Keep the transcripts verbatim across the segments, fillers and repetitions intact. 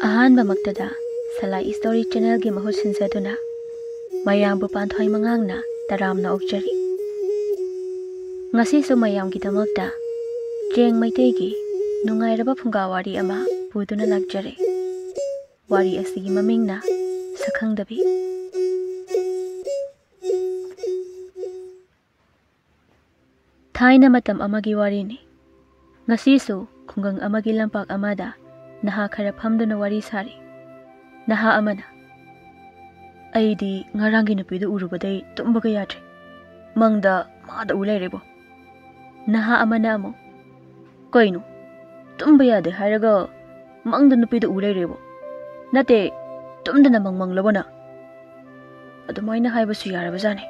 ꯑꯍꯥꯟꯕꯃꯛꯇꯗ ꯁꯂꯥꯏ story ꯆꯦꯅꯦꯜꯒꯤ ꯃꯍꯨꯠ ꯁꯤꯟꯖꯗꯨꯅ ꯃꯌꯥꯝꯕꯨ ꯄꯥꯟꯊꯣꯏ ꯃꯉꯥꯡꯅ ꯇꯔꯥꯝꯅ ꯑꯣꯛꯆꯔꯤ꯫ ꯉꯁꯤꯁꯨ ꯃꯌꯥꯝꯒꯤꯗꯃꯛꯇ ꯆꯦꯡ ꯃꯩꯇꯩꯒꯤ ꯅꯨꯡꯉꯥꯏꯔꯕ ꯐꯨꯡꯒꯥ ꯋꯥꯔꯤ ꯑꯃ ꯄꯨꯗꯨꯅ ꯂꯥꯛꯆꯔꯦ꯫ ꯋꯥꯔꯤ ꯑꯁꯤꯒꯤ ꯃꯃꯤꯡꯅ ꯁꯛꯈꯪꯗꯕꯤ꯫ ꯊꯥꯏꯅ ꯃꯇꯝ ꯑꯃꯒꯤ ꯋꯥꯔꯤꯅꯤ꯫ ꯉꯁꯤꯁꯨ ꯈꯨꯡꯒꯪ ꯑꯃꯒꯤ ꯂꯝꯄꯥꯛ ꯑꯃꯗ ꯅꯍꯥ ꯈꯔ ꯐꯝꯗꯨꯅ ꯋꯥꯔꯤ ꯁꯥꯔꯤ꯫ ꯅꯍꯥ ꯑꯃꯅ, "ꯑꯩꯗꯤ ꯉꯔꯥꯡꯒꯤ ꯅꯨꯄꯤꯗꯨ ꯎꯔꯨꯕꯗꯩ ꯇꯨꯝꯕꯒ ꯌꯥꯗ꯭ꯔꯦ꯫ ꯃꯪꯗ ꯃꯥꯗ ꯎ ꯂꯩꯔꯦꯕꯣ꯫" ꯅꯍꯥ ꯑꯃꯅ ꯑꯃꯨꯛ, "ꯀꯩꯅꯣ? ꯇꯨꯝꯕ ꯌꯥꯗꯦ ꯍꯥꯏꯔꯒ ꯃꯪꯗ ꯅꯨꯄꯤꯗꯨ ꯎ ꯂꯩꯔꯦꯕꯣ? ꯅꯠꯇꯦ, ꯇꯨꯝꯗꯅ ꯃꯪ ꯃꯪꯂꯕꯣ ꯅꯪ?" ꯑꯗꯨꯃꯥꯏꯅ ꯍꯥꯏꯕꯁꯨ ꯌꯥꯔꯕꯖꯥꯠꯅꯤ꯫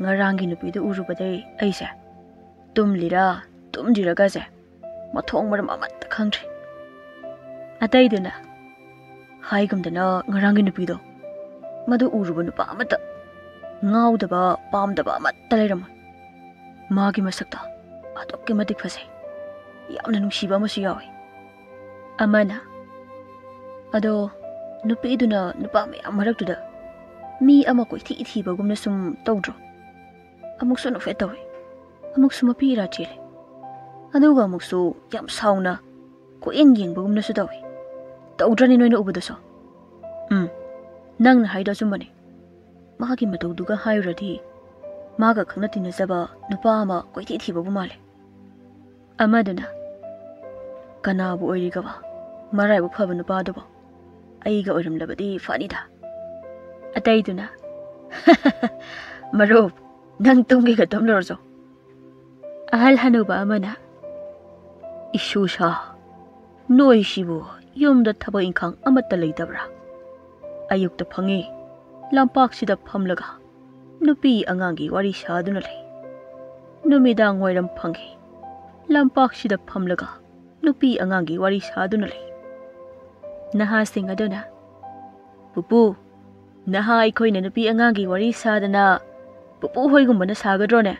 ꯉꯔꯥꯡꯒꯤ ꯅꯨꯄꯤꯗꯨ ꯎꯔꯨꯕꯗꯩ ꯑꯩꯁꯦ ꯇꯨꯝꯂꯤꯔꯥ ꯇꯨꯝꯗ꯭ꯔꯤꯔꯒꯁꯦ ꯃꯊꯣꯡ ꯃꯔꯝ ꯑꯃꯠꯇ ꯈꯪꯗ꯭ꯔꯦ꯫ ꯑꯇꯩꯗꯨꯅ, "ꯍꯥꯏꯒꯨꯝꯗꯅ ꯉꯔꯥꯡꯒꯤ ꯅꯨꯄꯤꯗꯣ, ꯃꯗꯨ ꯎꯔꯨꯕ ꯅꯨꯄꯥ ꯑꯃꯠꯇ ꯉꯥꯎꯗꯕ ꯄꯥꯝꯗꯕ ꯑꯃꯠꯇ ꯂꯩꯔꯝꯃꯣꯏ꯫ ꯃꯥꯒꯤ ꯃꯁꯛꯇꯣ ꯑꯗꯨꯛꯀꯤ ꯃꯇꯤꯛ ꯐꯖꯩ꯫ ꯌꯥꯝꯅ ꯅꯨꯡꯁꯤꯕ ꯑꯃꯁꯨ ꯌꯥꯎꯏ꯫" ꯑꯃꯅ, "ꯑꯗꯣ ꯅꯨꯄꯤꯗꯨꯅ ꯅꯨꯄꯥ ꯃꯌꯥꯝ ꯃꯔꯛꯇꯨꯗ ꯃꯤ ꯑꯃ ꯀꯣꯏꯊꯤ ꯊꯤꯕꯒꯨꯝꯅ ꯁꯨꯝ ꯇꯧꯗ꯭ꯔꯣ? ꯑꯃꯨꯛꯁꯨ ꯅꯣꯛꯐꯦꯠ ꯇꯧꯏ, ꯑꯃꯨꯛꯁꯨ ꯃꯄꯤ ꯏꯔꯥ ꯆꯦꯜꯂꯤ, ꯑꯗꯨꯒ ꯑꯃꯨꯛꯁꯨ ꯌꯥꯝ ꯁꯥꯎꯅ ꯀꯣꯏꯌꯦꯡ ꯌꯦꯡꯕꯒꯨꯝꯅꯁꯨ ꯇꯧꯏ꯫ ꯇꯧꯗ꯭ꯔꯅꯤ ꯅꯣꯏꯅ ꯎꯕꯗꯁꯨ?" "ꯎꯝ, ꯅꯪꯅ ꯍꯥꯏꯗꯣ ꯑꯆꯨꯝꯕꯅꯤ꯫ ꯃꯥꯒꯤ ꯃꯇꯧꯗꯨꯒ ꯍꯥꯏꯔꯨꯔꯗꯤ ꯃꯥꯒ ꯈꯪꯅ ꯇꯤꯟꯅꯖꯕ ꯅꯨꯄꯥ ꯑꯃ ꯀꯣꯏꯊꯤ ꯊꯤꯕꯕꯨ ꯃꯥꯜꯂꯦ꯫" ꯑꯃꯗꯨꯅ, "ꯀꯅꯥꯕꯨ ꯑꯣꯏꯔꯤꯒꯕ ꯃꯔꯥꯏꯕꯛ ꯐꯕ ꯅꯨꯄꯥꯗꯨꯕꯣ? ꯑꯩꯒ ꯑꯣꯏꯔꯝꯂꯕꯗꯤ ꯐꯅꯤꯗ꯫" ꯑꯇꯩꯗꯨꯅ, "ꯃꯔꯨꯞ, ꯅꯪ ꯇꯨꯝꯒꯦꯒ ꯇꯨꯝꯂꯨꯔꯣꯆꯣ꯫" ꯑꯍꯜ ꯍꯅꯨꯕ ꯑꯃꯅ, "ꯏꯁꯨꯁꯥ, ꯅꯣꯏꯁꯤꯕꯨ ꯌꯨꯝꯗ ꯊꯕꯛ ꯏꯪꯈꯥꯡ ꯑꯃꯠꯇ ꯂꯩꯇꯕ꯭ꯔꯥ? ꯑꯌꯨꯛꯇ ꯐꯪꯉꯤ, ꯂꯝꯄꯥꯛꯁꯤꯗ ꯐꯝꯂꯒ ꯅꯨꯄꯤ ꯑꯉꯥꯡꯒꯤ ꯋꯥꯔꯤ ꯁꯥꯗꯨꯅ ꯂꯩ꯫ ꯅꯨꯃꯤꯗꯥꯡ ꯋꯥꯏꯔꯝ ꯐꯪꯉꯤ, ꯂꯝꯄꯥꯛꯁꯤꯗ ꯐꯝꯂꯒ ꯅꯨꯄꯤ ꯑꯉꯥꯡꯒꯤ ꯋꯥꯔꯤ ꯁꯥꯗꯨꯅ ꯂꯩ꯫" ꯅꯍꯥꯁꯤꯡ ꯑꯗꯨꯅ, "ꯄꯨꯄꯨ, ꯅꯍꯥ ꯑꯩꯈꯣꯏꯅ ꯅꯨꯄꯤ ꯑꯉꯥꯡꯒꯤ ꯋꯥꯔꯤ ꯁꯥꯗꯅ ꯄꯨꯄꯨ ꯍꯣꯏꯒꯨꯝꯕꯅ ꯁꯥꯒꯗ꯭ꯔꯣꯅꯦ?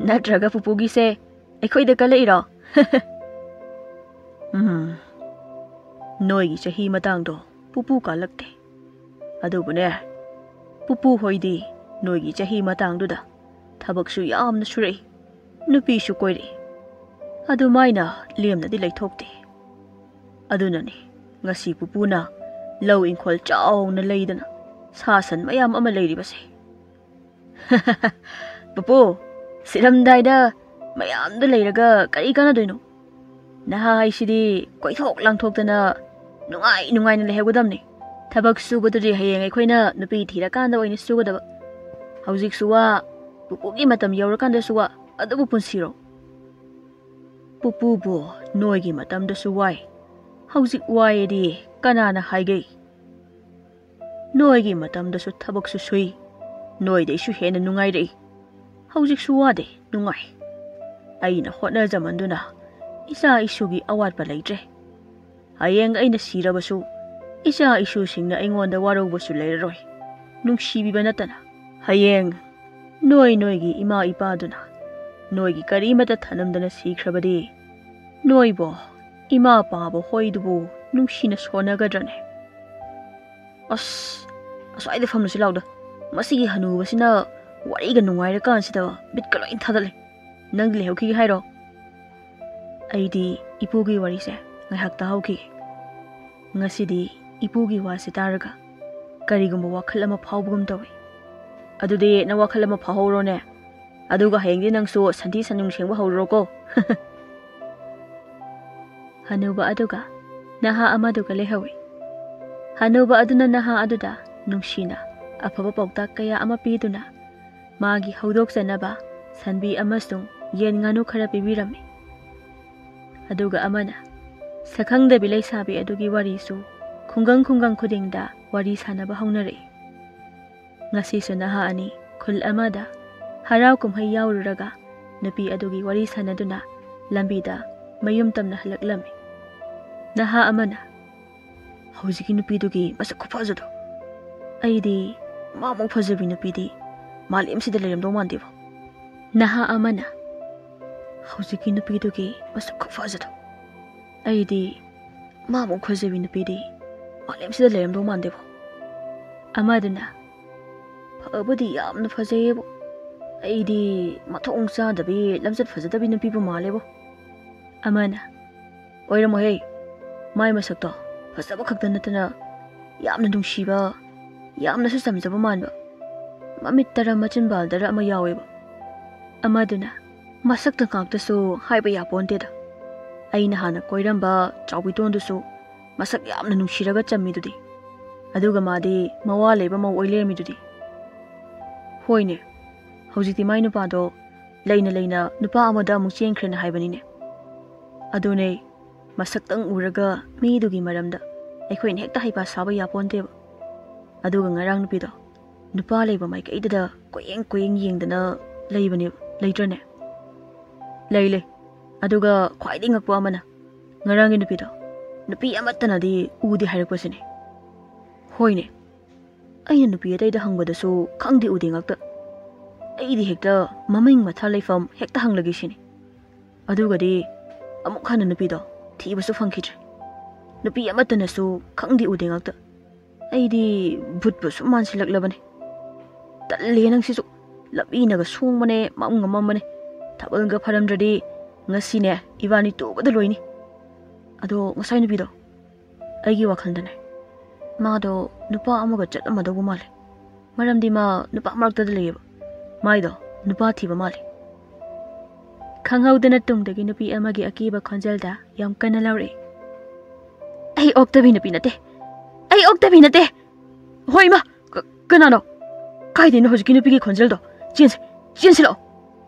ꯅꯠꯇ꯭ꯔꯒ ꯄꯨꯄꯨꯒꯤꯁꯦ ꯑꯩꯈꯣꯏꯗ ꯀꯜꯂꯛꯏꯔꯣ?" ꯎꯝ꯫ ꯅꯣꯏꯒꯤ ꯆꯍꯤ ꯃꯇꯥꯡꯗꯣ ꯄꯨꯄꯨ ꯀꯥꯜꯂꯛꯇꯦ꯫ ꯑꯗꯨꯕꯨꯅꯦ, ꯄꯨꯄꯨ ꯍꯣꯏꯗꯤ ꯅꯣꯏꯒꯤ ꯆꯍꯤ ꯃꯇꯥꯡꯗꯨꯗ ꯊꯕꯛꯁꯨ ꯌꯥꯝꯅ ꯁꯨꯔꯛꯏ, ꯅꯨꯄꯤꯁꯨ ꯀꯣꯏꯔꯛꯏ꯫ ꯑꯗꯨꯃꯥꯏꯅ ꯂꯦꯝꯅꯗꯤ ꯂꯩꯊꯣꯛꯇꯦ꯫ ꯑꯗꯨꯅꯅꯤ ꯉꯁꯤ ꯄꯨꯄꯨꯅ ꯂꯧ ꯏꯪꯈꯣꯜ ꯆꯥꯎꯅ ꯂꯩꯗꯅ ꯁꯥ ꯁꯟ ꯃꯌꯥꯝ ꯑꯃ ꯂꯩꯔꯤꯕꯁꯦ꯫ "ꯄꯨꯄꯨ, ꯁꯤꯔꯝꯗꯥꯏꯗ ꯃꯌꯥꯝꯗ ꯂꯩꯔꯒ ꯀꯔꯤ ꯀꯥꯟꯅꯗꯣꯏꯅꯣ? ꯅꯍꯥ ꯍꯥꯏꯁꯤꯗꯤ ꯀꯣꯏꯊꯣꯛ ꯂꯥꯡꯊꯣꯛꯇꯅ ꯅꯨꯡꯉꯥꯏ ꯅꯨꯡꯉꯥꯏꯅ ꯂꯩꯍꯧꯒꯗꯕꯅꯤ꯫ ꯊꯕꯛ ꯁꯨꯕꯗꯨꯗꯤ ꯍꯌꯦꯡ ꯑꯩꯈꯣꯏꯅ ꯅꯨꯄꯤ ꯊꯤꯔꯀꯥꯟꯗ ꯑꯣꯏꯅ ꯁꯨꯒꯗꯕ꯫ ꯍꯧꯖꯤꯛꯁꯨ ꯋꯥ, ꯄꯨꯄꯨꯒꯤ ꯃꯇꯝ ꯌꯧꯔꯀꯥꯟꯗꯁꯨ ꯋꯥ, ꯑꯗꯨꯕꯨ ꯄꯨꯟꯁꯤꯔꯣ?" "ꯄꯨꯄꯨꯕꯨ ꯅꯣꯏꯒꯤ ꯃꯇꯝꯗꯁꯨ ꯋꯥꯏ, ꯍꯧꯖꯤꯛ ꯋꯥꯏꯌꯦꯗꯤ ꯀꯅꯥꯅ ꯍꯥꯏꯒꯦ? ꯅꯣꯏꯒꯤ ꯃꯇꯝꯗꯁꯨ ꯊꯕꯛꯁꯨ ꯁꯨꯏ, ꯅꯣꯏꯗꯩꯁꯨ ꯍꯦꯟꯅ ꯅꯨꯡꯉꯥꯏꯔꯛꯏ꯫ ꯍꯧꯖꯤꯛꯁꯨ ꯋꯥꯗꯦ, ꯅꯨꯡꯉꯥꯏ꯫ ꯑꯩꯅ ꯍꯣꯠꯅꯖꯃꯟꯗꯨꯅ ꯏꯆꯥ ꯏꯁꯨꯒꯤ ꯑꯋꯥꯠꯄ ꯂꯩꯇ꯭ꯔꯦ꯫ ꯍꯌꯦꯡ ꯑꯩꯅ ꯁꯤꯔꯕꯁꯨ ꯏꯆꯥ ꯏꯁꯨꯁꯤꯡꯅ ꯑꯩꯉꯣꯟꯗ ꯋꯥꯔꯧꯕꯁꯨ ꯂꯩꯔꯔꯣꯏ, ꯅꯨꯡꯁꯤꯕꯤꯕ ꯅꯠꯇꯅ꯫ ꯍꯌꯦꯡ ꯅꯣꯏ ꯅꯣꯏꯒꯤ ꯏꯃꯥ ꯏꯄꯥꯗꯨꯅ ꯅꯣꯏꯒꯤ ꯀꯔꯤꯃꯠꯇ ꯊꯅꯝꯗꯅ ꯁꯤꯈ꯭ꯔꯕꯗꯤ ꯅꯣꯏꯕꯨ ꯏꯃꯥ ꯄꯥꯕ ꯍꯣꯏꯗꯨꯕꯨ ꯅꯨꯡꯁꯤꯅ ꯁꯣꯟꯅꯒꯗ꯭ꯔꯅꯦ?" "ꯑꯁ, ꯑꯁ꯭ꯋꯥꯏꯗ ꯐꯝꯂꯨꯁꯤ ꯂꯥꯎꯗ꯫ ꯃꯁꯤꯒꯤ ꯍꯅꯨꯕꯁꯤꯅ ꯋꯥꯔꯤꯒ ꯅꯨꯡꯉꯥꯏꯔꯀꯥꯟꯁꯤꯗ ꯕꯤꯠꯀ ꯂꯣꯏ ꯊꯥꯗꯠꯂꯦ꯫ ꯅꯪꯗꯤ ꯂꯩꯍꯧꯈꯤꯒꯦ ꯍꯥꯏꯔꯣ?" "ꯑꯩꯗꯤ ꯏꯄꯨꯒꯤ ꯋꯥꯔꯤꯁꯦ ꯉꯥꯏꯍꯥꯛ ꯇꯥꯍꯧꯈꯤꯒꯦ꯫ ꯉꯁꯤꯗꯤ ꯏꯄꯨꯒꯤ ꯋꯥꯁꯦ ꯇꯥꯔꯒ ꯀꯔꯤꯒꯨꯝꯕ ꯋꯥꯈꯜ ꯑꯃ ꯐꯥꯎꯕꯒꯨꯝ ꯇꯧꯏ꯫" "ꯑꯗꯨꯗꯤ ꯅꯪ ꯋꯥꯈꯜ ꯑꯃ ꯐꯥꯎꯍꯧꯔꯣꯅꯦ꯫ ꯑꯗꯨꯒ ꯍꯌꯦꯡꯗꯤ ꯅꯪꯁꯨ ꯁꯟꯊꯤ ꯁꯟꯌꯨꯡ ꯁꯦꯡꯕ ꯍꯧꯔꯨꯔꯣꯀꯣ꯫" ꯍꯅꯨꯕ ꯑꯗꯨꯒ ꯅꯍꯥ ꯑꯃꯗꯨꯒ ꯂꯩꯍꯧꯏ꯫ ꯍꯅꯨꯕ ꯑꯗꯨꯅ ꯅꯍꯥ ꯑꯗꯨꯗ ꯅꯨꯡꯁꯤꯅ ꯑꯐꯕ ꯄꯥꯎꯇꯥꯛ ꯀꯌꯥ ꯑꯃ ꯄꯤꯗꯨꯅ ꯃꯥꯒꯤ ꯍꯧꯗꯣꯛꯆꯅꯕ ꯁꯟꯕꯤ ꯑꯃꯁꯨꯡ ꯌꯦꯟ ꯉꯥꯅꯨ ꯈꯔ ꯄꯤꯕꯤꯔꯝꯃꯤ꯫ ꯑꯗꯨꯒ ꯑꯃꯅ ꯁꯛꯈꯪꯗꯕꯤ ꯂꯩꯁꯥꯕꯤ ꯑꯗꯨꯒꯤ ꯋꯥꯔꯤꯁꯨ ꯈꯨꯡꯒꯪ ꯈꯨꯡꯒꯪ ꯈꯨꯗꯤꯡꯗ ꯋꯥꯔꯤ ꯁꯥꯟꯅꯕ ꯍꯧꯅꯔꯛꯏ꯫ ꯉꯁꯤꯁꯨ ꯅꯍꯥ ꯑꯅꯤ ꯈꯨꯜ ꯑꯃꯗ ꯍꯔꯥꯎ ꯀꯨꯝꯍꯩ ꯌꯥꯎꯔꯨꯔꯒ ꯅꯨꯄꯤ ꯑꯗꯨꯒꯤ ꯋꯥꯔꯤ ꯁꯥꯟꯅꯗꯨꯅ ꯂꯝꯕꯤꯗ ꯃꯌꯨꯝ ꯇꯝꯅ ꯍꯜꯂꯛꯂꯝꯃꯤ꯫ ꯅꯍꯥ ꯑꯃꯅ, "ꯍꯧꯖꯤꯛꯀꯤ ꯅꯨꯄꯤꯗꯨꯒꯤ ꯃꯁꯛ ꯈꯨꯐꯖꯗꯣ! ꯑꯩꯗꯤ ꯃꯥꯃꯨꯛ ꯐꯖꯕꯤ ꯅꯨꯄꯤꯗꯤ ꯃꯥꯂꯦꯝꯁꯤꯗ ꯂꯩꯔꯝꯗꯧ ꯃꯥꯟꯗꯦꯕꯣ꯫" ꯅꯍꯥ ꯑꯃꯅ, "ꯍꯧꯖꯤꯛꯀꯤ ꯅꯨꯄꯤꯗꯨꯒꯤ ꯃꯁꯛ ꯈꯨꯐꯖꯗꯣ! ꯑꯩꯗꯤ ꯃꯥꯃꯨꯛ ꯐꯖꯕꯤ ꯅꯨꯄꯤꯗꯤ ꯃꯥꯂꯦꯝꯁꯤꯗ ꯂꯩꯔꯝꯗꯧ ꯃꯥꯟꯗꯦꯕꯣ꯫ ꯑꯃꯗꯨꯅ, "ꯐꯕꯨꯗꯤ ꯌꯥꯝꯅ ꯐꯖꯩꯌꯦꯕꯨ, ꯑꯩꯗꯤ ꯃꯊꯣꯡ ꯆꯥꯗꯕꯤ, ꯂꯝꯆꯠ ꯐꯖꯗꯕꯤ ꯅꯨꯄꯤꯕꯨ ꯃꯥꯜꯂꯦꯕꯨ"꯫ ꯑꯃꯅ, "ꯑꯣꯏꯔꯝꯃꯣꯏꯍꯦ, ꯃꯥꯏ ꯃꯁꯛꯇꯣ ꯐꯖꯕ ꯈꯛꯇ ꯅꯠꯇꯅ ꯌꯥꯝꯅ ꯅꯨꯡꯁꯤꯕ, ꯌꯥꯝꯅꯁꯨ ꯆꯝꯖꯕ ꯃꯥꯟꯕ, ꯃꯃꯤꯠ ꯇꯔꯥ ꯃꯆꯤꯟ ꯕꯥꯜ ꯇꯔꯥ ꯑꯃ ꯌꯥꯎꯋꯦꯕ"꯫ ꯑꯃꯗꯨꯅ, "ꯃꯁꯛꯇ ꯉꯥꯛꯇꯁꯨ ꯍꯥꯏꯕ ꯌꯥꯄꯣꯟꯇꯦꯗ꯫ ꯑꯩꯅ ꯍꯥꯟꯅ ꯀꯣꯏꯔꯝꯕ ꯆꯥꯎꯕꯤꯇꯣꯟꯗꯨꯁꯨ ꯃꯁꯛ ꯌꯥꯝꯅ ꯅꯨꯡꯁꯤꯔꯒ ꯆꯝꯃꯤꯗꯨꯗꯤ꯫ ꯑꯗꯨꯒ ꯃꯥꯗꯤ ꯃꯋꯥ ꯂꯩꯕ ꯃꯧ ꯑꯣꯏ ꯂꯩꯔꯝꯃꯤꯗꯨꯗꯤ"꯫ "ꯍꯣꯏꯅꯦ, ꯍꯧꯖꯤꯛꯇꯤ ꯃꯥꯏ ꯅꯨꯄꯥꯗꯣ ꯂꯩꯅ ꯂꯩꯅ ꯅꯨꯄꯥ ꯑꯃꯗ ꯑꯃꯨꯛ ꯆꯦꯟꯈ꯭ꯔꯦꯅ ꯍꯥꯏꯕꯅꯤꯅꯦ꯫ ꯑꯗꯨꯅꯦ, ꯃꯁꯛꯇꯪ ꯎꯔꯒ ꯃꯤꯗꯨꯒꯤ ꯃꯔꯝꯗ ꯑꯩꯈꯣꯏꯅ ꯍꯦꯛꯇ ꯍꯩꯄꯥ ꯁꯥꯕ ꯌꯥꯄꯣꯟꯇꯦꯕ꯫ ꯑꯗꯨꯒ ꯉꯔꯥꯡ ꯅꯨꯄꯤꯗꯣ ꯅꯨꯄꯥ ꯂꯩꯕ ꯃꯥꯏꯀꯩꯗꯨꯗ ꯀꯣꯏꯌꯦꯡ ꯀꯣꯏꯌꯦꯡ ꯌꯦꯡꯗꯅ ꯂꯩꯕꯅꯦꯕ, ꯂꯩꯇ꯭ꯔꯅꯦ?" "ꯂꯩ, ꯂꯩ꯫ ꯑꯗꯨꯒ ꯈ꯭ꯋꯥꯏꯗꯒꯤ ꯉꯛꯄ ꯑꯃꯅ, ꯉꯔꯥꯡꯒꯤ ꯅꯨꯄꯤꯗꯣ ꯅꯨꯄꯤ ꯑꯃꯠꯇꯅꯗꯤ ꯎꯗꯦ ꯍꯥꯏꯔꯛꯄꯁꯤꯅꯦ꯫ ꯍꯣꯏꯅꯦ, ꯑꯩꯅ ꯅꯨꯄꯤ ꯑꯇꯩꯗ ꯍꯪꯕꯗꯁꯨ ꯈꯪꯗꯦ ꯎꯗꯦ ꯉꯥꯛꯇ꯫ ꯑꯩꯗꯤ ꯍꯦꯛꯇ ꯃꯃꯤꯡ ꯃꯊꯥ ꯂꯩꯐꯝ ꯍꯦꯛꯇ ꯍꯪꯂꯒꯦ ꯁꯤꯅꯤ꯫ ꯑꯗꯨꯒꯗꯤ ꯑꯃꯨꯛ ꯍꯟꯅ ꯅꯨꯄꯤꯗꯣ ꯊꯤꯕꯁꯨ ꯐꯪꯈꯤꯗ꯭ꯔꯦ꯫ ꯅꯨꯄꯤ ꯑꯃꯠꯇꯅꯁꯨ ꯈꯪꯗꯦ ꯎꯗꯦ ꯉꯥꯛꯇ꯫ ꯑꯩꯗꯤ ꯚꯨꯠꯄꯨ ꯁꯨꯝ ꯃꯥꯟꯁꯤꯜꯂꯛꯂꯕꯅꯦ꯫ ꯇꯜꯂꯦ ꯅꯪꯁꯤꯁꯨ꯫ ꯂꯝꯕꯤꯅꯒ ꯁꯣꯡꯕꯅꯦ, ꯃꯝꯒ ꯃꯝꯕꯅꯦ꯫ ꯊꯥꯕꯜꯒ ꯐꯔꯝꯗ꯭ꯔꯗꯤ ꯉꯁꯤꯅꯦ ꯏꯕꯥꯅꯤ ꯇꯣꯛꯄꯗ ꯂꯣꯏꯅꯤ꯫ ꯑꯗꯣ ꯉꯁꯥꯏ ꯅꯨꯄꯤꯗꯣ, ꯑꯩꯒꯤ ꯋꯥꯈꯜꯗꯅꯦ, ꯃꯥꯗꯣ ꯅꯨꯄꯥ ꯑꯃꯒ ꯆꯠꯂꯝꯃꯗꯧꯕ ꯃꯥꯜꯂꯦ꯫ ꯃꯔꯝꯗꯤ ꯃꯥ ꯅꯨꯄꯥ ꯃꯔꯛꯇꯗ ꯂꯩꯌꯦꯕ꯫ ꯃꯥꯏꯗꯣ ꯅꯨꯄꯥ ꯊꯤꯕ ꯃꯥꯜꯂꯦ"꯫ ꯈꯪꯍꯧꯗꯅ ꯇꯨꯡꯗꯒꯤ ꯅꯨꯄꯤ ꯑꯃꯒꯤ ꯑꯀꯤꯕ ꯈꯣꯟꯖꯦꯜꯗ ꯌꯥꯝ ꯀꯟꯅ ꯂꯥꯎꯔꯛꯏ꯫ "ꯑꯩ ꯑꯣꯛꯇꯕꯤ ꯅꯨꯄꯤ ꯅꯠꯇꯦ꯫ ꯑꯩ ꯑꯣꯛꯇꯕꯤ ꯅꯠꯇꯦ꯫ ꯍꯣꯏ, ꯏꯃꯥ, ꯀ-, ꯀꯅꯥꯅꯣ? ꯀꯥꯏꯗꯩꯅꯣ ꯍꯧꯖꯤꯛꯀꯤ ꯅꯨꯄꯤꯒꯤ ꯈꯣꯟꯖꯦꯜꯗꯣ? ꯆꯦꯟꯁꯦ, ꯆꯦꯟꯁꯤ ꯂꯥꯛꯑꯣ꯫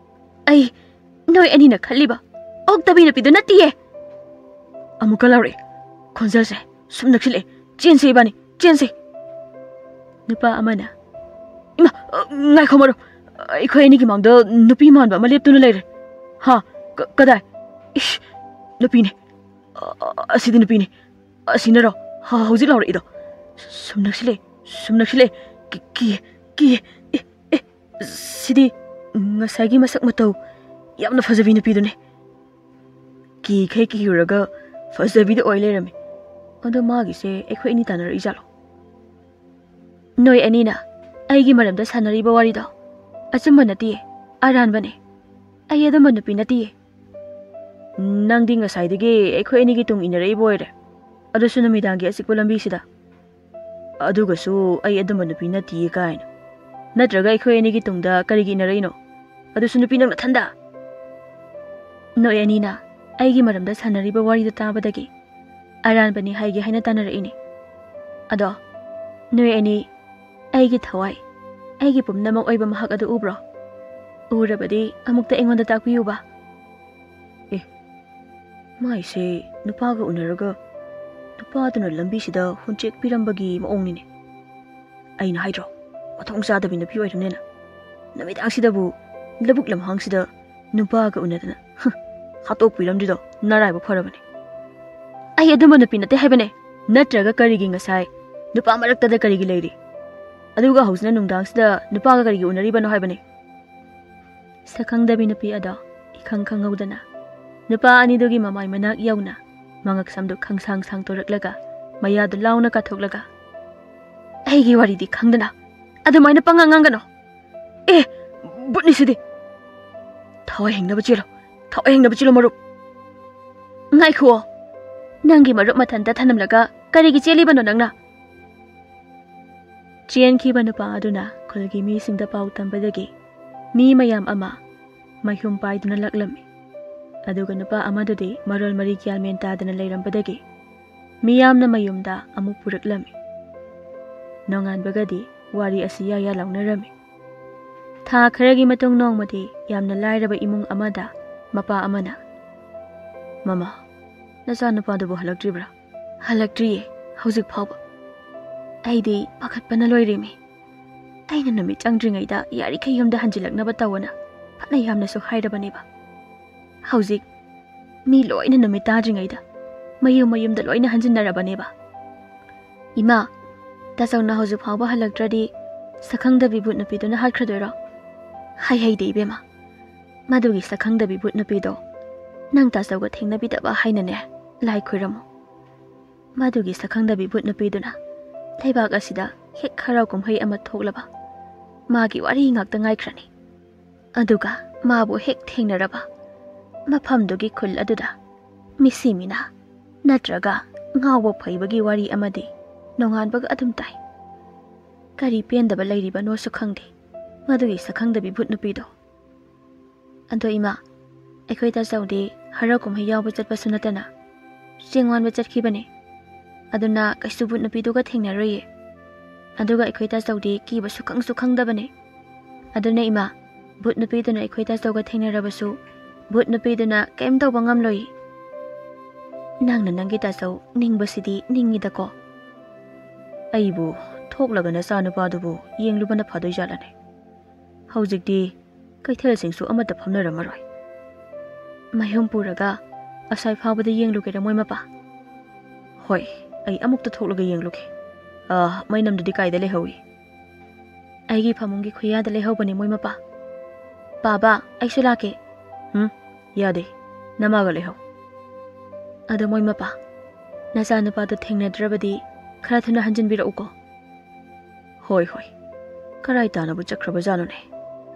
ꯑꯩ ꯅꯣꯏ ꯑꯅꯤꯅ ꯈꯜꯂꯤꯕ ꯑꯣꯛꯇꯕꯤ ꯅꯨꯄꯤꯗꯨ ꯅꯠꯇꯤꯌꯦ"꯫ ꯑꯃꯨꯛꯀ ꯂꯥꯎꯔꯛꯑꯦ꯫ ꯈꯣꯟꯖꯦꯜꯁꯦ ꯁꯨꯝ ꯅꯛꯁꯤꯜꯂꯛꯑꯦ꯫ "ꯆꯦꯟꯁꯦ ꯏꯕꯥꯅꯤ, ꯆꯦꯟꯁꯦ"꯫ ꯅꯨꯄꯥ ꯑꯃꯅ, "ꯏꯃꯥ, ꯑ, ꯉꯥꯏꯈꯣ ꯃꯔꯨꯞ, ꯑꯩꯈꯣꯏ ꯑꯅꯤꯒꯤ ꯃꯥꯡꯗ ꯅꯨꯄꯤ ꯃꯥꯟꯕ ꯑꯃ ꯂꯦꯞꯇꯨꯅ ꯂꯩꯔꯦ"꯫ "ꯍꯥ? ꯀ-, ꯀꯗꯥꯏ? ꯏꯁ, ꯅꯨꯄꯤꯅꯦ꯫ ꯑ, ꯑ, ꯑꯁꯤꯗꯤ ꯅꯨꯄꯤꯅꯦ꯫ ꯑꯁꯤꯅꯔꯣ ꯍ-, ꯍꯧꯖꯤꯛ ꯂꯥꯎꯔꯛꯏꯗꯣ? ꯁꯨꯝ ꯅꯛꯁꯤꯜꯂꯦ, ꯁꯨꯝ ꯅꯛꯁꯤꯜꯂꯦ꯫ ꯀꯤ-, ꯀꯤ-, ꯀꯤꯌꯦ꯫ ꯑꯦ, ꯑꯦ, ꯁꯤꯗꯤ ꯉꯁꯥꯏꯒꯤ ꯃꯁꯛ ꯃꯇꯧ ꯌꯥꯝꯅ ꯐꯖꯕꯤ ꯅꯨꯄꯤꯗꯨꯅꯦ"꯫ ꯀꯤꯈꯩ ꯀꯤꯔꯨꯔꯒ ꯐꯖꯕꯤꯗ ꯑꯣꯏ ꯂꯩꯔꯝꯃꯦ꯫ ꯑꯗꯣ ꯃꯥꯒꯤꯁꯦ ꯑꯩꯈꯣꯏ ꯑꯅꯤ ꯇꯥꯟꯅꯔꯛꯏꯖꯥꯠꯂꯣ? ꯅꯣꯏ ꯑꯅꯤꯅ ꯑꯩꯒꯤ ꯃꯔꯝꯗ ꯁꯥꯟꯅꯔꯤꯕ ꯋꯥꯔꯤꯗꯣ ꯑꯆꯨꯝꯕ ꯅꯠꯇꯤꯌꯦ, ꯑꯔꯥꯟꯕꯅꯦ꯫ ꯑꯩ ꯑꯗꯨꯝꯕ ꯅꯨꯄꯤ ꯅꯠꯇꯤꯌꯦ꯫ ꯅꯪꯗꯤ ꯉꯁꯥꯏꯗꯒꯤ ꯑꯩꯈꯣꯏ ꯑꯅꯤꯒꯤ ꯇꯨꯡ ꯏꯟꯅꯔꯛꯏꯕ ꯑꯣꯏꯔꯦ, ꯑꯗꯨꯁꯨ ꯅꯨꯃꯤꯗꯥꯡꯒꯤ ꯑꯆꯤꯛꯄ ꯂꯝꯕꯤꯁꯤꯗ꯫ ꯑꯗꯨꯒꯁꯨ ꯑꯩ ꯑꯗꯨꯝꯕ ꯅꯨꯄꯤ ꯅꯠꯇꯤꯌꯦ ꯀꯥꯏꯅ꯫ ꯅꯠꯇ꯭ꯔꯒ ꯑꯩꯈꯣꯏ ꯑꯅꯤꯒꯤ ꯇꯨꯡꯗ ꯀꯔꯤꯒꯤ ꯏꯟꯅꯔꯛꯏꯅꯣ? ꯑꯗꯨꯁꯨ ꯅꯨꯄꯤ ꯅꯪ ꯅꯊꯟꯗ? ꯅꯣꯏ ꯑꯅꯤꯅ ꯑꯩꯒꯤ ꯃꯔꯝꯗ ꯁꯥꯟꯅꯔꯤꯕ ꯋꯥꯔꯤꯗꯣ ꯇꯥꯕꯗꯒꯤ ꯑꯔꯥꯟꯕꯅꯤ ꯍꯥꯏꯒꯦ ꯍꯥꯏꯅ ꯇꯥꯟꯅꯔꯛꯏꯅꯦ꯫ ꯑꯗꯣ ꯅꯣꯏ ꯑꯅꯤ ꯑꯩꯒꯤ ꯊꯋꯥꯏ, ꯑꯩꯒꯤ ꯄꯨꯝꯅꯃꯛ ꯑꯣꯏꯕ ꯃꯍꯥꯛ ꯑꯗꯨ ꯎꯕ꯭ꯔꯣ? ꯎꯔꯕꯗꯤ ꯑꯃꯨꯛꯇ ꯑꯩꯉꯣꯟꯗ ꯇꯥꯛꯄꯤꯌꯨꯕ꯫ ꯑꯦ, ꯃꯥꯏꯁꯦ ꯅꯨꯄꯥꯒ ꯎꯅꯔꯒ ꯅꯨꯄꯥꯗꯨꯅ ꯂꯝꯕꯤꯁꯤꯗ ꯍꯨꯟꯆꯦꯛ ꯄꯤꯔꯝꯕꯒꯤ ꯃꯑꯣꯡꯅꯤꯅꯦ꯫ ꯑꯩꯅ ꯍꯥꯏꯗ꯭ꯔꯣ, ꯃꯊꯣꯡ ꯆꯥꯗꯕꯤ ꯅꯨꯄꯤ ꯑꯣꯏꯔꯝꯅꯦꯅ꯫ ꯅꯨꯃꯤꯗꯥꯡꯁꯤꯗꯕꯨ ꯂꯧꯕꯨꯛ ꯂꯝꯍꯥꯡꯁꯤꯗ ꯅꯨꯄꯥꯒ ꯎꯅꯗꯅ, ꯍ, ꯍꯥꯠꯇꯣꯛꯄꯤꯔꯝꯗ꯭ꯔꯤꯗꯣ ꯅꯔꯥꯏꯕꯛ ꯐꯔꯕꯅꯦ꯫ ꯑꯩ ꯑꯗꯨꯝꯕ ꯅꯨꯄꯤ ꯅꯠꯇꯦ ꯍꯥꯏꯕꯅꯦ꯫ ꯅꯠꯇ꯭ꯔꯒ ꯀꯔꯤꯒꯤ ꯉꯁꯥꯏ ꯅꯨꯄꯥ ꯃꯔꯛꯇꯗ ꯀꯔꯤꯒꯤ ꯂꯩꯔꯤ? ꯑꯗꯨꯒ ꯍꯧꯖꯤꯛꯅ ꯅꯨꯡꯗꯥꯡꯁꯤꯗ ꯅꯨꯄꯥꯒ ꯀꯔꯤꯒꯤ ꯎꯅꯔꯤꯕꯅꯣ ꯍꯥꯏꯕꯅꯦ? ꯁꯛꯈꯪꯗꯕꯤ ꯅꯨꯄꯤ ꯑꯗꯣ ꯏꯈꯪ ꯈꯪꯍꯧꯗꯅ ꯅꯨꯄꯥ ꯑꯅꯤꯗꯨꯒꯤ ꯃꯃꯥꯏ ꯃꯅꯥꯛ ꯌꯧꯅ ꯃꯉꯛ ꯁꯝꯗꯨ ꯈꯪꯁꯥꯡ ꯁꯥꯡꯗꯣꯔꯛꯂꯒ ꯃꯌꯥꯗꯨ ꯂꯥꯎꯅ ꯀꯥꯊꯣꯛꯂꯒ, "ꯑꯩꯒꯤ ꯋꯥꯔꯤꯗꯤ ꯈꯪꯗꯅ ꯑꯗꯨꯃꯥꯏꯅ ꯄꯉꯥꯡ ꯉꯥꯡꯒꯅꯨ꯫ ꯑꯦ, ꯕꯨꯠꯅꯤ ꯁꯤꯗꯤ꯫ ꯊꯋꯥꯏ ꯍꯤꯡꯅꯕ ꯆꯦꯜꯂꯣ, ꯊꯋꯥꯏ ꯍꯤꯡꯅꯕ ꯆꯦꯜꯂꯣ ꯃꯔꯨꯞ꯫ ꯉꯥꯏꯈꯨꯑꯣ, ꯅꯪꯒꯤ ꯃꯔꯨꯞ ꯃꯊꯟꯇ ꯊꯅꯝꯂꯒ ꯀꯔꯤꯒꯤ ꯆꯦꯜꯂꯤꯕꯅꯣ ꯅꯪꯅ?" ꯆꯦꯟꯈꯤꯕ ꯅꯨꯄꯥ ꯑꯗꯨꯅ ꯈꯨꯜꯒꯤ ꯃꯤꯁꯤꯡꯗ ꯄꯥꯎ ꯇꯝꯕꯗꯒꯤ ꯃꯤ ꯃꯌꯥꯝ ꯑꯃ ꯃꯥꯏꯍꯨꯝ ꯄꯥꯏꯗꯨꯅ ꯂꯥꯛꯂꯝꯃꯤ꯫ ꯑꯗꯨꯒ ꯅꯨꯄꯥ ꯑꯃꯗꯨꯗꯤ ꯃꯔꯣꯜ ꯃꯔꯤ ꯒ꯭ꯌꯥꯟ ꯃꯦꯟ ꯇꯥꯗꯅ ꯂꯩꯔꯝꯕꯗꯒꯤ ꯃꯤꯌꯥꯝꯅ ꯃꯌꯨꯝꯗ ꯑꯃꯨꯛ ꯄꯨꯔꯛꯂꯝꯃꯤ꯫ ꯅꯣꯡꯉꯥꯟꯕꯒꯗꯤ ꯋꯥꯔꯤ ꯑꯁꯤ ꯌꯥ ꯌꯥ ꯂꯥꯎꯅꯔꯝꯃꯤ꯫ ꯊꯥ ꯈꯔꯒꯤ ꯃꯇꯨꯡ ꯅꯣꯡꯃꯗꯤ ꯌꯥꯝꯅ ꯂꯥꯏꯔꯕ ꯏꯃꯨꯡ ꯑꯃꯗ ꯃꯄꯥ ꯑꯃꯅ, "ꯃꯃꯥ, ꯅꯆꯥꯅꯨꯄꯥꯗꯨꯕꯨ ꯍꯜꯂꯛꯇ꯭ꯔꯤꯕ꯭ꯔꯥ?" "ꯍꯜꯂꯛꯇ꯭ꯔꯤꯌꯦ, ꯍꯧꯖꯤꯛ ꯐꯥꯎꯕ꯫ ꯑꯩꯗꯤ ꯄꯥꯈꯠꯄꯅ ꯂꯣꯏꯔꯦꯃꯤ꯫ ꯑꯩꯅ ꯅꯨꯃꯤꯠ ꯆꯪꯗ꯭ꯔꯤꯉꯩꯗ ꯌꯥꯔꯤꯈꯩ ꯌꯨꯝꯗ ꯍꯟꯖꯤꯜꯂꯛꯅꯕ ꯇꯧꯑꯣꯅ ꯐꯅ ꯌꯥꯝꯅꯁꯨ ꯍꯥꯏꯔꯕꯅꯦꯕ꯫ ꯍꯧꯖꯤꯛ ꯃꯤ ꯂꯣꯏꯅ ꯅꯨꯃꯤꯠ ꯇꯥꯗ꯭ꯔꯤꯉꯩꯗ ꯃꯌꯨꯝ ꯃꯌꯨꯝꯗ ꯂꯣꯏꯅ ꯍꯟꯖꯤꯟꯅꯔꯕꯅꯦꯕ꯫ ꯏꯃꯥ, ꯇꯥꯆꯧꯅ ꯍꯧꯖꯤꯛ ꯐꯥꯎꯕ ꯍꯜꯂꯛꯇ꯭ꯔꯗꯤ ꯁꯛꯈꯪꯗꯕꯤ ꯕꯨꯠ ꯅꯨꯄꯤꯗꯨꯅ ꯍꯥꯠꯈ꯭ꯔꯗꯣꯏꯔꯣ?" "ꯍꯥꯏ ꯍꯩꯗꯦ ꯏꯕꯦꯝꯃ, ꯃꯗꯨꯒꯤ ꯁꯛꯈꯪꯗꯕꯤ ꯕꯨꯠ ꯅꯨꯄꯤꯗꯣ ꯅꯪ ꯇꯥꯆꯧꯒ ꯊꯦꯡꯅꯕꯤꯗꯕ ꯍꯥꯏꯅꯅꯦ ꯂꯥꯏ ꯈꯨꯔꯝꯃꯨ꯫ ꯃꯗꯨꯒꯤ ꯁꯛꯈꯪꯗꯕꯤ ꯚꯨꯠ ꯅꯨꯄꯤꯗꯨꯅ ꯂꯩꯕꯥꯛ ꯑꯁꯤꯗ ꯍꯦꯛ ꯍꯔꯥꯎ ꯀꯨꯝꯍꯩ ꯑꯃ ꯊꯣꯛꯂꯕ ꯃꯥꯒꯤ ꯋꯥꯔꯤ ꯉꯥꯛꯇ ꯉꯥꯏꯈ꯭ꯔꯅꯤ꯫ ꯑꯗꯨꯒ ꯃꯥꯕꯨ ꯍꯦꯛ ꯊꯦꯡꯅꯔꯕ ꯃꯐꯝꯗꯨꯒꯤ ꯈꯨꯜ ꯑꯗꯨꯗ ꯃꯤꯁꯤ ꯃꯤꯅꯥ ꯅꯠꯇ꯭ꯔꯒ ꯉꯥꯎꯕ ꯐꯩꯕꯒꯤ ꯋꯥꯔꯤ ꯑꯃꯗꯤ ꯅꯣꯡꯉꯥꯟꯕꯒ ꯑꯗꯨꯝ ꯇꯥꯏ꯫ ꯀꯔꯤ ꯄꯦꯟꯗꯕ ꯂꯩꯔꯤꯕꯅꯣꯁꯨ ꯈꯪꯗꯦ ꯃꯗꯨꯒꯤ ꯁꯛꯈꯪꯗꯕꯤ ꯚꯨꯠ ꯅꯨꯄꯤꯗꯣ꯫ ꯑꯗꯣ ꯏꯃꯥ, ꯑꯩꯈꯣꯏ ꯇꯥꯆꯧꯗꯤ ꯍꯔꯥꯎ ꯀꯨꯝꯍꯩ ꯌꯥꯎꯕ ꯆꯠꯄꯁꯨ ꯅꯠꯇꯅ ꯆꯦꯡ ꯋꯥꯟꯕ ꯆꯠꯈꯤꯕꯅꯦ꯫ ꯑꯗꯨꯅ ꯀꯩꯁꯨ ꯚꯨꯠ ꯅꯨꯄꯤꯗꯨꯒ ꯊꯦꯡꯅꯔꯣꯏꯌꯦ꯫ ꯑꯗꯨꯒ ꯑꯩꯈꯣꯏ ꯇꯥꯆꯧꯗꯤ ꯀꯤꯕ ꯁꯨꯈꯪꯁꯨ ꯈꯪꯗꯕꯅꯦ꯫ ꯑꯗꯨꯅ ꯏꯃꯥ, ꯚꯨꯠ ꯅꯨꯄꯤꯗꯨꯅ ꯑꯩꯈꯣꯏ ꯇꯥꯆꯧꯒ ꯊꯦꯡꯅꯔꯕꯁꯨ ꯚꯨꯠ ꯅꯨꯄꯤꯗꯨꯅ ꯀꯔꯤꯝ ꯇꯧꯕ ꯉꯝꯂꯣꯏ꯫ ꯅꯪꯅ ꯅꯪꯒꯤ ꯇꯥꯆꯧ ꯅꯤꯡꯕꯁꯤꯗꯤ ꯅꯤꯡꯉꯤꯗꯀꯣ꯫ ꯑꯩꯕꯨ ꯊꯣꯛꯂꯒ ꯅꯆꯥꯅꯨꯄꯥꯗꯨꯕꯨ ꯌꯦꯡꯂꯨꯕꯅ ꯐꯗꯣꯏ ꯖꯥꯠꯂꯅꯦ꯫ ꯍꯧꯖꯤꯛꯇꯤ ꯀꯩꯊꯦꯜꯁꯤꯡꯁꯨ ꯑꯃꯠꯇ ꯐꯝꯅꯔꯝꯃꯔꯣꯏ꯫ ꯃꯌꯨꯝ ꯄꯨꯔꯒ ꯑꯁꯥꯏ ꯐꯥꯎꯕꯗ ꯌꯦꯡꯂꯨꯒꯦꯔꯥ ꯃꯣꯏ ꯃꯄꯥ? ꯍꯣꯏ, ꯑꯩ ꯑꯃꯨꯛꯇ ꯊꯣꯛꯂꯒ ꯌꯦꯡꯂꯨꯒꯦ꯫ ꯑꯥ, ꯃꯩꯅꯝꯗꯨꯗꯤ ꯀꯥꯏꯗ ꯂꯩꯍꯧꯏ? ꯑꯩꯒꯤ ꯐꯃꯨꯡꯒꯤ ꯈꯨꯌꯥꯗ ꯂꯩꯍꯧꯕꯅꯦ ꯃꯣꯏ ꯃꯄꯥ꯫ ꯄꯥꯕ, ꯑꯩꯁꯨ ꯂꯥꯛꯀꯦ꯫ ꯍꯨꯝ, ꯌꯥꯗꯦ꯫ ꯅꯃꯥꯒ ꯂꯩꯍꯧ꯫ ꯑꯗꯣ ꯃꯣꯏ ꯃꯄꯥ, ꯅꯆꯥꯅꯨꯄꯥꯗꯣ ꯊꯦꯡꯅꯗ꯭ꯔꯕꯗꯤ ꯈꯔ ꯊꯨꯅ ꯍꯟꯖꯤꯟꯕꯤꯔꯛꯎꯀꯣ꯫ ꯍꯣꯏ, ꯍꯣꯏ꯫ ꯀꯔꯥꯏ ꯇꯥꯅꯕꯨ ꯆꯠꯈ꯭ꯔꯕꯖꯥꯠꯅꯣꯅꯦ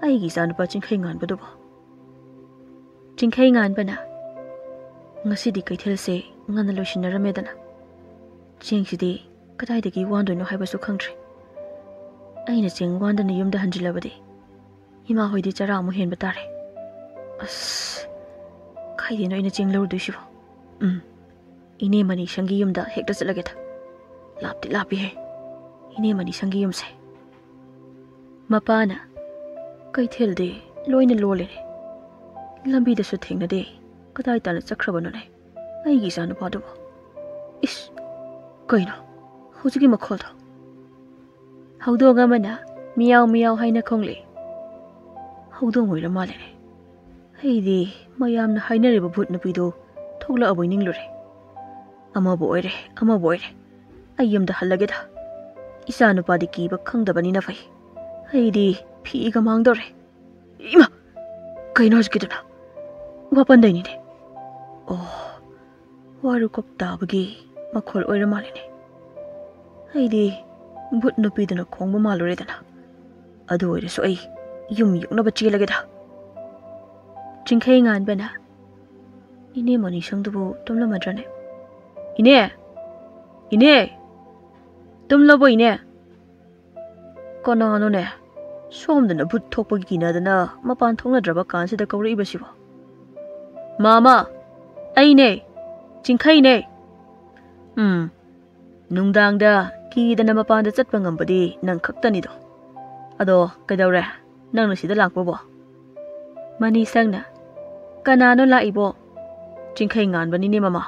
ꯑꯩꯒꯤ ꯏꯆꯥꯅꯨꯄꯥ ꯆꯤꯡꯈꯩ ꯉꯥꯟꯕꯗꯨꯕꯣ? ꯆꯤꯡꯈꯩ ꯉꯥꯟꯕꯅ, ꯉꯁꯤꯗꯤ ꯀꯩꯊꯦꯜꯁꯦ ꯉꯟꯅ ꯂꯣꯏꯁꯤꯟꯅꯔꯝꯃꯦꯗꯅ꯫ ꯆꯦꯡꯁꯤꯗꯤ ꯀꯗꯥꯏꯗꯒꯤ ꯋꯥꯟꯗꯣꯏꯅꯣ ꯍꯥꯏꯕꯁꯨ ꯈꯪꯗ꯭ꯔꯦ꯫ ꯑꯩꯅ ꯆꯦꯡ ꯋꯥꯟꯗꯅ ꯌꯨꯝꯗ ꯍꯟꯖꯤꯜꯂꯕꯗꯤ ꯏꯃꯥ ꯍꯣꯏꯗꯤ ꯆꯔꯥ ꯑꯃꯨꯛ ꯍꯦꯟꯕ ꯇꯥꯔꯦ꯫ ꯑꯁ, ꯀꯥꯏꯗꯩꯅꯣ ꯑꯩꯅ ꯆꯦꯡ ꯂꯧꯔꯨꯗꯣꯏꯁꯤꯕꯣ? ꯎꯝ, ꯏꯅꯦ ꯃꯅꯤꯁꯪꯒꯤ ꯌꯨꯝꯗ ꯍꯦꯛꯇ ꯆꯠꯂꯒꯦꯗ꯫ ꯂꯥꯞꯇꯤ ꯂꯥꯞꯄꯤꯍꯦ ꯏꯅꯦ ꯃꯅꯤꯁꯪꯒꯤ ꯌꯨꯝꯁꯦ꯫ ꯃꯄꯥꯅ, ꯀꯩꯊꯦꯜꯗꯤ ꯂꯣꯏꯅ ꯂꯣꯜꯂꯦꯅꯦ꯫ ꯂꯝꯕꯤꯗꯁꯨ ꯊꯦꯡꯅꯗꯦ꯫ ꯀꯗꯥꯏ ꯇꯥꯅ ꯆꯠꯈ꯭ꯔꯕꯅꯣꯅꯦ ꯑꯩꯒꯤ ꯏꯆꯥꯅꯨꯄꯥꯗꯨꯕꯨ? ꯏꯁ, ꯀꯩꯅꯣ ꯍꯧꯖꯤꯛꯀꯤ ꯃꯈꯣꯜꯗꯣ? ꯍꯧꯗꯣꯡ ꯑꯃꯅ ꯃꯤꯌꯥꯎ ꯃꯤꯌꯥꯎ ꯍꯥꯏꯅ ꯈꯣꯡꯂꯛꯏ꯫ ꯍꯧꯗꯣꯡ ꯑꯣꯏꯔ ꯃꯥꯜꯂꯦꯅꯦ꯫ ꯑꯩꯗꯤ ꯃꯌꯥꯝꯅ ꯍꯥꯏꯅꯔꯤꯕ ꯚꯨꯠ ꯅꯨꯄꯤꯗꯨ ꯊꯣꯛꯂꯛꯑꯕꯣꯏ ꯅꯤꯡꯂꯨꯔꯦ꯫ ꯑꯃꯕꯨ ꯑꯣꯏꯔꯦ, ꯑꯃꯕꯨ ꯑꯣꯏꯔꯦ꯫ ꯑꯩ ꯌꯨꯝꯗ ꯍꯜꯂꯒꯦꯗ꯫ ꯏꯆꯥ ꯅꯨꯄꯥꯗꯤ ꯀꯤꯕ ꯈꯪꯗꯕꯅꯤꯅ ꯐꯩ꯫ ꯑꯩꯗꯤ ꯐꯤꯒ ꯃꯥꯡꯗꯧꯔꯦ꯫ ꯏꯃꯥ! ꯀꯩꯅꯣ ꯍꯧꯖꯤꯛꯀꯤꯗꯨꯅ? ꯋꯥꯄꯟꯗꯩꯅꯤꯅꯦ꯫ ꯑꯣ, ꯋꯥꯔꯨꯀꯞ ꯇꯥꯕꯒꯤ ꯃꯈꯣꯜ ꯑꯣꯏꯔ ꯃꯥꯜꯂꯤꯅꯦ꯫ ꯑꯩꯗꯤ ꯚꯨꯠ ꯅꯨꯄꯤꯗꯨꯅ ꯈꯣꯡꯕ ꯃꯥꯜꯂꯨꯔꯦꯗꯅ꯫ ꯑꯗꯨ ꯑꯣꯏꯔꯁꯨ ꯑꯩ ꯌꯨꯝ ꯌꯧꯅꯕ ꯆꯦꯜꯂꯒꯦꯗ꯫ ꯆꯤꯡꯈꯩ ꯉꯥꯟꯕꯅ, "ꯏꯅꯦ ꯃꯅꯤꯁꯪꯗꯨꯕꯨ ꯇꯨꯝꯂꯝꯃꯗ꯭ꯔꯅꯦ? ꯏꯅꯦ! ꯏꯅꯦ! ꯇꯨꯝꯂꯕꯣ ꯏꯅꯦ?" "ꯀꯅꯥꯅꯣꯅꯦ? ꯁꯣꯝꯗꯅ ꯚꯨꯠ ꯊꯣꯛꯄꯒꯤ ꯀꯤꯅꯗꯅ ꯃꯄꯥꯟ ꯊꯣꯛꯅꯗ꯭ꯔꯕ ꯀꯥꯟꯁꯤꯗ ꯀꯧꯔꯛꯏꯕꯁꯤꯕꯣ?" "ꯃꯥꯃ, ꯑꯩꯅꯦ, ꯆꯤꯡꯈꯩꯅꯦ꯫ ꯎꯝ, ꯅꯨꯡꯗꯥꯡꯗ ꯀꯤꯗꯅ ꯃꯄꯥꯟꯗ ꯆꯠꯄ ꯉꯝꯕꯗꯤ ꯅꯪ ꯈꯛꯇꯅꯤꯗꯣ꯫ ꯑꯗꯣ ꯀꯩꯗꯧꯔꯦ ꯅꯪꯅ ꯁꯤꯗ ꯂꯥꯛꯄꯕꯣ?" ꯃꯅꯤꯁꯪꯅ, "ꯀꯅꯥꯅꯣ ꯂꯥꯛꯏꯕꯣ?" "ꯆꯤꯡꯈꯩ ꯉꯥꯟꯕꯅꯤꯅꯦ ꯃꯃꯥ꯫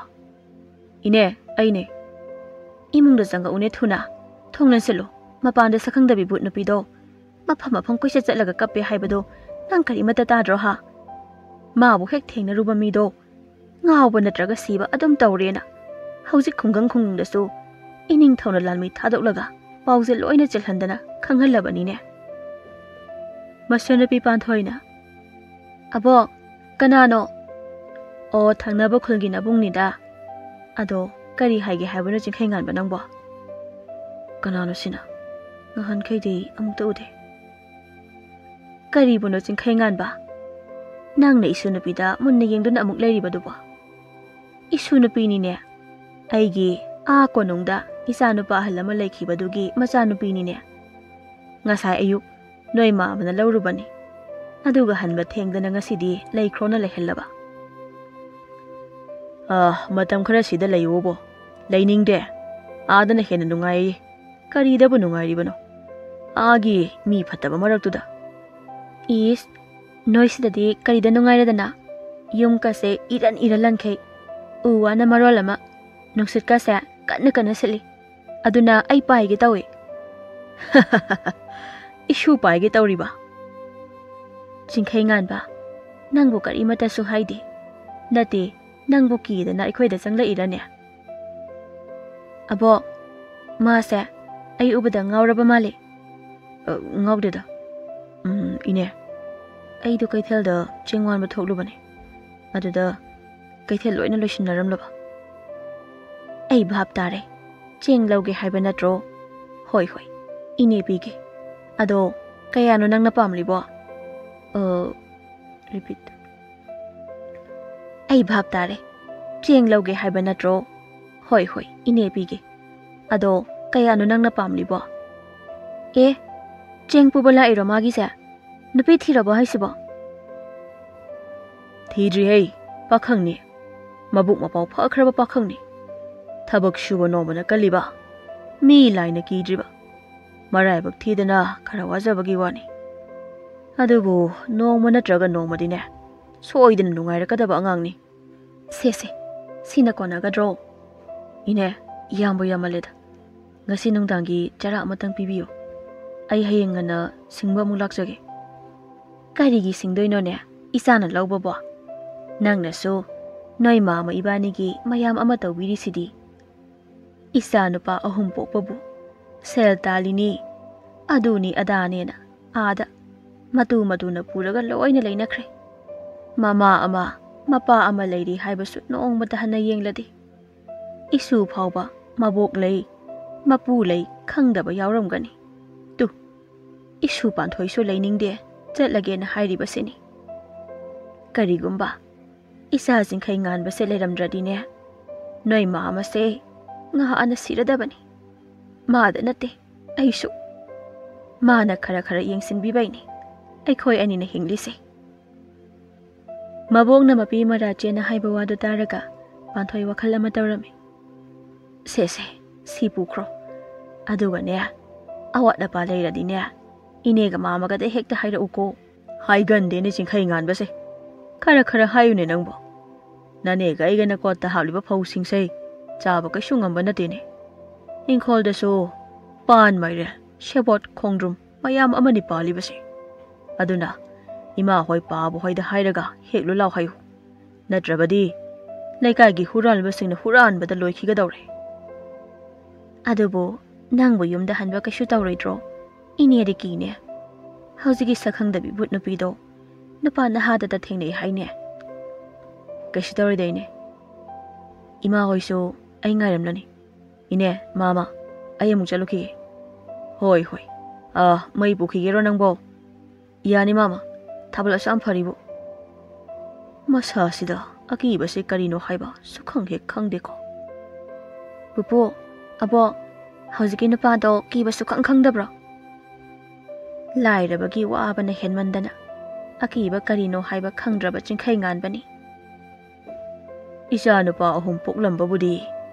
ꯏꯅꯦ, ꯑꯩꯅꯦ꯫ ꯏꯃꯨꯡꯗ ꯆꯪꯉꯛꯎꯅꯦ ꯊꯨꯅ꯫ ꯊꯣꯡ ꯂꯣꯟꯁꯤꯜꯂꯨ꯫ ꯃꯄꯥꯟꯗ ꯁꯛꯈꯪꯗꯕꯤ ꯚꯨꯠ ꯅꯨꯄꯤꯗꯣ ꯃꯐꯝ ꯃꯐꯝ ꯀꯣꯏꯆꯠ ꯆꯠꯂꯒ ꯀꯞꯄꯦ ꯍꯥꯏꯕꯗꯣ ꯅꯪ ꯀꯔꯤꯃꯠꯇ ꯇꯥꯗ꯭ꯔꯣ ꯍꯥ? ꯃꯥꯕꯨ ꯍꯦꯛ ꯊꯦꯡꯅꯔꯨꯕ ꯃꯤꯗꯣ ꯉꯥꯎꯕ ꯅꯠꯇ꯭ꯔꯒ ꯁꯤꯕ ꯑꯗꯨꯝ ꯇꯧꯔꯦꯅ ꯍꯧꯖꯤꯛ ꯈꯨꯡꯒꯪ ꯈꯨꯡꯒꯪꯗꯁꯨ ꯏꯅꯤꯡꯊꯧꯅ ꯂꯥꯟꯃꯤ ꯊꯥꯗꯣꯛꯂꯒ ꯄꯥꯎꯁꯦ ꯂꯣꯏꯅ ꯆꯦꯜꯍꯟꯗꯅ ꯈꯪꯍꯜꯂꯕꯅꯤꯅꯦ꯫" ꯃꯁꯨ ꯅꯨꯄꯤ ꯄꯥꯟꯊꯣꯏꯅ, "ꯑꯕꯣꯛ, ꯀꯅꯥꯅꯣ?" "ꯑꯣ, ꯊꯪꯅꯕ ꯈꯨꯜꯒꯤ ꯅꯕꯨꯡꯅꯤꯗ꯫ ꯑꯗꯣ ꯀꯔꯤ ꯍꯥꯏꯒꯦ ꯍꯥꯏꯕꯅꯣ ꯆꯤꯡꯈꯩ ꯉꯥꯟꯕ ꯅꯪꯕꯣ?" "ꯀꯅꯥꯅꯣ ꯁꯤꯅ? ꯉꯍꯥꯟꯈꯩꯗꯤ ꯑꯃꯨꯛꯇ ꯎꯗꯦ꯫" "ꯀꯔꯤꯕꯨꯅꯣ ꯆꯤꯡꯈꯩ ꯉꯥꯟꯕ? ꯅꯪꯅ ꯏꯁꯨ ꯅꯨꯄꯤꯗ ꯃꯨꯟꯅ ꯌꯦꯡꯗꯨꯅ ꯑꯃꯨꯛ ꯂꯩꯔꯤꯕꯗꯨꯕꯣ?" "ꯏꯁꯨ ꯅꯨꯄꯤꯅꯤꯅꯦ꯫ ꯑꯩꯒꯤ ꯑꯥ ꯀꯣꯅꯨꯡꯗ ꯏꯆꯥ ꯅꯨꯄꯥ ꯑꯍꯜ ꯑꯃ ꯂꯩꯈꯤꯕꯗꯨꯒꯤ ꯃꯆꯥꯅꯨꯄꯤꯅꯤꯅꯦ꯫ ꯉꯁꯥꯏ ꯑꯌꯨꯛ ꯅꯣꯏ ꯃꯥꯃꯅ ꯂꯧꯔꯨꯕꯅꯤ꯫ ꯑꯗꯨꯒ ꯍꯟꯕ ꯊꯦꯡꯗꯅ ꯉꯁꯤꯗꯤ ꯂꯩꯈ꯭ꯔꯣꯅ ꯂꯩꯍꯜꯂꯕ꯫" "ꯑꯥ, ꯃꯇꯝ ꯈꯔ ꯁꯤꯗ ꯂꯩꯌꯨꯕꯣ꯫ ꯂꯩꯅꯤꯡꯗꯦ꯫ ꯑꯥꯗꯅ ꯍꯦꯟꯅ ꯅꯨꯡꯉꯥꯏꯌꯦ꯫ ꯀꯔꯤꯗꯕꯨ ꯅꯨꯡꯉꯥꯏꯔꯤꯕꯅꯣ? ꯑꯥꯒꯤ ꯃꯤ ꯐꯠꯇꯕ ꯃꯔꯛꯇꯨꯗ꯫" "ꯏꯁ, ꯅꯣꯏꯁꯤꯗꯗꯤ ꯀꯔꯤꯗ ꯅꯨꯡꯉꯥꯏꯔꯗꯅ? ꯌꯨꯝꯀꯁꯦ ꯏꯔꯟ ꯏꯔꯟ ꯂꯟꯈꯩ꯫ ꯎ ꯋꯥꯅ ꯃꯔꯣꯜ ꯑꯃ, ꯅꯨꯡꯁꯤꯠꯀꯁꯦ ꯀꯟꯅ ꯀꯟꯅ ꯁꯤꯠꯂꯤ꯫ ꯑꯗꯨꯅ ꯑꯩ ꯄꯥꯏꯒꯦ ꯇꯧꯏ꯫" "ꯏꯁꯨ ꯄꯥꯏꯒꯦ ꯇꯧꯔꯤꯕ?" "ꯆꯤꯡꯈꯩ ꯉꯥꯟꯕ, ꯅꯪꯕꯨ ꯀꯔꯤꯃꯠꯇꯁꯨ ꯍꯥꯏꯗꯦ꯫ ꯅꯠꯇꯦ, ꯅꯪꯕꯨ ꯀꯤꯗꯅ ꯑꯩꯈꯣꯏꯗ ꯆꯪꯂꯛꯏꯔꯅꯦ?" "ꯑꯕꯣꯛ, ꯃꯥꯁꯦ ꯑꯩ ꯎꯕꯗ ꯉꯥꯎꯔꯕ ꯃꯥꯜꯂꯤ꯫" "ꯑ, ꯉꯥꯎꯗꯦꯗ꯫ ꯎꯝ, ꯏꯅꯦ, ꯑꯩꯗꯣ ꯀꯩꯊꯦꯜꯗ ꯆꯦꯡ ꯋꯥꯟꯕ ꯊꯣꯛꯂꯨꯕꯅꯦ꯫ ꯑꯗꯨꯗ ꯀꯩꯊꯦꯜ ꯂꯣꯏꯅ ꯂꯣꯏꯁꯤꯟꯅꯔꯝꯂꯕ꯫" ꯑꯩ ꯚꯥꯞ ꯇꯥꯔꯦ꯫ ꯆꯦꯡ ꯂꯧꯒꯦ ꯍꯥꯏꯕ ꯅꯠꯇ꯭ꯔꯣ? ꯍꯣꯏ, ꯍꯣꯏ, ꯏꯅꯦ ꯄꯤꯒꯦ꯫ ꯑꯗꯣ ꯀꯌꯥꯅꯣ ꯅꯪꯅ ꯄꯥꯝꯂꯤꯕꯣ? ꯑ, repeat꯫ ꯑꯩ ꯚꯥꯞ ꯇꯥꯔꯦ꯫ ꯆꯦꯡ ꯂꯧꯒꯦ ꯍꯥꯏꯕ ꯅꯠꯇ꯭ꯔꯣ? ꯍꯣꯏ, ꯍꯣꯏ, ꯏꯅꯦ ꯄꯤꯒꯦ꯫ ꯑꯗꯣ ꯀꯌꯥꯅꯣ ꯅꯪꯅ ꯄꯥꯝꯂꯤꯕꯣ? ꯑꯦ, ꯆꯦꯡ ꯄꯨꯕ ꯂꯥꯛꯏꯔꯣ ꯃꯥꯒꯤꯁꯦ? ꯅꯨꯄꯤ ꯊꯤꯔꯕꯣ ꯍꯥꯏꯁꯤꯕꯣ? ꯊꯤꯗ꯭ꯔꯤꯍꯦ, ꯄꯥꯈꯪꯅꯤ꯫ ꯃꯕꯨꯛ ꯃꯄꯥꯎ ꯐꯈ꯭ꯔꯕ ꯄꯥꯈꯪꯅꯤ꯫ ꯊꯕꯛ ꯁꯨꯕ ꯅꯣꯝꯕꯅ ꯀꯜꯂꯤꯕ, ꯃꯤ ꯂꯥꯏꯅ ꯀꯤꯗ꯭ꯔꯤꯕ꯫ ꯃꯔꯥꯏꯕꯛ ꯊꯤꯗꯅ ꯈꯔ ꯋꯥꯖꯕꯒꯤ ꯋꯥꯅꯤ꯫ ꯑꯗꯨꯕꯨ ꯅꯣꯡꯃ ꯅꯠꯇ꯭ꯔꯒ ꯅꯣꯡꯃꯗꯤꯅꯦ, ꯁꯣꯏꯗꯅ ꯅꯨꯡꯉꯥꯏꯔꯛꯀꯗꯕ ꯑꯉꯥꯡꯅꯤ꯫ ꯁꯦ, ꯁꯦ, ꯁꯤꯅ ꯀꯣꯟꯅꯒꯗ꯭ꯔꯣ? ꯏꯅꯦ, ꯌꯥꯝꯕꯨ ꯌꯥꯝꯃꯜꯂꯦꯗ꯫ ꯉꯁꯤ ꯅꯨꯡꯗꯥꯡꯒꯤ ꯆꯔꯥ ꯑꯃꯇꯪ ꯄꯤꯕꯤꯌꯨ꯫ ꯑꯩ ꯍꯌꯦꯡ ꯉꯟꯅ ꯁꯤꯡꯕ ꯑꯃꯨꯛ ꯂꯥꯛꯆꯒꯦ꯫ ꯀꯔꯤꯒꯤ ꯁꯤꯡꯗꯣꯏꯅꯣꯅꯦ, ꯏꯆꯥꯅ ꯂꯧꯕꯕꯣ? ꯅꯪꯅꯁꯨ ꯅꯣꯏ ꯃꯥꯃ ꯏꯕꯥꯅꯤꯒꯤ ꯃꯌꯥꯝ ꯑꯃ ꯇꯧꯕꯤꯔꯤꯁꯤꯗꯤ꯫ ꯏꯆꯥ ꯅꯨꯄꯥ ꯑꯍꯨꯝ ꯄꯣꯛꯄꯕꯨ ꯁꯦꯜ ꯇꯥꯜꯂꯤꯅꯤ, ꯑꯗꯨꯅꯤ ꯑꯗꯥꯅꯦꯅ ꯑꯥꯗ ꯃꯇꯨ ꯃꯇꯨꯅ ꯄꯨꯔꯒ ꯂꯣꯏꯅ ꯂꯩꯅꯈ꯭ꯔꯦ꯫ ꯃꯃꯥ ꯑꯃ, ꯃꯄꯥ ꯑꯃ ꯂꯩꯔꯤ ꯍꯥꯏꯕꯁꯨ ꯅꯣꯡꯃꯇ ꯍꯟꯅ ꯌꯦꯡꯂꯗꯦ꯫ ꯏꯁꯨ ꯐꯥꯎꯕ ꯃꯕꯣꯛ ꯂꯩ, ꯃꯄꯨ ꯂꯩ ꯈꯪꯗꯕ ꯌꯥꯎꯔꯝꯒꯅꯤ꯫ ꯇꯨ, ꯏꯁꯨ ꯄꯥꯟꯊꯣꯏꯁꯨ ꯂꯩꯅꯤꯡꯗꯦ, ꯆꯠꯂꯒꯦꯅ ꯍꯥꯏꯔꯤꯕꯁꯤꯅꯤ꯫ ꯀꯔꯤꯒꯨꯝꯕ ꯏꯆꯥ ꯆꯤꯡꯈꯩ ꯉꯥꯟꯕꯁꯦ ꯂꯩꯔꯝꯗ꯭ꯔꯗꯤꯅꯦ, ꯅꯣꯏ ꯃꯥꯃꯁꯦ ꯉꯥ ꯑꯅ ꯁꯤꯔꯗꯕꯅꯤ꯫ ꯃꯥꯗ ꯅꯠꯇꯦ, ꯑꯩꯁꯨ꯫ ꯃꯥꯅ ꯈꯔ ꯈꯔ ꯌꯦꯡꯁꯤꯟꯕꯤꯕꯩꯅꯤ ꯑꯩꯈꯣꯏ ꯑꯅꯤꯅ ꯍꯤꯡꯂꯤꯁꯦ꯫ ꯃꯕꯣꯛꯅ ꯃꯄꯤ ꯃꯔꯥ ꯆꯦꯟꯅ ꯍꯥꯏꯕ ꯋꯥꯗꯨ ꯇꯥꯔꯒ ꯄꯥꯟꯊꯣꯏ ꯋꯥꯈꯜ ꯑꯃ ꯇꯧꯔꯝꯃꯤ꯫ ꯁꯦ, ꯁꯦ, ꯁꯤ ꯄꯨꯈ꯭ꯔꯣ꯫ ꯑꯗꯨꯒꯅꯦ, ꯑꯋꯥꯠ ꯑꯄꯥ ꯂꯩꯔꯗꯤꯅꯦ, ꯏꯅꯦꯒ ꯃꯥꯃꯒꯗ ꯍꯦꯛꯇ ꯍꯥꯏꯔꯛꯎꯀꯣ꯫ ꯍꯥꯏꯒꯟꯗꯦꯅꯦ ꯆꯤꯡꯈꯩ ꯉꯥꯟꯕꯁꯦ꯫ ꯈꯔ ꯈꯔ ꯍꯥꯏꯌꯨꯅꯦ ꯅꯪꯕꯣ꯫ ꯅꯅꯦꯒ ꯑꯩꯒ ꯅꯀꯣꯠꯇ ꯍꯥꯞꯂꯤꯕ ꯐꯧꯁꯤꯡꯁꯦ ꯆꯥꯕ ꯀꯩꯁꯨ ꯉꯝꯕ ꯅꯠꯇꯦꯅꯦ꯫ ꯏꯪꯈꯣꯜꯗꯁꯨ ꯄꯥꯟ, ꯃꯥꯏꯔꯦꯟ, ꯁꯦꯕꯣꯠ, ꯈꯣꯡꯗ꯭ꯔꯨꯝ ꯃꯌꯥꯝ ꯑꯃꯅꯤ ꯄꯥꯜꯂꯤꯕꯁꯦ꯫ ꯑꯗꯨꯅ ꯏꯃꯥ ꯍꯣꯏ, ꯄꯥꯕ ꯍꯣꯏꯗ ꯍꯥꯏꯔꯒ ꯍꯦꯛꯂꯨ ꯂꯥꯎ ꯍꯥꯏꯌꯨ꯫ ꯅꯠꯇ꯭ꯔꯕꯗꯤ ꯂꯩꯀꯥꯏꯒꯤ ꯍꯨꯔꯥꯟꯕꯁꯤꯡꯅ ꯍꯨꯔꯥꯟꯕꯗ ꯂꯣꯏꯈꯤꯒꯗꯧꯔꯦ꯫ ꯑꯗꯨꯕꯨ ꯅꯪꯕꯨ ꯌꯨꯝꯗ ꯍꯟꯕ ꯀꯩꯁꯨ ꯇꯧꯔꯣꯏꯗ꯭ꯔꯣ? ꯏꯅꯦꯗꯤ ꯀꯤꯅꯦ꯫ ꯍꯧꯖꯤꯛꯀꯤ ꯁꯛꯈꯪꯗꯕꯤ ꯚꯨꯠ ꯅꯨꯄꯤꯗꯣ ꯅꯨꯄꯥ ꯅꯍꯥꯗꯇ ꯊꯦꯡꯅꯩ ꯍꯥꯏꯅꯦ꯫ ꯀꯩꯁꯨ ꯇꯧꯔꯣꯏꯗ ꯏꯅꯦ꯫ ꯏꯃꯥ ꯍꯣꯏꯁꯨ ꯑꯩ ꯉꯥꯏꯔꯝꯂꯅꯤ꯫ ꯏꯅꯦ, ꯃꯥꯃ, ꯑꯩ ꯑꯃꯨꯛ ꯆꯠꯂꯨꯈꯤꯒꯦ꯫ ꯍꯣꯏ, ꯍꯣꯏ꯫ ꯑꯥ, ꯃꯩ ꯄꯨꯈꯤꯒꯦꯔꯣ ꯅꯪꯕꯣ? ꯌꯥꯅꯤ ꯃꯥꯃ, ꯊꯥꯕꯜ ꯑꯁꯨꯛ ꯌꯥꯝ ꯐꯔꯤꯕꯨ꯫ ꯃꯁꯥꯁꯤꯗ ꯑꯀꯤꯕꯁꯤ ꯀꯔꯤꯅꯣ ꯍꯥꯏꯕ ꯁꯨꯈꯪ ꯍꯦꯛ ꯈꯪꯗꯦꯀꯣ꯫ ꯄꯨꯄꯨ, ꯑꯕꯣꯛ, ꯍꯧꯖꯤꯛꯀꯤ ꯅꯨꯄꯥꯗꯣ ꯀꯤꯕ ꯁꯨꯈꯪ ꯈꯪꯗꯕ꯭ꯔꯣ? ꯂꯥꯏꯔꯕꯒꯤ ꯋꯥꯕꯅ ꯍꯦꯟꯃꯟꯗꯅ ꯑꯀꯤꯕ ꯀꯔꯤꯅꯣ ꯍꯥꯏꯕ ꯈꯪꯗ꯭ꯔꯕ ꯆꯤꯡꯈꯩ ꯉꯥꯟꯕꯅꯤ꯫ ꯏꯆꯥꯅꯨꯄꯥ ꯑꯍꯨꯝ ꯄꯣꯛꯂꯝꯕꯕꯨꯗꯤ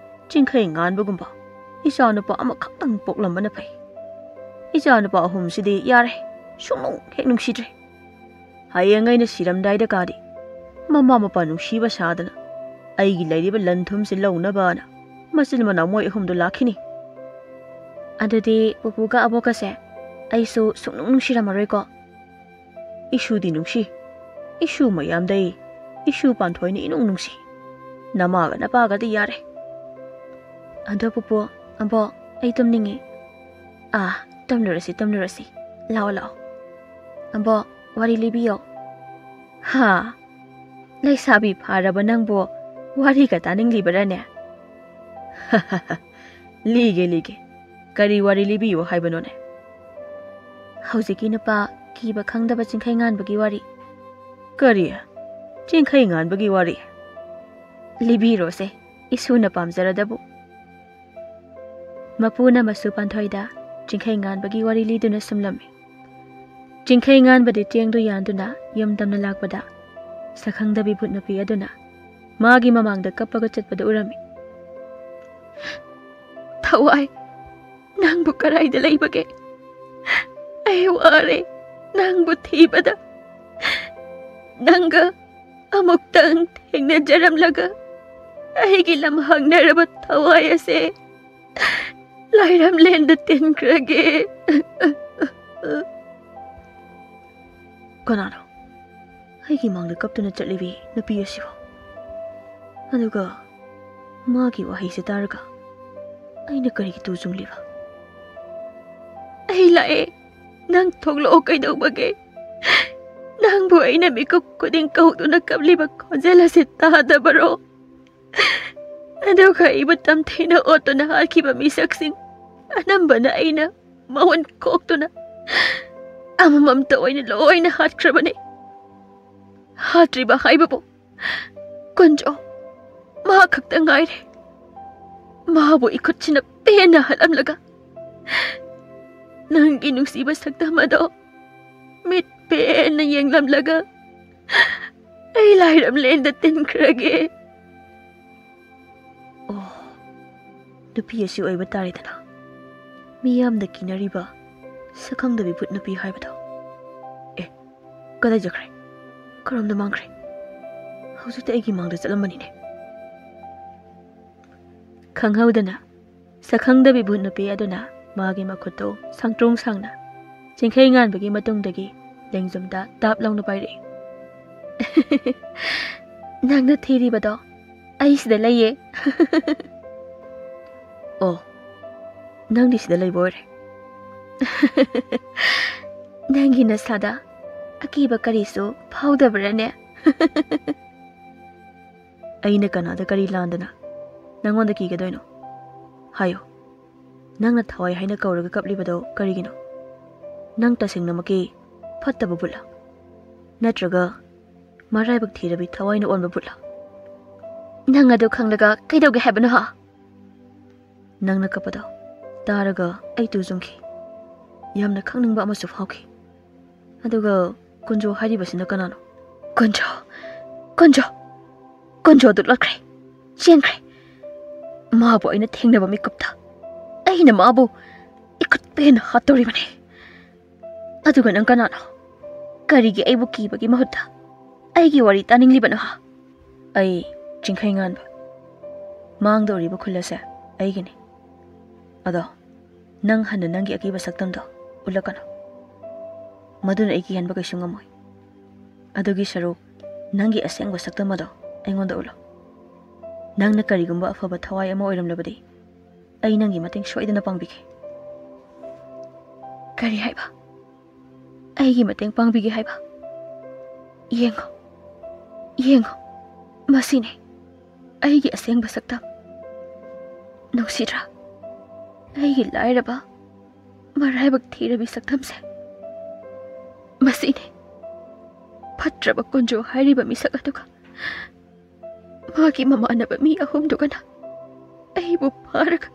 ꯆꯤꯡꯈꯩ ꯉꯥꯟꯕꯒꯨꯝꯕ ꯏꯆꯥꯅꯨꯄꯥ ꯑꯃꯈꯛꯇꯪ ꯄꯣꯛꯂꯝꯕꯅ ꯐꯩ꯫ ꯏꯆꯥꯅꯨꯄꯥ ꯑꯍꯨꯝꯁꯤꯗꯤ ꯌꯥꯔꯦ, ꯁꯨꯡꯅꯨꯡ ꯍꯦꯛ ꯅꯨꯡꯁꯤꯗ꯭ꯔꯦ꯫ ꯍꯌꯦꯡ ꯑꯩꯅ ꯁꯤꯔꯝꯗꯥꯏꯗ ꯀꯥꯗꯤ ꯃꯃꯥ ꯃꯄꯥ ꯅꯨꯡꯁꯤꯕ ꯁꯥꯗꯅ ꯑꯩꯒꯤ ꯂꯩꯔꯤꯕ ꯂꯟ ꯊꯨꯝꯁꯤ ꯂꯧꯅꯕꯅ ꯃꯆꯤꯟ ꯃꯅꯥꯎ ꯃꯣꯏ ꯑꯍꯨꯝꯗꯨ ꯂꯥꯛꯈꯤꯅꯤ꯫ ꯑꯗꯨꯗꯤ ꯄꯨꯄꯨꯒ ꯑꯕꯣꯛꯀꯁꯦ ꯑꯩꯁꯨ ꯁꯨꯡꯅꯨꯡ ꯅꯨꯡꯁꯤꯔꯝꯃꯔꯣꯏꯀꯣ? ꯏꯁꯨꯗꯤ ꯅꯨꯡꯁꯤ꯫ ꯏꯁꯨ ꯃꯌꯥꯝꯗꯩ ꯏꯁꯨ ꯄꯥꯟꯊꯣꯏꯅ ꯏꯅꯨꯡ ꯅꯨꯡꯁꯤ꯫ ꯅꯃꯥꯒ ꯅꯄꯥꯒꯗꯤ ꯌꯥꯔꯦ꯫ ꯑꯗꯣ ꯄꯨꯄꯨ, ꯑꯕꯣꯛ, ꯑꯩ ꯇꯨꯝꯅꯤꯡꯉꯦ꯫ ꯑꯥ, ꯇꯨꯝꯂꯨꯔꯁꯤ, ꯇꯨꯝꯂꯨꯔꯁꯤ꯫ ꯂꯥꯛꯑꯣ, ꯂꯥꯛꯑꯣ꯫ ꯑꯕꯣꯛ, ꯋꯥꯔꯤ ꯂꯤꯕꯤꯌꯣ꯫ ꯍꯥ? ꯂꯩꯁꯥꯕꯤ ꯐꯥꯔꯕ ꯅꯪꯕꯨ ꯋꯥꯔꯤꯒ ꯇꯥꯅꯤꯡꯂꯤꯕꯔꯅꯦ? ꯂꯤꯒꯦ, ꯂꯤꯒꯦ꯫ ꯀꯔꯤ ꯋꯥꯔꯤ ꯂꯤꯕꯤꯌꯨ ꯍꯥꯏꯕꯅꯣꯅꯦ? ꯍꯧꯖꯤꯛꯀꯤ ꯅꯨꯄꯥ ꯀꯤꯕ ꯈꯪꯗꯕ ꯆꯤꯡꯈꯩ ꯉꯥꯟꯕꯒꯤ ꯋꯥꯔꯤ꯫ ꯀꯔꯤ? ꯆꯤꯡꯈꯩ ꯉꯥꯟꯕꯒꯤ ꯋꯥꯔꯤ? ꯂꯤꯕꯤꯔꯣꯁꯦ, ꯏꯁꯨꯅ ꯄꯥꯝꯖꯔꯗꯕꯨ꯫ ꯃꯄꯨꯅ ꯃꯁꯨ ꯄꯥꯟꯊꯣꯏꯗ ꯆꯤꯡꯈꯩ ꯉꯥꯟꯕꯒꯤ ꯋꯥꯔꯤ ꯂꯤꯗꯨꯅ ꯁꯨꯝꯂꯝꯃꯤ꯫ ꯆꯤꯡꯈꯩ ꯉꯥꯟꯕꯗꯤ ꯆꯦꯡꯗꯨ ꯌꯥꯟꯗꯨꯅ ꯌꯨꯝ ꯇꯝꯅ ꯂꯥꯛꯄꯗ, ꯁꯛꯈꯪꯗꯕꯤ ꯚꯨꯠ ꯅꯨꯄꯤ ꯑꯗꯨꯅ ꯃꯥꯒꯤ ꯃꯃꯥꯡꯗ ꯀꯞꯄꯒ ꯆꯠꯄꯗꯨ ꯎꯔꯝꯃꯤ꯫ "ꯊꯋꯥꯏ, ꯅꯪꯕꯨ ꯀꯗꯥꯏꯗ ꯂꯩꯕꯒꯦ? ꯑꯩ ꯋꯥꯔꯦ ꯅꯪꯕꯨ ꯊꯤꯕꯗ꯫ ꯅꯪꯒ ꯑꯃꯨꯛꯇꯪ ꯊꯦꯡꯅꯖꯔꯝꯂꯒ ꯑꯩꯒꯤ ꯂꯝ ꯍꯪꯅꯔꯕ ꯊꯋꯥꯏ ꯑꯁꯦ ꯂꯥꯏꯔꯝꯂꯦꯟꯗ ꯇꯤꯟꯈ꯭ꯔꯒꯦ꯫" ꯀꯅꯥꯅꯣ ꯑꯩꯒꯤ ꯃꯥꯡꯗ ꯀꯞꯇꯨꯅ ꯆꯠꯂꯤꯕꯤ ꯅꯨꯄꯤ ꯑꯁꯤꯕꯣ? ꯑꯗꯨꯒ ꯃꯥꯒꯤ ꯋꯥꯍꯩꯁꯦ ꯇꯥꯔꯒ ꯑꯩꯅ ꯀꯔꯤꯒꯤ ꯇꯨ ꯆꯨꯡꯂꯤꯕ? "ꯑꯩ ꯂꯥꯛꯑꯦ, ꯅꯪ ꯊꯣꯛꯂꯛꯑꯣ, ꯀꯩꯗꯧꯕꯒꯦ? ꯅꯪꯕꯨ ꯑꯩꯅ ꯃꯤꯀꯨꯞ ꯈꯨꯗꯤꯡ ꯀꯧꯗꯨꯅ ꯀꯞꯂꯤꯕ ꯈꯣꯟꯖꯦꯜ ꯑꯁꯤ ꯇꯥꯗꯕꯔꯣ?" ꯑꯗꯨꯒ ꯑꯩꯕꯨ ꯇꯝꯊꯤꯅ ꯑꯣꯠꯇꯨꯅ ꯍꯥꯠꯈꯤꯕ ꯃꯤꯁꯛꯁꯤꯡ ꯑꯅꯝꯕꯅ ꯑꯩꯅ ꯃꯑꯣꯟ ꯀꯣꯛꯇꯨꯅ ꯑꯃꯃꯝꯇ ꯑꯣꯏꯅ ꯂꯣꯏꯅ ꯍꯥꯠꯈ꯭ꯔꯕꯅꯤ꯫ ꯍꯥꯠꯇ꯭ꯔꯤꯕ ꯍꯥꯏꯕꯕꯨ ꯀꯨꯟꯖꯣ ꯃꯍꯥꯛ ꯈꯛꯇ ꯉꯥꯏꯔꯦ꯫ ꯃꯥꯕꯨ ꯏꯈꯨꯠꯁꯤꯅ ꯄꯦꯟꯅ ꯍꯥꯠꯂꯝꯂꯒ ꯅꯪꯒꯤ ꯅꯨꯡꯁꯤꯕ ꯁꯛꯇꯝ ꯑꯗꯣ ꯃꯤꯠ ꯄꯦꯟꯅ ꯌꯦꯡꯂꯝꯂꯒ ꯑꯩ ꯂꯥꯏꯔꯝꯂꯦꯟꯗ ꯇꯤꯟꯈ꯭ꯔꯒꯦ꯫ ꯑꯣ, ꯅꯨꯄꯤ ꯑꯁꯤ ꯑꯣꯏꯕ ꯇꯥꯔꯦꯗꯅ꯫ ꯃꯤꯌꯥꯝꯅ ꯀꯤꯅꯔꯤꯕ ꯁꯛꯈꯪꯗꯕꯤ ꯚꯨꯠ ꯅꯨꯄꯤ ꯍꯥꯏꯕꯗꯣ꯫ ꯑꯦ, ꯀꯗꯥꯏ ꯆꯠꯈ꯭ꯔꯦ? ꯀꯔꯣꯝꯗ ꯃꯥꯡꯈ꯭ꯔꯦ? ꯍꯧꯖꯤꯛꯇ ꯑꯩꯒꯤ ꯃꯥꯡꯗ ꯆꯠꯂꯝꯕꯅꯤꯅꯦ꯫ ꯈꯪꯍꯧꯗꯅ ꯁꯛꯈꯪꯗꯕꯤ ꯚꯨꯠ ꯅꯨꯄꯤ ꯑꯗꯨꯅ ꯃꯥꯒꯤ ꯃꯈꯨꯠꯇꯨ ꯁꯥꯡꯇ꯭ꯔꯣꯡ ꯁꯥꯡꯅ ꯆꯤꯡꯈꯩ ꯉꯥꯟꯕꯒꯤ ꯃꯇꯨꯡꯗꯒꯤ ꯂꯦꯡꯖꯨꯝꯗ ꯇꯥꯞ ꯂꯥꯎꯅ ꯄꯥꯏꯔꯛꯏ꯫ "ꯅꯪꯅ ꯊꯤꯔꯤꯕꯗꯣ ꯑꯩ ꯁꯤꯗ ꯂꯩꯌꯦ꯫" "ꯑꯣ, ꯅꯪꯗꯤ ꯁꯤꯗ ꯂꯩꯕ ꯑꯣꯏꯔꯦ꯫" "ꯅꯪꯒꯤ ꯅꯁꯥꯗ ꯑꯀꯤꯕ ꯀꯔꯤꯁꯨ ꯐꯥꯎꯗꯕ꯭ꯔꯥꯅꯦ?" "ꯑꯩꯅ ꯀꯅꯥꯗ ꯀꯔꯤ ꯂꯥꯟꯗꯅ ꯅꯪꯉꯣꯟꯗ ꯀꯤꯒꯗꯣꯏꯅꯣ? ꯍꯥꯏꯌꯣ, ꯅꯪꯅ ꯊꯋꯥꯏ ꯍꯥꯏꯅ ꯀꯧꯔꯒ ꯀꯞꯂꯤꯕꯗꯣ ꯀꯔꯤꯒꯤꯅꯣ? ꯅꯪ ꯇꯁꯦꯡꯅꯃꯛꯀꯤ ꯐꯠꯇꯕ ꯚꯨꯠꯂꯥ? ꯅꯠꯇ꯭ꯔꯒ ꯃꯔꯥꯏꯕꯛ ꯊꯤꯔꯕꯤ ꯊꯋꯥꯏꯅ ꯑꯣꯟꯕ ꯚꯨꯠꯂꯥ?" "ꯅꯪ ꯑꯗꯨ ꯈꯪꯂꯒ ꯀꯩꯗꯧꯒꯦ ꯍꯥꯏꯕꯅꯣ, ꯍꯥ?" "ꯅꯪꯅ ꯀꯞꯄꯗꯣ ꯇꯥꯔꯒ ꯑꯩ ꯇꯨ ꯆꯨꯡꯈꯤ꯫ ꯌꯥꯝꯅ ꯈꯪꯅꯤꯡꯕ ꯑꯃꯁꯨ ꯐꯥꯎꯈꯤ꯫ ꯑꯗꯨꯒ ꯀꯨꯟꯖꯣ ꯍꯥꯏꯔꯤꯕꯁꯤꯅ ꯀꯅꯥꯅꯣ?" "ꯀꯨꯟꯖꯣ, ꯀꯨꯟꯖꯣ, ꯀꯨꯟꯖꯣꯗꯨ ꯂꯣꯠꯈ꯭ꯔꯦ, ꯆꯦꯟꯈ꯭ꯔꯦ꯫ ꯃꯥꯕꯨ ꯑꯩꯅ ꯊꯦꯡꯅꯕ ꯃꯤꯀꯨꯞꯇ ꯑꯩꯅ ꯃꯥꯕꯨ ꯏꯈꯨꯠ ꯄꯦꯟꯅ ꯍꯥꯠꯇꯧꯔꯤꯕꯅꯤ꯫ ꯑꯗꯨꯒ ꯅꯪ ꯀꯅꯥꯅꯣ? ꯀꯔꯤꯒꯤ ꯑꯩꯕꯨ ꯀꯤꯕꯒꯤ ꯃꯍꯨꯠꯇ ꯑꯩꯒꯤ ꯋꯥꯔꯤ ꯇꯥꯅꯤꯡꯂꯤꯕꯅꯣ, ꯍꯥ?" "ꯑꯩ ꯆꯤꯡꯈꯩ ꯉꯥꯟꯕ, ꯃꯥꯡꯗꯧꯔꯤꯕ ꯈꯨꯜ ꯑꯁꯦ ꯑꯩꯒꯤꯅꯤ꯫ ꯑꯗꯣ ꯅꯪ ꯍꯟꯅ ꯅꯪꯒꯤ ꯑꯀꯤꯕ ꯁꯛꯇꯝꯗꯣ ꯎꯠꯂꯛꯀꯅꯨ꯫ ꯃꯗꯨꯅ ꯑꯩ ꯀꯤꯍꯟꯕ ꯀꯩꯁꯨ ꯉꯝꯃꯣꯏ꯫ ꯑꯗꯨꯒꯤ ꯁꯔꯨꯛ ꯅꯪꯒꯤ ꯑꯁꯦꯡꯕ ꯁꯛꯇꯝ ꯑꯗꯣ ꯑꯩꯉꯣꯟꯗ ꯎꯠꯂꯣ꯫ ꯅꯪꯅ ꯀꯔꯤꯒꯨꯝꯕ ꯑꯐꯕ ꯊꯋꯥꯏ ꯑꯃ ꯑꯣꯏꯔꯝꯂꯕꯗꯤ ꯑꯩ ꯅꯪꯒꯤ ꯃꯇꯦꯡ ꯁꯣꯏꯗꯅ ꯄꯥꯡꯕꯤꯒꯦ꯫" "ꯀꯔꯤ ꯍꯥꯏꯕ? ꯑꯩꯒꯤ ꯃꯇꯦꯡ ꯄꯥꯡꯕꯤꯒꯦ ꯍꯥꯏꯕ? ꯌꯦꯡꯉꯣ, ꯌꯦꯡꯉꯣ, ꯃꯁꯤꯅꯤ ꯑꯩꯒꯤ ꯑꯁꯦꯡꯕ ꯁꯛꯇꯝ꯫ ꯅꯨꯡꯁꯤꯗ꯭ꯔꯥ? ꯑꯩꯒꯤ ꯂꯥꯏꯔꯕ, ꯃꯔꯥꯏꯕꯛ ꯊꯤꯔꯕꯤ ꯁꯛꯇꯝꯁꯦ꯫ ꯃꯁꯤꯅꯤ ꯐꯠꯇ꯭ꯔꯕ ꯀꯨꯟꯖꯣ ꯍꯥꯏꯔꯤꯕ ꯃꯤꯁꯛ ꯑꯗꯨꯒ ꯃꯥꯒꯤ ꯃꯃꯥꯟꯅꯕ ꯃꯤ ꯑꯍꯨꯝꯗꯨꯒꯅ ꯑꯩꯕꯨ ꯐꯥꯔꯒ,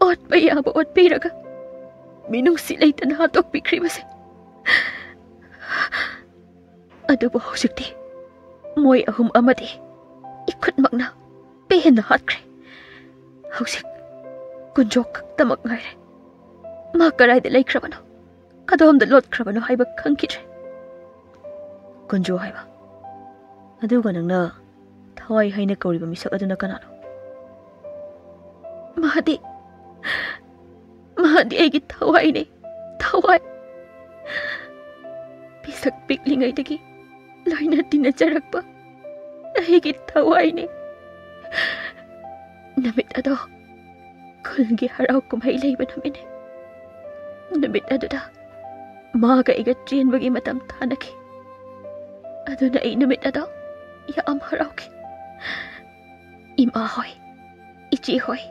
ꯑꯣꯠꯄ ꯌꯥꯕ ꯑꯣꯠꯄꯤꯔꯒ, ꯃꯤꯅꯨꯡꯁꯤ ꯂꯩꯇꯅ ꯍꯥꯠꯇꯣꯛꯄꯤꯈ꯭ꯔꯤꯕꯁꯦ꯫ ꯑꯗꯨꯕꯨ ꯍꯧꯖꯤꯛꯇꯤ ꯃꯣꯏ ꯑꯍꯨꯝ ꯑꯃꯗꯤ ꯏꯈꯨꯠꯃꯛꯅ ꯄꯦꯟꯅ ꯍꯥꯠꯈ꯭ꯔꯦ꯫ ꯍꯧꯖꯤꯛ ꯀꯨꯟꯖꯣ ꯈꯛꯇꯃꯛ ꯉꯥꯏꯔꯦ꯫ ꯃꯥ ꯀꯗꯥꯏꯗ ꯂꯩꯈ꯭ꯔꯕꯅꯣ, ꯀꯗꯣꯝꯗ ꯂꯣꯠꯈ꯭ꯔꯕꯅꯣ ꯍꯥꯏꯕ ꯈꯪꯈꯤꯗ꯭ꯔꯦ꯫ ꯀꯨꯟꯖꯣ ꯍꯥꯏꯕ, ꯑꯗꯨꯒ ꯅꯪꯅ ꯊꯋꯥꯏ ꯍꯥꯏꯅ ꯀꯧꯔꯤꯕ ꯃꯤꯁꯛ ꯑꯗꯨꯅ ꯀꯅꯥꯅꯣ? ꯃꯍꯥꯗꯤ, ꯃꯍꯥꯗꯤ ꯑꯩꯒꯤ ꯊꯋꯥꯏꯅꯦ, ꯊꯋꯥꯏ꯫ ꯄꯤꯁꯛ ꯄꯤꯛꯂꯤꯉꯩꯗꯒꯤ ꯂꯣꯏꯅ ꯇꯤꯟꯅꯖꯔꯛꯄ ꯑꯩꯒꯤ ꯊꯋꯥꯏꯅꯦ꯫ ꯅꯨꯃꯤꯠ ꯑꯗꯣ ꯈꯨꯜꯒꯤ ꯍꯔꯥꯎ ꯀꯨꯝꯍꯩ ꯂꯩꯕ ꯅꯨꯃꯤꯠꯅꯦ꯫ ꯅꯨꯃꯤꯠ ꯑꯗꯨꯗ ꯃꯥꯒ ꯑꯩꯒ ꯆꯦꯟꯕꯒꯤ ꯃꯇꯝ ꯊꯥꯅꯈꯤ꯫ ꯑꯗꯨꯅ ꯑꯩ ꯅꯨꯃꯤꯠ ꯑꯗꯣ ꯌꯥꯝ ꯍꯔꯥꯎꯈꯤ꯫ ꯏꯃꯥ ꯍꯣꯏ, ꯏꯆꯦ ꯍꯣꯏ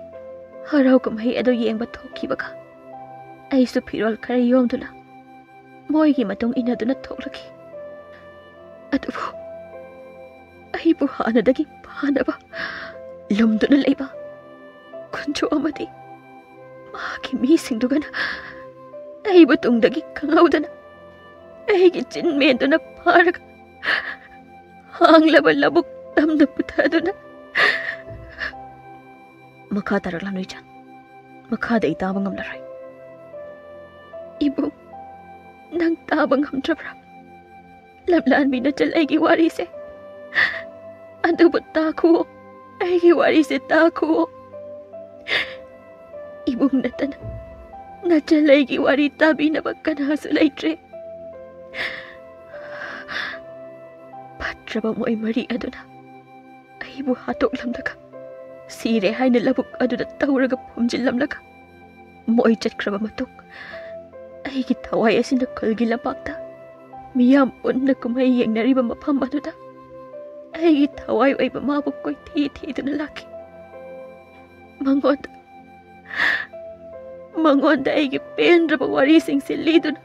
ꯍꯔꯥꯎ ꯀꯨꯝꯍꯩ ꯑꯗꯨ ꯌꯦꯡꯕ ꯊꯣꯛꯈꯤꯕꯒ ꯑꯩꯁꯨ ꯐꯤꯔꯣꯜ ꯈꯔ ꯌꯣꯝꯗꯨꯅ ꯃꯣꯏꯒꯤ ꯃꯇꯨꯡ ꯏꯟꯅꯗꯨꯅ ꯊꯣꯛꯂꯛꯈꯤ꯫ ꯑꯗꯨꯕꯨ ꯑꯩꯕꯨ ꯍꯥꯟꯅꯗꯒꯤ ꯐꯥꯅꯕ ꯂꯨꯝꯗꯨꯅ ꯂꯩꯕ ꯀꯨꯟꯖꯣ ꯑꯃꯗꯤ ꯃꯍꯥꯛꯀꯤ ꯃꯤꯁꯤꯡꯗꯨꯒꯅ ꯑꯩꯕꯨ ꯇꯨꯡꯗꯒꯤ ꯈꯪꯍꯧꯗꯅ ꯑꯩꯒꯤ ꯆꯤꯟ ꯃꯦꯟꯗꯨꯅ ꯐꯥꯔꯒ ꯍꯥꯡꯂꯕ ꯂꯧꯕꯨꯛ ꯇꯝꯗ ꯄꯨꯊꯗꯨꯅ꯫ ꯃꯈꯥ ꯇꯥꯔꯛꯂꯅꯨ ꯏꯆꯥꯟ꯫ ꯃꯈꯥꯗ ꯑꯩ ꯇꯥꯕ ꯉꯝꯂꯔꯣꯏ꯫ ꯏꯕꯨꯡ, ꯅꯪ ꯇꯥꯕ ꯉꯝꯗ꯭ꯔꯕ꯭ꯔꯥ? ꯂꯝꯂꯥꯟꯕꯤ ꯅꯆꯜ ꯑꯩꯒꯤ ꯋꯥꯔꯤꯁꯦ꯫ ꯑꯗꯨꯕꯨ ꯇꯥꯈꯨꯑꯣ, ꯑꯩꯒꯤ ꯋꯥꯔꯤꯁꯦ ꯇꯥꯈꯨꯑꯣ꯫ ꯏꯕꯨꯡ ꯅꯠꯇꯅ ꯅꯆꯜ ꯑꯩꯒꯤ ꯋꯥꯔꯤ ꯇꯥꯕꯤꯅꯕ ꯀꯅꯥꯁꯨ ꯂꯩꯇ꯭ꯔꯦ꯫ ꯐꯠꯇ꯭ꯔꯕ ꯃꯣꯏ ꯃꯔꯤ ꯑꯗꯨꯅ ꯑꯩꯕꯨ ꯍꯥꯠꯇꯣꯛꯂꯝꯂꯒ, ꯁꯤꯔꯦ ꯍꯥꯏꯅ ꯂꯧꯕꯨꯛ ꯑꯗꯨꯗ ꯇꯧꯔꯒ ꯐꯨꯝꯖꯤꯜꯂꯝꯂꯒ, ꯃꯣꯏ ꯆꯠꯈ꯭ꯔꯕ ꯃꯇꯨꯡ, ꯑꯩꯒꯤ ꯊꯋꯥꯏ ꯑꯁꯤꯅ ꯈꯨꯜꯒꯤ ꯂꯝꯄꯥꯛꯇ ꯃꯤꯌꯥꯝ ꯄꯨꯟꯅ ꯀꯨꯝꯍꯩ ꯌꯦꯡꯅꯔꯤꯕ ꯃꯐꯝ ꯑꯗꯨꯗ ꯑꯩꯒꯤ ꯊꯋꯥꯏ ꯑꯣꯏꯕ ꯃꯥꯕꯨ ꯀꯣꯏꯊꯤ ꯊꯤꯗꯨꯅ ꯂꯥꯛꯈꯤ꯫ ꯃꯉꯣꯟꯗ ꯃꯉꯣꯟꯗ ꯑꯩꯒꯤ ꯄꯦꯟꯗ꯭ꯔꯕ ꯋꯥꯔꯤꯁꯤꯡꯁꯤ ꯂꯤꯗꯨꯅ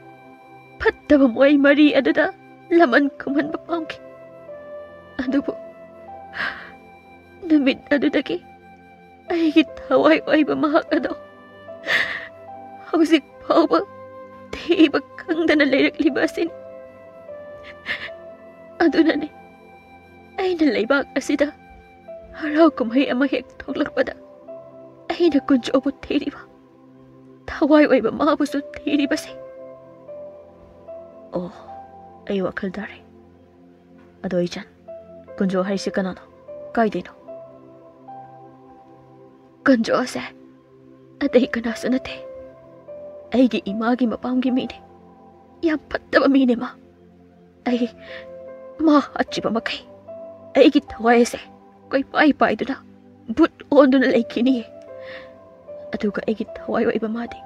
ꯐꯠꯇꯕ ꯃꯣꯏ ꯃꯔꯤ ꯑꯗꯨꯗ ꯂꯃꯟ ꯈꯨꯝꯍꯟꯕ ꯄꯥꯝꯈꯤ꯫ ꯑꯗꯨꯕꯨ ꯅꯨꯃꯤꯠ ꯑꯗꯨꯗꯒꯤ ꯑꯩꯒꯤ ꯊꯋꯥꯏ ꯑꯣꯏꯕ ꯃꯍꯥꯛ ꯑꯗꯣ ꯍꯧꯖꯤꯛ ꯐꯥꯎꯕ ꯊꯤꯕ ꯈꯪꯗꯅ ꯂꯩꯔꯛꯂꯤꯕ ꯑꯁꯤꯅꯤ꯫ ꯑꯗꯨꯅꯅꯦ ꯑꯩꯅ ꯂꯩꯕꯥꯛ ꯑꯁꯤꯗ ꯍꯔꯥꯎ ꯀꯨꯝꯍꯩ ꯑꯃ ꯍꯦꯛ ꯊꯣꯛꯂꯛꯄꯗ ꯑꯩꯅ ꯀꯨꯟꯖꯣꯕꯨ ꯊꯤꯔꯤꯕ, ꯊꯋꯥꯏ ꯑꯣꯏꯕ ꯃꯥꯕꯨꯁꯨ ꯊꯤꯔꯤꯕꯁꯦ꯫ ꯑꯣ, ꯑꯩ ꯋꯥꯈꯜ ꯇꯥꯔꯦ꯫ ꯑꯗꯣ ꯏꯆꯟ, ꯀꯨꯟꯖꯣ ꯍꯥꯏꯁꯦ ꯀꯅꯥꯅꯣ? ꯀꯥꯏꯗꯩꯅꯣ? ꯀꯨꯟꯖꯣꯁꯦ ꯑꯇꯩ ꯀꯅꯥꯁꯨ ꯅꯠꯇꯦ, ꯑꯩꯒꯤ ꯏꯃꯥꯒꯤ ꯃꯄꯥꯝꯒꯤ ꯃꯤꯅꯦ꯫ ꯌꯥꯝ ꯐꯠꯇꯕ ꯃꯤꯅꯦ ꯃꯥ꯫ ꯑꯩ ꯃꯥ ꯍꯥꯠꯇ꯭ꯔꯤꯕ ꯃꯈꯩ ꯑꯩꯒꯤ ꯊꯋꯥꯏ ꯑꯁꯦ ꯀꯣꯏꯄꯥꯏ ꯄꯥꯏꯗꯨꯅ ꯚꯨꯠ ꯑꯣꯟꯗꯨꯅ ꯂꯩꯈꯤꯅꯤꯌꯦ꯫ ꯑꯗꯨꯒ ꯑꯩꯒꯤ ꯊꯋꯥꯏ ꯑꯣꯏꯕ ꯃꯥꯗꯤ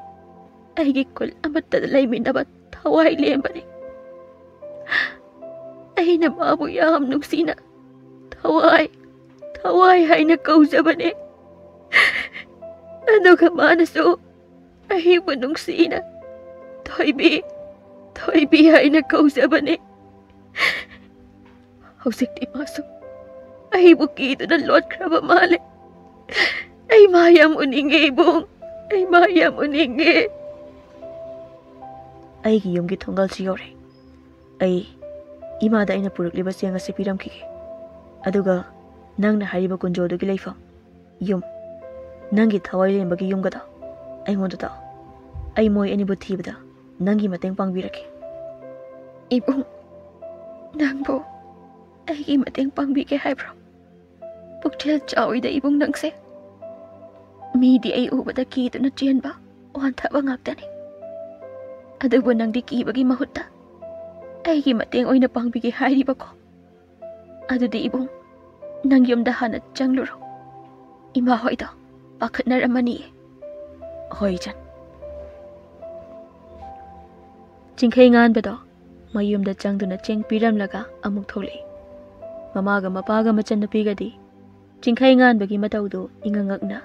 ꯑꯩꯒꯤ ꯈꯨꯜ ꯑꯃꯠꯇꯗ ꯂꯩꯃꯤꯟꯅꯕ ꯊꯋꯥꯏ ꯂꯦꯝꯕꯅꯤ꯫ ꯑꯩꯅ ꯃꯥꯕꯨ ꯌꯥꯝ ꯅꯨꯡꯁꯤꯅ ꯊꯋꯥꯏ, ꯊꯋꯥꯏ ꯍꯥꯏꯅ ꯀꯧꯖꯕꯅꯦ꯫ ꯑꯗꯨꯒ ꯃꯥꯅꯁꯨ ꯑꯩꯕꯨ ꯅꯨꯡꯁꯤꯅ ꯊꯣꯏꯕꯤ, ꯊꯣꯏꯕꯤ ꯍꯥꯏꯅ ꯀꯧꯖꯕꯅꯦ꯫ ꯍꯧꯖꯤꯛꯇꯤ ꯃꯥꯁꯨ ꯑꯩꯕꯨ ꯀꯤꯗꯨꯅ ꯂꯣꯠꯈ꯭ꯔꯕ ꯃꯥꯜꯂꯦ꯫ ꯑꯩ ꯃꯥ ꯌꯥꯝ ꯎꯅꯤꯡꯉꯦ ꯏꯕꯨꯡ, ꯑꯩ ꯃꯥ ꯌꯥꯝ ꯎꯅꯤꯡꯉꯦ꯫ ꯑꯩꯒꯤ ꯌꯨꯝꯒꯤ ꯊꯣꯡꯒꯥꯜꯁꯨ ꯌꯧꯔꯦ꯫ ꯑꯩ ꯏꯃꯥꯗ ꯑꯩꯅ ꯄꯨꯔꯛꯂꯤꯕ ꯆꯦꯡ ꯑꯁꯤ ꯄꯤꯔꯝꯈꯤꯒꯦ꯫ ꯑꯗꯨꯒ ꯅꯪꯅ ꯍꯥꯏꯔꯤꯕ ꯀꯨꯟꯖꯣꯗꯨꯒꯤ ꯂꯩꯐꯝ, ꯌꯨꯝ, ꯅꯪꯒꯤ ꯊꯋꯥꯏ ꯂꯦꯝꯕꯒꯤ ꯌꯨꯝꯒꯗꯣ ꯑꯩꯉꯣꯟꯗ ꯇꯥꯛꯑꯣ꯫ ꯑꯩ ꯃꯣꯏ ꯑꯅꯤꯕꯨ ꯊꯤꯕꯗ ꯅꯪꯒꯤ ꯃꯇꯦꯡ ꯄꯥꯡꯕꯤꯔꯛꯀꯦ꯫ ꯏꯕꯨꯡ, ꯅꯪꯕꯨ ꯑꯩꯒꯤ ꯃꯇꯦꯡ ꯄꯥꯡꯕꯤꯒꯦ ꯍꯥꯏꯕ꯭ꯔꯣ? ꯄꯨꯛꯆꯦꯜ ꯆꯥꯎꯏꯗ ꯏꯕꯨꯡ ꯅꯪꯁꯦ꯫ ꯃꯤꯗꯤ ꯑꯩ ꯎꯕꯗ ꯀꯤꯗꯨꯅ ꯆꯦꯟꯕ, ꯋꯥꯟꯊꯕ ꯉꯥꯛꯇꯅꯤ꯫ ꯑꯗꯨꯕꯨ ꯅꯪꯗꯤ ꯀꯤꯕꯒꯤ ꯃꯍꯨꯠꯇ ꯑꯩꯒꯤ ꯃꯇꯦꯡ ꯑꯣꯏꯅ ꯄꯥꯡꯕꯤꯒꯦ ꯍꯥꯏꯔꯤꯕꯀꯣ? ꯑꯗꯨꯗꯤ ꯏꯕꯨꯡ, ꯅꯪ ꯌꯨꯝꯗ ꯍꯥꯟꯅ ꯆꯪꯂꯨꯔꯣ꯫ ꯏꯃꯥ ꯍꯣꯏꯗꯣ ꯄꯥꯈꯠꯅꯔꯝꯃꯅꯤꯌꯦ꯫ ꯍꯣꯏ ꯏꯆꯟ꯫ ꯆꯤꯡꯈꯩ ꯉꯥꯟꯕꯗꯣ ꯃꯌꯨꯝꯗ ꯆꯪꯗꯨꯅ ꯆꯦꯡ ꯄꯤꯔꯝꯂꯒ ꯑꯃꯨꯛ ꯊꯣꯛꯂꯛꯏ꯫ ꯃꯃꯥꯒ ꯃꯄꯥꯒ ꯃꯆꯟꯅꯨꯄꯤꯒꯗꯤ ꯆꯤꯡꯈꯩ ꯉꯥꯟꯕꯒꯤ ꯃꯇꯧꯗꯨ ꯏꯉꯛ ꯉꯛꯅ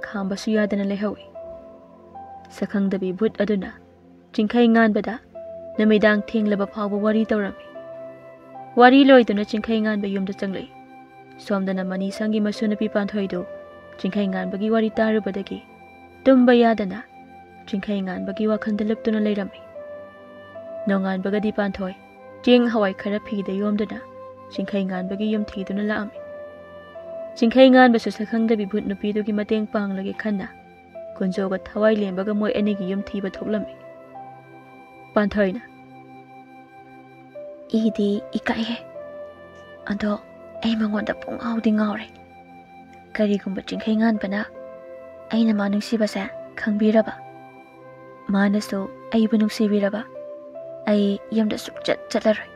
ꯈꯥꯝꯕꯁꯨ ꯌꯥꯗꯅ ꯂꯩꯍꯧꯏ꯫ ꯁꯛꯈꯪꯗꯕꯤ ꯚꯨꯠ ꯑꯗꯨꯅ ꯆꯤꯡꯈꯩ ꯉꯥꯟꯕꯗ ꯅꯨꯃꯤꯗꯥꯡ ꯊꯦꯡꯂꯕ ꯐꯥꯎꯕ ꯋꯥꯔꯤ ꯇꯧꯔꯝꯃꯤ꯫ ꯋꯥꯔꯤ ꯂꯣꯏꯗꯨꯅ ꯆꯤꯡꯈꯩ ꯉꯥꯟꯕ ꯌꯨꯝꯗ ꯆꯪꯂꯛꯏ꯫ ꯁꯣꯝꯗꯅ ꯃꯅꯤꯁꯪꯒꯤ ꯃꯁꯨ ꯅꯨꯄꯤ ꯄꯥꯟꯊꯣꯏꯗꯨ ꯆꯤꯡꯈꯩ ꯉꯥꯟꯕꯒꯤ ꯋꯥꯔꯤ ꯇꯥꯔꯨꯕꯗꯒꯤ ꯇꯨꯝꯕ ꯌꯥꯗꯅ ꯆꯤꯡꯈꯩ ꯉꯥꯟꯕꯒꯤ ꯋꯥꯈꯜꯗ ꯂꯨꯞꯇꯨꯅ ꯂꯩꯔꯝꯃꯤ꯫ ꯅꯣꯡꯉꯥꯟꯕꯒꯗꯤ ꯄꯥꯟꯊꯣꯏ ꯆꯦꯡ ꯍꯋꯥꯏ ꯈꯔ ꯐꯤꯗ ꯌꯣꯝꯗꯨꯅ ꯆꯤꯡꯈꯩ ꯉꯥꯟꯕꯒꯤ ꯌꯨꯝ ꯊꯤꯗꯨꯅ ꯂꯥꯛꯑꯝꯃꯤ꯫ ꯆꯤꯡꯈꯩ ꯉꯥꯟꯕꯁꯨ ꯁꯛꯈꯪꯗꯕꯤ ꯚꯨꯠ ꯅꯨꯄꯤꯗꯨꯒꯤ ꯃꯇꯦꯡ ꯄꯥꯡꯂꯒꯦ ꯈꯟꯅ ꯀꯨꯟꯖꯣꯒ ꯊꯋꯥꯏ ꯂꯦꯝꯕꯒ ꯃꯣꯏ ꯑꯅꯤꯒꯤ ꯌꯨꯝ ꯊꯤꯕ ꯊꯣꯛꯂꯝꯃꯤ꯫ ꯄꯥꯟꯊꯣꯏꯅ, "ꯏꯗꯤ ꯏꯀꯥꯏꯍꯦ꯫ ꯑꯗꯣ ꯑꯩ ꯃꯉꯣꯟꯗ ꯄꯨꯡꯉꯥꯎꯗꯤ ꯉꯥꯎꯔꯦ꯫ ꯀꯔꯤꯒꯨꯝꯕ ꯆꯤꯡꯈꯩ ꯉꯥꯟꯕꯅ ꯑꯩꯅ ꯃꯥ ꯅꯨꯡꯁꯤꯕꯁꯦ ꯈꯪꯕꯤꯔꯕ, ꯃꯥꯅꯁꯨ ꯑꯩꯕꯨ ꯅꯨꯡꯁꯤꯕꯤꯔꯕ, ꯑꯩ ꯌꯨꯝꯗ ꯁꯨꯛꯆꯠ ꯆꯠꯂꯔꯣꯏ꯫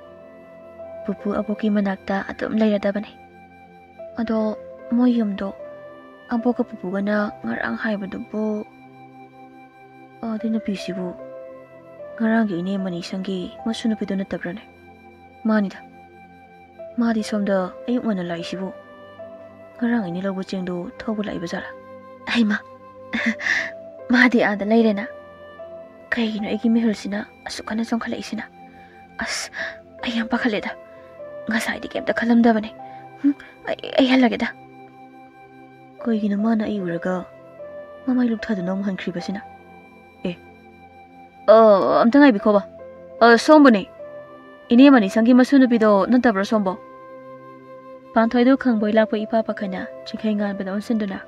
ꯄꯨꯄꯨ ꯑꯕꯣꯛꯀꯤ ꯃꯅꯥꯛꯇ ꯑꯗꯨꯝ ꯂꯩꯔꯗꯕꯅꯦ꯫ ꯑꯗꯣ ꯃꯣꯏ ꯌꯨꯝꯗꯣ ꯑꯕꯣꯛꯀ ꯄꯨꯄꯨꯒꯅ ꯉꯔꯥꯡ ꯍꯥꯏꯕꯗꯨꯕꯨ, ꯑꯗꯨ ꯅꯨꯄꯤꯁꯤꯕꯨ ꯉꯔꯥꯡꯒꯤ ꯏꯅꯦ ꯃꯅꯤꯁꯪꯒꯤ ꯃꯁꯨ ꯅꯨꯄꯤꯗꯨ ꯅꯠꯇꯕ꯭ꯔꯅꯦ?" "ꯃꯥꯅꯤꯗ꯫ ꯃꯥꯗꯤ ꯁꯣꯝꯗ ꯑꯌꯨꯛ ꯉꯟꯅ ꯂꯥꯛꯏꯁꯤꯕꯨ? ꯉꯔꯥꯡ ꯑꯩꯅ ꯂꯧꯕ ꯆꯦꯡꯗꯨ ꯊꯧꯕ ꯂꯥꯛꯏꯕ ꯖꯥꯠꯂꯥ?" "ꯍꯩꯃꯥ, ꯃꯥꯗꯤ ꯑꯥꯗ ꯂꯩꯔꯦꯅ꯫ ꯀꯩꯒꯤꯅꯣ ꯑꯩꯒꯤ ꯃꯤꯍꯨꯜꯁꯤꯅ ꯑꯁꯨꯛ ꯀꯟꯅ ꯆꯣꯡꯈꯠꯂꯛꯏꯁꯤꯅ? ꯑꯁ, ꯑꯩ ꯌꯥꯝ ꯄꯥꯈꯠꯂꯦꯗ꯫ ꯉꯁꯥꯏꯗꯤ ꯀꯩꯝꯇ ꯈꯜꯂꯝꯗꯕꯅꯦ꯫ ꯍꯨꯝ, ꯑꯩ, ꯑꯩ ꯍꯜꯂꯒꯦꯗ꯫ ꯀꯩꯒꯤꯅꯣ ꯃꯥꯅ ꯑꯩ ꯎꯔꯒ ꯃꯃꯥꯏ ꯂꯨꯞꯊꯗꯨꯅ ꯑꯃꯨꯛ ꯍꯟꯈ꯭ꯔꯤꯕꯁꯤꯅ? ꯑꯦ, ꯑ, ꯑꯝꯇ ꯉꯥꯏꯕꯤꯈꯣꯕ꯫ ꯑ, ꯁꯣꯝꯕꯨꯅꯦ꯫ ꯏꯅꯦ ꯃꯅꯤꯁꯪꯒꯤ ꯃꯁꯨ ꯅꯨꯄꯤꯗꯣ ꯅꯠꯇꯕ꯭ꯔꯣ ꯁꯣꯝꯕꯣ?" ꯄꯥꯟꯊꯣꯏꯗꯨ ꯈꯪꯕꯣꯏ ꯂꯥꯛꯄꯣꯏ ꯏꯄꯥ ꯄꯥꯈꯠꯅ ꯆꯤꯡꯈꯩ ꯉꯥꯟꯕꯗ ꯑꯣꯟꯁꯤꯟꯗꯨꯅ,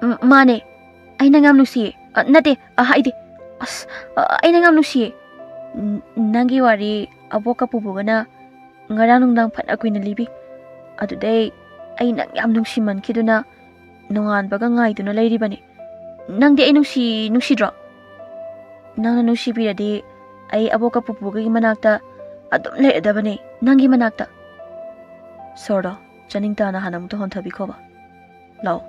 "ꯎꯝ, ꯃꯥꯅꯦ꯫ ꯑꯩ ꯅꯪ ꯌꯥꯝ ꯅꯨꯡꯁꯤꯌꯦ꯫ ꯑ, ꯅꯠꯇꯦ, ꯑ, ꯍꯥꯏꯗꯤ, ꯑꯁ, ꯑ, ꯑꯩ ꯅꯪ ꯌꯥꯝ ꯅꯨꯡꯁꯤꯌꯦ꯫ ꯎꯝ, ꯅꯪꯒꯤ ꯋꯥꯔꯤ ꯑꯕꯣꯛꯀ ꯄꯨꯄꯨꯒꯅ ꯉꯔꯥꯡ ꯅꯨꯡꯗꯥꯡ ꯐꯅ ꯀꯨꯏꯅ ꯂꯤꯕꯤ꯫ ꯑꯗꯨꯗꯩ ꯑꯩ ꯅꯪ ꯌꯥꯝ ꯅꯨꯡꯁꯤꯃꯟꯈꯤꯗꯨꯅ ꯅꯣꯡꯉꯥꯟꯕꯒ ꯉꯥꯏꯗꯨꯅ ꯂꯩꯔꯤꯕꯅꯤ꯫ ꯅꯪꯗꯤ ꯑꯩ ꯅꯨꯡꯁꯤ, ꯅꯨꯡꯁꯤꯗ꯭ꯔꯣ? ꯅꯪꯅ ꯅꯨꯡꯁꯤꯕꯤꯔꯗꯤ ꯑꯩ ꯑꯕꯣꯛꯀ ꯄꯨꯄꯨꯒꯤ ꯃꯅꯥꯛꯇ ꯑꯗꯨꯝ ꯂꯩꯔꯗꯕꯅꯦ, ꯅꯪꯒꯤ ꯃꯅꯥꯛꯇ꯫ ꯁꯣꯔꯗꯣ ꯆꯥꯅꯤꯡ ꯇꯥꯅ ꯍꯥꯟꯅ ꯑꯃꯨꯛꯇ ꯍꯣꯟꯊꯕꯤꯈꯣꯕ꯫ ꯂꯥꯛꯑꯣ,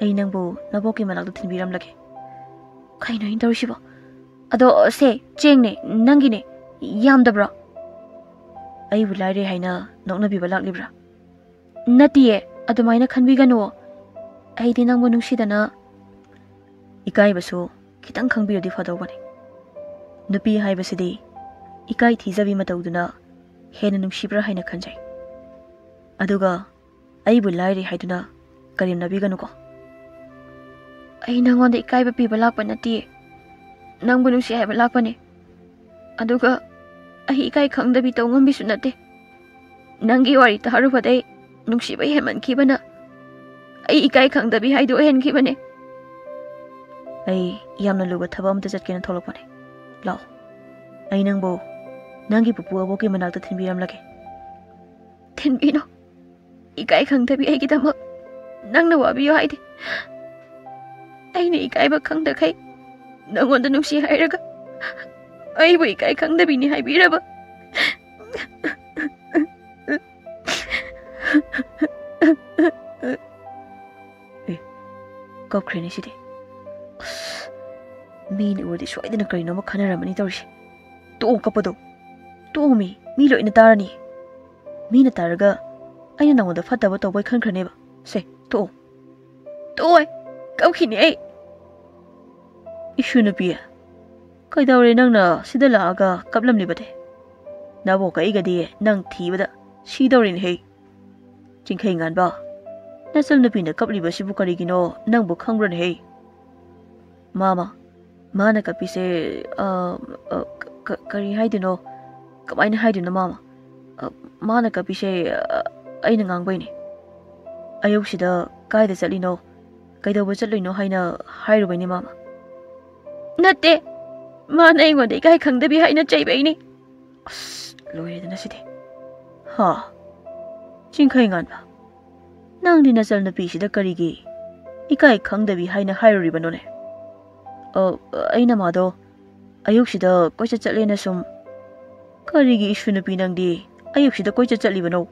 ꯑꯩ ꯅꯪꯕꯨ ꯅꯕꯣꯛꯀꯤ ꯃꯅꯥꯛꯇ ꯊꯤꯟꯕꯤꯔꯝꯂꯒꯦ꯫" ꯀꯩꯅꯣ ꯑꯩꯅ ꯇꯧꯔꯤꯁꯤꯕꯣ? "ꯑꯗꯣ ꯁꯦ, ꯆꯦꯡꯅꯦ, ꯅꯪꯒꯤꯅꯦ, ꯌꯥꯝꯗꯕ꯭ꯔꯣ?" "ꯑꯩꯕꯨ ꯂꯥꯏꯔꯦ ꯍꯥꯏꯅ ꯅꯣꯛꯅꯕꯤꯕ ꯂꯥꯛꯂꯤꯕ꯭ꯔꯥ?" "ꯅꯠꯇꯤꯌꯦ, ꯑꯗꯨꯃꯥꯏꯅ ꯈꯟꯕꯤꯒꯅꯨ꯫ ꯑꯩꯗꯤ ꯅꯪꯕꯨ ꯅꯨꯡꯁꯤꯗꯅ꯫ ꯏꯀꯥꯏꯕꯁꯨ ꯈꯤꯇꯪ ꯈꯪꯕꯤꯔꯗꯤ ꯐꯗꯧꯕꯅꯤ꯫ ꯅꯨꯄꯤ ꯍꯥꯏꯕꯁꯤꯗꯤ ꯏꯀꯥꯏ ꯊꯤꯖꯕꯤ ꯃꯇꯧꯗꯨꯅ ꯍꯦꯟꯅ ꯅꯨꯡꯁꯤꯕ꯭ꯔꯥ ꯍꯥꯏꯅ ꯈꯟꯖꯩ꯫ ꯑꯗꯨꯒ ꯑꯩꯕꯨ ꯂꯥꯏꯔꯤ ꯍꯥꯏꯗꯨꯅ ꯀꯔꯦꯝꯅꯕꯤꯒꯅꯨꯀꯣ꯫ ꯑꯩ ꯅꯪꯉꯣꯟꯗ ꯏꯀꯥꯏꯕ ꯄꯤꯕ ꯂꯥꯛꯄ ꯅꯠꯇꯤꯌꯦ꯫ ꯅꯪꯕꯨ ꯅꯨꯡꯁꯤ ꯍꯥꯏꯕ ꯂꯥꯛꯄꯅꯦ꯫ ꯑꯗꯨꯒ ꯑꯩ ꯏꯀꯥꯏ ꯈꯪꯗꯕꯤ ꯇꯧ ꯉꯝꯕꯤꯁꯨ ꯅꯠꯇꯦ꯫ ꯅꯪꯒꯤ ꯋꯥꯔꯤ ꯇꯥꯔꯨꯕꯗꯩ ꯅꯨꯡꯁꯤꯕ ꯍꯦꯟꯃꯟꯈꯤꯕꯅ ꯑꯩ ꯏꯀꯥꯏ ꯈꯪꯗꯕꯤ ꯍꯥꯏꯗꯨ ꯑꯣꯏꯍꯟꯈꯤꯕꯅꯦ꯫ ꯑꯩ ꯌꯥꯝꯅ ꯂꯨꯕ ꯊꯕꯛ ꯑꯃꯇ ꯆꯠꯀꯦꯅ ꯊꯣꯛꯂꯛꯄꯅꯦ꯫ ꯂꯥꯛꯑꯣ, ꯑꯩ ꯅꯪꯕꯨ ꯅꯪꯒꯤ ꯄꯨꯄꯨ ꯑꯕꯣꯛꯀꯤ ꯃꯅꯥꯛꯇ ꯊꯤꯟꯕꯤꯔꯝꯂꯒꯦ꯫ ꯊꯤꯟꯕꯤꯅꯣ꯫ ꯏꯀꯥꯏ ꯈꯪꯗꯕꯤ ꯑꯩꯒꯤꯗꯃꯛ ꯅꯪꯅ ꯋꯥꯕꯤꯌꯨ ꯍꯥꯏꯗꯦ꯫ ꯑꯩꯅ ꯏꯀꯥꯏꯕ ꯈꯪꯗꯈꯩ ꯅꯪꯉꯣꯟꯗ ꯅꯨꯡꯁꯤ ꯍꯥꯏꯔꯒ ꯑꯩꯕꯨ ꯏꯀꯥꯏ ꯈꯪꯗꯕꯤꯅꯤ ꯍꯥꯏꯕꯤꯔꯕ? ꯑꯦ, ꯀꯞꯈ꯭ꯔꯦꯅꯦ ꯁꯤꯗꯤ꯫ ꯑꯁ, ꯃꯤꯅ ꯎꯔꯗꯤ ꯁꯣꯏꯗꯅ ꯀꯔꯤꯅꯣꯃ ꯈꯟꯅꯔꯝꯃꯅꯤ ꯇꯧꯔꯤꯁꯦ꯫ ꯇꯣꯛꯑꯣ ꯀꯞꯄꯗꯣ꯫ ꯇꯣꯛꯑꯣ ꯃꯤ, ꯃꯤ ꯂꯣꯏꯅ ꯇꯥꯔꯅꯤ꯫ ꯃꯤꯅ ꯇꯥꯔꯒ ꯑꯩꯅ ꯅꯉꯣꯟꯗ ꯐꯠꯇꯕ ꯇꯧꯕꯩ ꯈꯟꯈ꯭ꯔꯅꯦꯕ꯫ ꯁꯦ, ꯇꯣꯛꯑꯣ꯫ ꯇꯣꯛꯑꯣꯏ, ꯀꯞꯈꯤꯅꯤ ꯑꯩ꯫ ꯏꯁꯨ ꯅꯨꯄꯤ, ꯀꯩꯗꯧꯔꯦ ꯅꯪꯅ ꯁꯤꯗ ꯂꯥꯛꯑꯒ ꯀꯞꯂꯝꯂꯤꯕꯗꯤ? ꯅꯕꯣꯛꯀ ꯑꯩꯒꯗꯤ ꯅꯪ ꯊꯤꯕꯗ ꯁꯤꯗꯧꯔꯤꯅꯦꯍꯦ꯫ ꯆꯤꯡꯈꯩ ꯉꯥꯟꯕ, ꯅꯆꯟ ꯅꯨꯄꯤꯅ ꯀꯞꯂꯤꯕꯁꯤꯕꯨ ꯀꯔꯤꯒꯤꯅꯣ ꯅꯪꯕꯨ ꯈꯪꯕ꯭ꯔꯅꯦꯍꯦ? ꯃꯥꯃ, ꯃꯥꯅ ꯀꯞꯄꯤꯁꯦ, ꯑ, ꯑ, ꯀ-, ꯀ-, ꯀꯔꯤ ꯍꯥꯏꯗꯣꯏꯅꯣ? ꯀꯃꯥꯏꯅ ꯍꯥꯏꯗꯣꯏꯅꯣ ꯃꯥꯃ? ꯑ, ꯃꯥꯅ ꯀꯞꯄꯤꯁꯦ, ꯑ, ꯑꯩꯅ ꯉꯥꯡꯕꯩꯅꯦ꯫ ꯑꯌꯨꯛꯁꯤꯗ ꯀꯥꯏꯗ ꯆꯠꯂꯤꯅꯣ, ꯀꯩꯗꯧꯕ ꯆꯠꯂꯨꯏꯅꯣ ꯍꯥꯏꯅ ꯍꯥꯏꯔꯨꯕꯩꯅꯦ ꯃꯥꯃ꯫ ꯅꯠꯇꯦ, ꯃꯥꯅ ꯑꯩꯉꯣꯟꯗ ꯏꯀꯥꯏ ꯈꯪꯗꯕꯤ ꯍꯥꯏꯅ ꯆꯩꯕꯩꯅꯦ꯫ ꯑꯁ, ꯂꯣꯏꯔꯦꯗꯅ ꯁꯤꯗꯤ꯫ ꯍꯥ? ꯆꯤꯡꯈꯩ ꯉꯥꯟꯕ, ꯅꯪꯗꯤ ꯅꯆꯟ ꯅꯨꯄꯤꯁꯤꯗ ꯀꯔꯤꯒꯤ ꯏꯀꯥꯏ ꯈꯪꯗꯕꯤ ꯍꯥꯏꯅ ꯍꯥꯏꯔꯨꯔꯤꯕꯅꯣꯅꯦ? ꯑ, ꯑꯩꯅ ꯃꯥꯗꯣ ꯑꯌꯨꯛꯁꯤꯗ ꯀꯣꯏꯆꯠ ꯆꯠꯂꯦꯅ ꯁꯨꯝ꯫ ꯀꯔꯤꯒꯤ ꯏꯁꯨ ꯅꯨꯄꯤ ꯅꯪꯗꯤ ꯑꯌꯨꯛꯁꯤꯗ ꯀꯣꯏꯆꯠ ꯆꯠꯂꯤꯕꯅꯣ?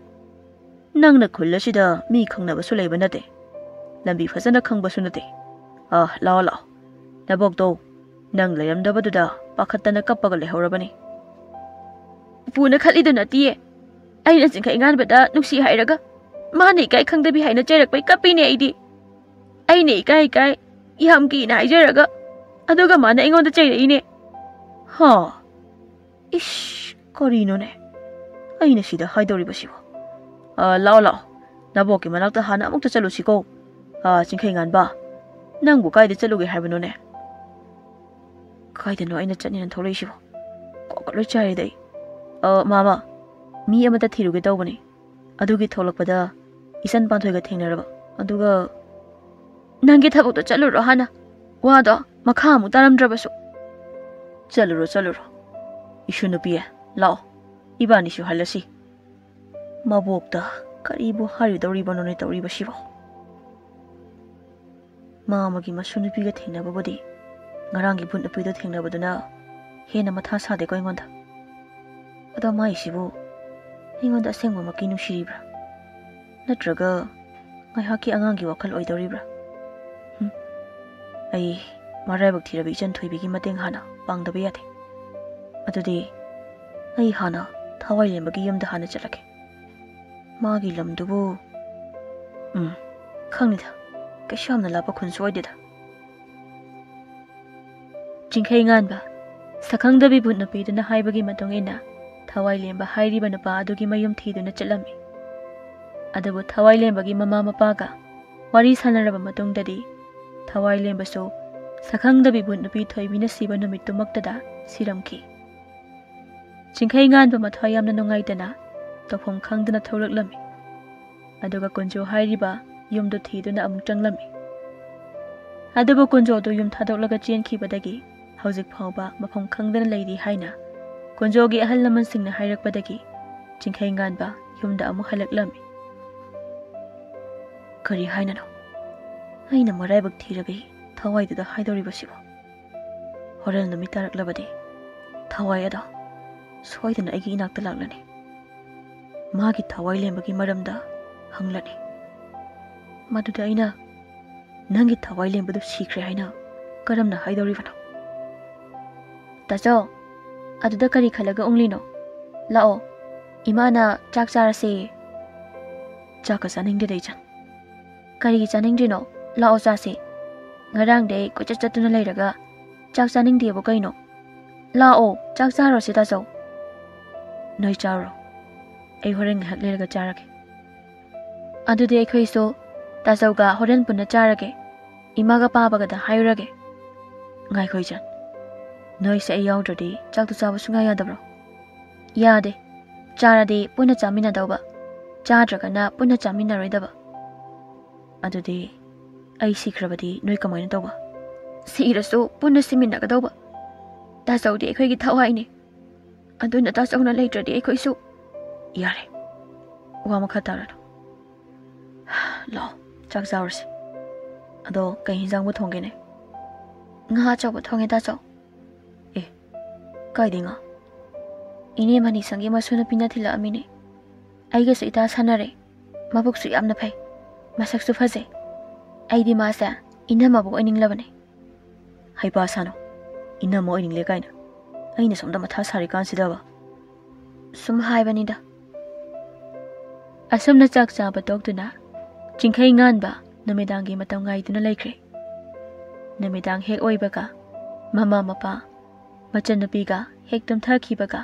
ꯅꯪꯅ ꯈꯨꯜ ꯑꯁꯤꯗ ꯃꯤ ꯈꯪꯅꯕꯁꯨ ꯂꯩꯕ ꯅꯠꯇꯦ, ꯂꯝꯕꯤ ꯐꯖꯅ ꯈꯪꯕꯁꯨ ꯅꯠꯇꯦ꯫ ꯑꯥ, ꯂꯥꯛꯑꯣ, ꯂꯥꯛꯑꯣ꯫ ꯅꯕꯣꯛꯇꯣ ꯅꯪ ꯂꯩꯔꯝꯗꯕꯗꯨꯗ ꯄꯥꯈꯠꯇꯅ ꯀꯞꯄꯒ ꯂꯩꯍꯧꯔꯕꯅꯤ꯫ ꯄꯨꯅ ꯈꯠꯂꯤꯗꯨ ꯅꯠꯇꯤꯌꯦ꯫ ꯑꯩꯅ ꯆꯤꯡꯈꯩ ꯉꯥꯟꯕꯗ ꯅꯨꯡꯁꯤ ꯍꯥꯏꯔꯒ ꯃꯥꯅ ꯏꯀꯥꯏ ꯈꯪꯗꯕꯤ ꯍꯥꯏꯅ ꯆꯩꯔꯛꯄꯩ ꯀꯞꯄꯤꯅꯦ ꯑꯩꯗꯤ꯫ ꯑꯩꯅ ꯏꯀꯥꯏ ꯏꯀꯥꯏ ꯌꯥꯝ ꯀꯤꯅ ꯍꯥꯏꯖꯔꯒ, ꯑꯗꯨꯒ ꯃꯥꯅ ꯑꯩꯉꯣꯟꯗ ꯆꯩꯔꯛꯏꯅꯦ꯫ ꯍꯥ? ꯏꯁ, ꯀꯔꯤꯅꯣꯅꯦ ꯑꯩꯅ ꯁꯤꯗ ꯍꯥꯏꯗꯧꯔꯤꯕꯁꯤꯕꯣ? ꯑ, ꯂꯥꯛꯑꯣ, ꯂꯥꯛꯑꯣ, ꯅꯕꯣꯛꯀꯤ ꯃꯅꯥꯛꯇ ꯍꯥꯟꯅ ꯑꯃꯨꯛꯇ ꯆꯠꯂꯨꯁꯤꯀꯣ꯫ ꯑ, ꯆꯤꯡꯈꯩ ꯉꯥꯟꯕ, ꯅꯪꯕꯨ ꯀꯥꯏꯗ ꯆꯠꯂꯨꯒꯦ ꯍꯥꯏꯕꯅꯣꯅꯦ? ꯀꯥꯏꯗꯅꯣ ꯑꯩꯅ ꯆꯠꯅꯤꯅ ꯊꯣꯛꯂꯛꯏꯁꯤꯕꯣ? ꯀꯣꯛꯀ ꯂꯣꯏ ꯆꯥꯏꯔꯦꯗ ꯑꯩ꯫ ꯑ, ꯃꯥꯃ, ꯃꯤ ꯑꯃꯇ ꯊꯤꯔꯨꯒꯦ ꯇꯧꯕꯅꯤ꯫ ꯑꯗꯨꯒꯤ ꯊꯣꯛꯂꯛꯄꯗ ꯏꯆꯟ ꯄꯥꯟꯊꯣꯏꯒ ꯊꯦꯡꯅꯔꯕ꯫ ꯑꯗꯨꯒ, "ꯅꯪꯒꯤ ꯊꯕꯛꯇꯣ ꯆꯠꯂꯨꯔꯣ ꯍꯥꯟꯅ꯫ ꯋꯥꯗꯣ ꯃꯈꯥ ꯑꯃꯨꯛ ꯇꯥꯔꯝꯗ꯭ꯔꯕꯁꯨ꯫" "ꯆꯠꯂꯨꯔꯣ, ꯆꯠꯂꯨꯔꯣ꯫ ꯏꯁꯨ ꯅꯨꯄꯤ, ꯂꯥꯛꯑꯣ, ꯏꯕꯥꯅꯤꯁꯨ ꯍꯜꯂꯁꯤ꯫" ꯃꯕꯣꯛꯇ ꯀꯔꯤꯕꯨ ꯍꯥꯏꯔꯨꯗꯧꯔꯤꯕꯅꯣꯅꯦ ꯇꯧꯔꯤꯕꯁꯤꯕꯣ? ꯃꯥꯃꯒꯤ ꯃꯁꯨ ꯅꯨꯄꯤꯒ ꯊꯦꯡꯅꯕꯕꯨꯗꯤ ꯉꯔꯥꯡꯒꯤ ꯚꯨꯠ ꯅꯨꯄꯤꯗꯣ ꯊꯦꯡꯅꯕꯗꯨꯅ ꯍꯦꯟꯅ ꯃꯊꯥ ꯁꯥꯗꯦꯀꯣ ꯑꯩꯉꯣꯟꯗ꯫ ꯑꯗꯣ ꯃꯥꯏꯁꯤꯕꯨ ꯑꯩꯉꯣꯟꯗ ꯑꯁꯦꯡꯕꯃꯛꯀꯤ ꯅꯨꯡꯁꯤꯔꯤꯕ꯭ꯔꯥ? ꯅꯠꯇ꯭ꯔꯒ ꯉꯥꯏꯍꯥꯛꯀꯤ ꯑꯉꯥꯡꯒꯤ ꯋꯥꯈꯜ ꯑꯣꯏꯗꯧꯔꯤꯕ꯭ꯔꯥ? ꯍꯨꯝ꯫ ꯑꯩ ꯃꯔꯥꯏꯕꯛ ꯊꯤꯔꯕ ꯏꯆꯟ ꯊꯣꯏꯕꯤꯒꯤ ꯃꯇꯦꯡ ꯍꯥꯟꯅ ꯄꯥꯡꯗꯕ ꯌꯥꯗꯦ꯫ ꯑꯗꯨꯗꯤ ꯑꯩ ꯍꯥꯟꯅ ꯊꯋꯥꯏꯂꯦꯝꯕꯒꯤ ꯌꯨꯝꯗ ꯍꯥꯟꯅ ꯆꯠꯂꯒꯦ꯫ ꯃꯥꯒꯤ ꯂꯝꯗꯨꯕꯨ, ꯎꯝ, ꯈꯪꯅꯤꯗ, ꯀꯩꯁꯨ ꯌꯥꯝꯅ ꯂꯥꯞꯄ ꯈꯨꯟꯁꯨ ꯑꯣꯏꯗꯦꯗ꯫ ꯆꯤꯡꯈꯩ ꯉꯥꯟꯕ, ꯁꯛꯈꯪꯗꯕꯤ ꯚꯨꯠ ꯅꯨꯄꯤꯗꯨꯅ ꯍꯥꯏꯕꯒꯤ ꯃꯇꯨꯡ ꯏꯟꯅ, ꯊꯋꯥꯏꯂꯦꯝꯕ ꯍꯥꯏꯔꯤꯕ ꯅꯨꯄꯥ ꯑꯗꯨꯒꯤ ꯃꯌꯨꯝ ꯊꯤꯗꯨꯅ ꯆꯠꯂꯝꯃꯤ꯫ ꯑꯗꯨꯕꯨ ꯊꯋꯥꯏꯂꯦꯝꯕꯒꯤ ꯃꯃꯥ ꯃꯄꯥꯒ ꯋꯥꯔꯤ ꯁꯥꯟꯅꯔꯕ ꯃꯇꯨꯡꯗꯗꯤ, ꯊꯋꯥꯏꯂꯦꯝꯕꯁꯨ ꯁꯛꯈꯪꯗꯕꯤ ꯚꯨꯠ ꯅꯨꯄꯤ ꯊꯣꯏꯕꯤꯅ ꯁꯤꯕ ꯅꯨꯃꯤꯠꯇꯨꯃꯛꯇꯗ ꯁꯤꯔꯝꯈꯤ꯫ ꯆꯤꯡꯈꯩ ꯉꯥꯟꯕ ꯃꯊ꯭ꯋꯥꯏ ꯌꯥꯝꯅ ꯅꯨꯡꯉꯥꯏꯇꯅ ꯇꯧꯐꯝ ꯈꯪꯗꯅ ꯊꯣꯛꯂꯛꯂꯝꯃꯤ꯫ ꯑꯗꯨꯒ ꯀꯨꯟꯖꯣ ꯍꯥꯏꯔꯤꯕ ꯌꯨꯝꯗꯨ ꯊꯤꯗꯨꯅ ꯑꯃꯨꯛ ꯆꯪꯂꯝꯃꯤ꯫ ꯑꯗꯨꯕꯨ ꯀꯨꯟꯖꯣꯗꯨ ꯌꯨꯝ ꯊꯥꯗꯣꯛꯂꯒ ꯆꯦꯟꯈꯤꯕꯗꯒꯤ ꯍꯧꯖꯤꯛ ꯐꯥꯎꯕ ꯃꯐꯝ ꯈꯪꯗꯅ ꯂꯩꯔꯤ ꯍꯥꯏꯅ ꯀꯨꯟꯖꯣꯒꯤ ꯑꯍꯜ ꯂꯃꯟꯁꯤꯡꯅ ꯍꯥꯏꯔꯛꯄꯗꯒꯤ ꯆꯤꯡꯈꯩ ꯉꯥꯟꯕ ꯌꯨꯝꯗ ꯑꯃꯨꯛ ꯍꯜꯂꯛꯂꯝꯃꯤ꯫ ꯀꯔꯤ ꯍꯥꯏꯅꯅꯣ? ꯑꯩꯅ ꯃꯔꯥꯏꯕꯛ ꯊꯤꯔꯕꯤ ꯊꯋꯥꯏꯗꯨꯗ ꯍꯥꯏꯗꯧꯔꯤꯕꯁꯤꯕꯨ? ꯍꯣꯔꯦꯟ ꯅꯨꯃꯤꯠ ꯇꯥꯔꯛꯂꯕꯗꯤ ꯊꯋꯥꯏ ꯑꯗꯣ ꯁꯣꯏꯗꯅ ꯑꯩꯒꯤ ꯏꯅꯥꯛꯇ ꯂꯥꯛꯂꯅꯤ꯫ ꯃꯥꯒꯤ ꯊꯋꯥꯏ ꯂꯦꯝꯕꯒꯤ ꯃꯔꯝꯗ ꯍꯪꯂꯅꯤ꯫ ꯃꯗꯨꯗ ꯑꯩꯅ ꯅꯪꯒꯤ ꯊꯋꯥꯏ ꯂꯦꯝꯕꯗꯨ ꯁꯤꯈ꯭ꯔꯦ ꯍꯥꯏꯅ ꯀꯔꯝꯅ ꯍꯥꯏꯗꯧꯔꯤꯕꯅꯣ? ꯇꯥꯆꯧ, ꯑꯗꯨꯗ ꯀꯔꯤ ꯈꯜꯂꯒ ꯎꯪꯂꯤꯅꯣ? ꯂꯥꯛꯑꯣ, ꯏꯃꯥꯅ ꯆꯥꯛ ꯆꯥꯔꯁꯦꯌꯦ꯫ ꯆꯥꯛꯀ ꯆꯥꯅꯤꯡꯗꯦꯗ ꯏꯆꯟ꯫ ꯀꯔꯤꯒꯤ ꯆꯥꯅꯤꯡꯗ꯭ꯔꯤꯅꯣ? ꯂꯥꯛꯑꯣ ꯆꯥꯁꯤ꯫ ꯉꯔꯥꯡꯗꯩ ꯀꯣꯏꯆꯠ ꯆꯠꯇꯨꯅ ꯂꯩꯔꯒ ꯆꯥꯛ ꯆꯥꯅꯤꯡꯗꯦꯕꯨ ꯀꯩꯅꯣ? ꯂꯥꯛꯑꯣ, ꯆꯥꯛ ꯆꯥꯔꯨꯔꯁꯤ ꯇꯥꯆꯧ꯫ ꯅꯣꯏ ꯆꯥꯔꯨꯔꯣ, ꯑꯩ ꯍꯣꯔꯦꯟ ꯉꯥꯏꯍꯥꯛ ꯂꯩꯔꯒ ꯆꯥꯔꯒꯦ꯫ ꯑꯗꯨꯗꯤ ꯑꯩꯈꯣꯏꯁꯨ ꯇꯥꯆꯧꯒ ꯍꯣꯔꯦꯟ ꯄꯨꯟꯅ ꯆꯥꯔꯒꯦ꯫ ꯏꯃꯥꯒ ꯄꯥꯕꯒꯗ ꯍꯥꯏꯔꯨꯔꯒꯦ꯫ ꯉꯥꯏꯈꯣ ꯏꯆꯟ, ꯅꯣꯏꯁꯦ ꯑꯩ ꯌꯥꯎꯗ꯭ꯔꯗꯤ ꯆꯥꯛꯇꯨ ꯆꯥꯕ ꯁꯨꯡꯌꯥ ꯌꯥꯗꯕ꯭ꯔꯣ? ꯌꯥꯗꯦ꯫ ꯆꯥꯔꯗꯤ ꯄꯨꯟꯅ ꯆꯥꯃꯤꯟꯅꯗꯧꯕ, ꯆꯥꯗ꯭ꯔꯒꯅ ꯄꯨꯟꯅ ꯆꯥꯃꯤꯟꯅꯔꯣꯏꯗꯕ꯫ ꯑꯗꯨꯗꯤ ꯑꯩ ꯁꯤꯈ꯭ꯔꯕꯗꯤ ꯅꯣꯏ ꯀꯃꯥꯏꯅ ꯇꯧꯕ? ꯁꯤꯔꯁꯨ ꯄꯨꯟꯅ ꯁꯤꯃꯤꯟꯅꯒꯗꯧꯕ꯫ ꯇꯥꯆꯧꯗꯤ ꯑꯩꯈꯣꯏꯒꯤ ꯊꯋꯥꯏꯅꯤ꯫ ꯑꯗꯨꯅ ꯇꯥꯆꯧꯅ ꯂꯩꯇ꯭ꯔꯗꯤ ꯑꯩꯈꯣꯏꯁꯨ꯫ ꯌꯥꯔꯦ, ꯋꯥ ꯃꯈꯥ ꯇꯥꯔꯅꯨ꯫ ꯂꯥꯛꯑꯣ, ꯆꯥꯛ ꯆꯥꯔꯨꯔꯁꯤ꯫ ꯑꯗꯣ ꯀꯩ ꯍꯤꯟꯖꯥꯡꯕꯨ ꯊꯣꯡꯒꯦꯅꯦ? ꯉꯥ ꯑꯆꯧꯕ ꯊꯣꯡꯉꯦ ꯇꯥꯆꯧ꯫ ꯑꯦ, ꯀꯥꯏꯗꯩ ꯉꯥ? ꯏꯅꯦ ꯃꯅꯤꯁꯪꯒꯤ ꯃꯁꯨ ꯅꯨꯄꯤꯅ ꯊꯤꯜꯂꯛꯑꯃꯤꯅꯦ꯫ ꯑꯩꯒꯁꯨ ꯏꯇꯥ ꯁꯥꯟꯅꯔꯦ꯫ ꯃꯕꯨꯛꯁꯨ ꯌꯥꯝꯅ ꯐꯩ, ꯃꯁꯛꯁꯨ ꯐꯖꯩ꯫ ꯑꯩꯗꯤ ꯃꯥꯁꯦ ꯏꯅꯝꯃꯕꯨ ꯑꯣꯏꯅꯤꯡꯂꯕꯅꯦ꯫ ꯍꯩꯄꯥ ꯁꯥꯅꯨ, ꯏꯅꯝꯃ ꯑꯣꯏꯅꯤꯡꯂꯦ ꯀꯥꯏꯅ꯫ ꯑꯩꯅ ꯁꯣꯝꯗ ꯃꯊꯥ ꯁꯥꯔꯤꯀꯥꯟꯁꯤꯗꯕ꯫ ꯁꯨꯝ ꯍꯥꯏꯕꯅꯤꯗ꯫ ꯑꯁꯨꯝꯅ ꯆꯥꯛ ꯆꯥꯕ ꯇꯣꯛꯇꯨꯅ ꯆꯤꯡꯈꯩ ꯉꯥꯟꯕ ꯅꯨꯃꯤꯗꯥꯡꯒꯤ ꯃꯇꯝ ꯉꯥꯏꯗꯨꯅ ꯂꯩꯈ꯭ꯔꯦ꯫ ꯅꯨꯃꯤꯗꯥꯡ ꯍꯦꯛ ꯑꯣꯏꯕꯒ ꯃꯃꯥ ꯃꯄꯥ, ꯃꯆꯟꯅꯨꯄꯤꯒ ꯍꯦꯛ ꯇꯨꯝꯊꯈꯤꯕꯒ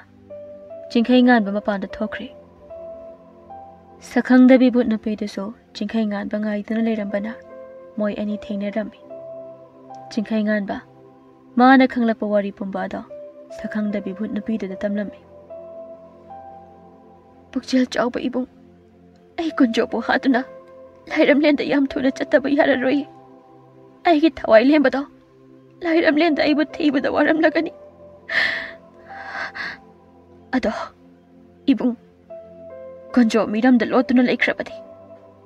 ꯆꯤꯡꯈꯩ ꯉꯥꯟꯕ ꯃꯄꯥꯟꯗ ꯊꯣꯛꯈ꯭ꯔꯦ꯫ ꯁꯛꯈꯪꯗꯕꯤ ꯚꯨꯠ ꯅꯨꯄꯤꯗꯨꯁꯨ ꯆꯤꯡꯈꯩ ꯉꯥꯟꯕ ꯉꯥꯏꯗꯨꯅ ꯂꯩꯔꯝꯕꯅ ꯃꯣꯏ ꯑꯅꯤ ꯊꯦꯡꯅꯔꯝꯃꯤ꯫ ꯆꯤꯡꯈꯩ ꯉꯥꯟꯕ ꯃꯥꯅ ꯈꯪꯂꯛꯄ ꯋꯥꯔꯤ ꯄꯨꯝꯕ ꯑꯗꯣ ꯁꯛꯈꯪꯗꯕꯤ ꯚꯨꯠ ꯅꯨꯄꯤꯗꯨꯗ ꯇꯝꯂꯝꯃꯤ꯫ ꯄꯨꯛꯆꯦꯜ ꯆꯥꯎꯕ ꯏꯕꯨꯡ, ꯑꯩ ꯀꯨꯟꯖꯣꯕꯨ ꯍꯥꯠꯇꯨꯅ ꯂꯥꯏꯔꯝꯂꯦꯟꯗ ꯌꯥꯝ ꯊꯨꯅ ꯆꯠꯇꯕ ꯌꯥꯔꯔꯣꯏ꯫ ꯑꯩꯒꯤ ꯊꯋꯥꯏ ꯂꯦꯝꯕꯗꯣ ꯂꯥꯏꯔꯝꯂꯦꯟꯗ ꯑꯩꯕꯨ ꯊꯤꯕꯗ ꯋꯥꯔꯝꯂꯒꯅꯤ꯫ ꯑꯗꯣ ꯏꯕꯨꯡ, ꯀꯨꯟꯖꯣ ꯃꯤꯔꯝꯗ ꯂꯣꯠꯇꯨꯅ ꯂꯩꯈ꯭ꯔꯕꯗꯤ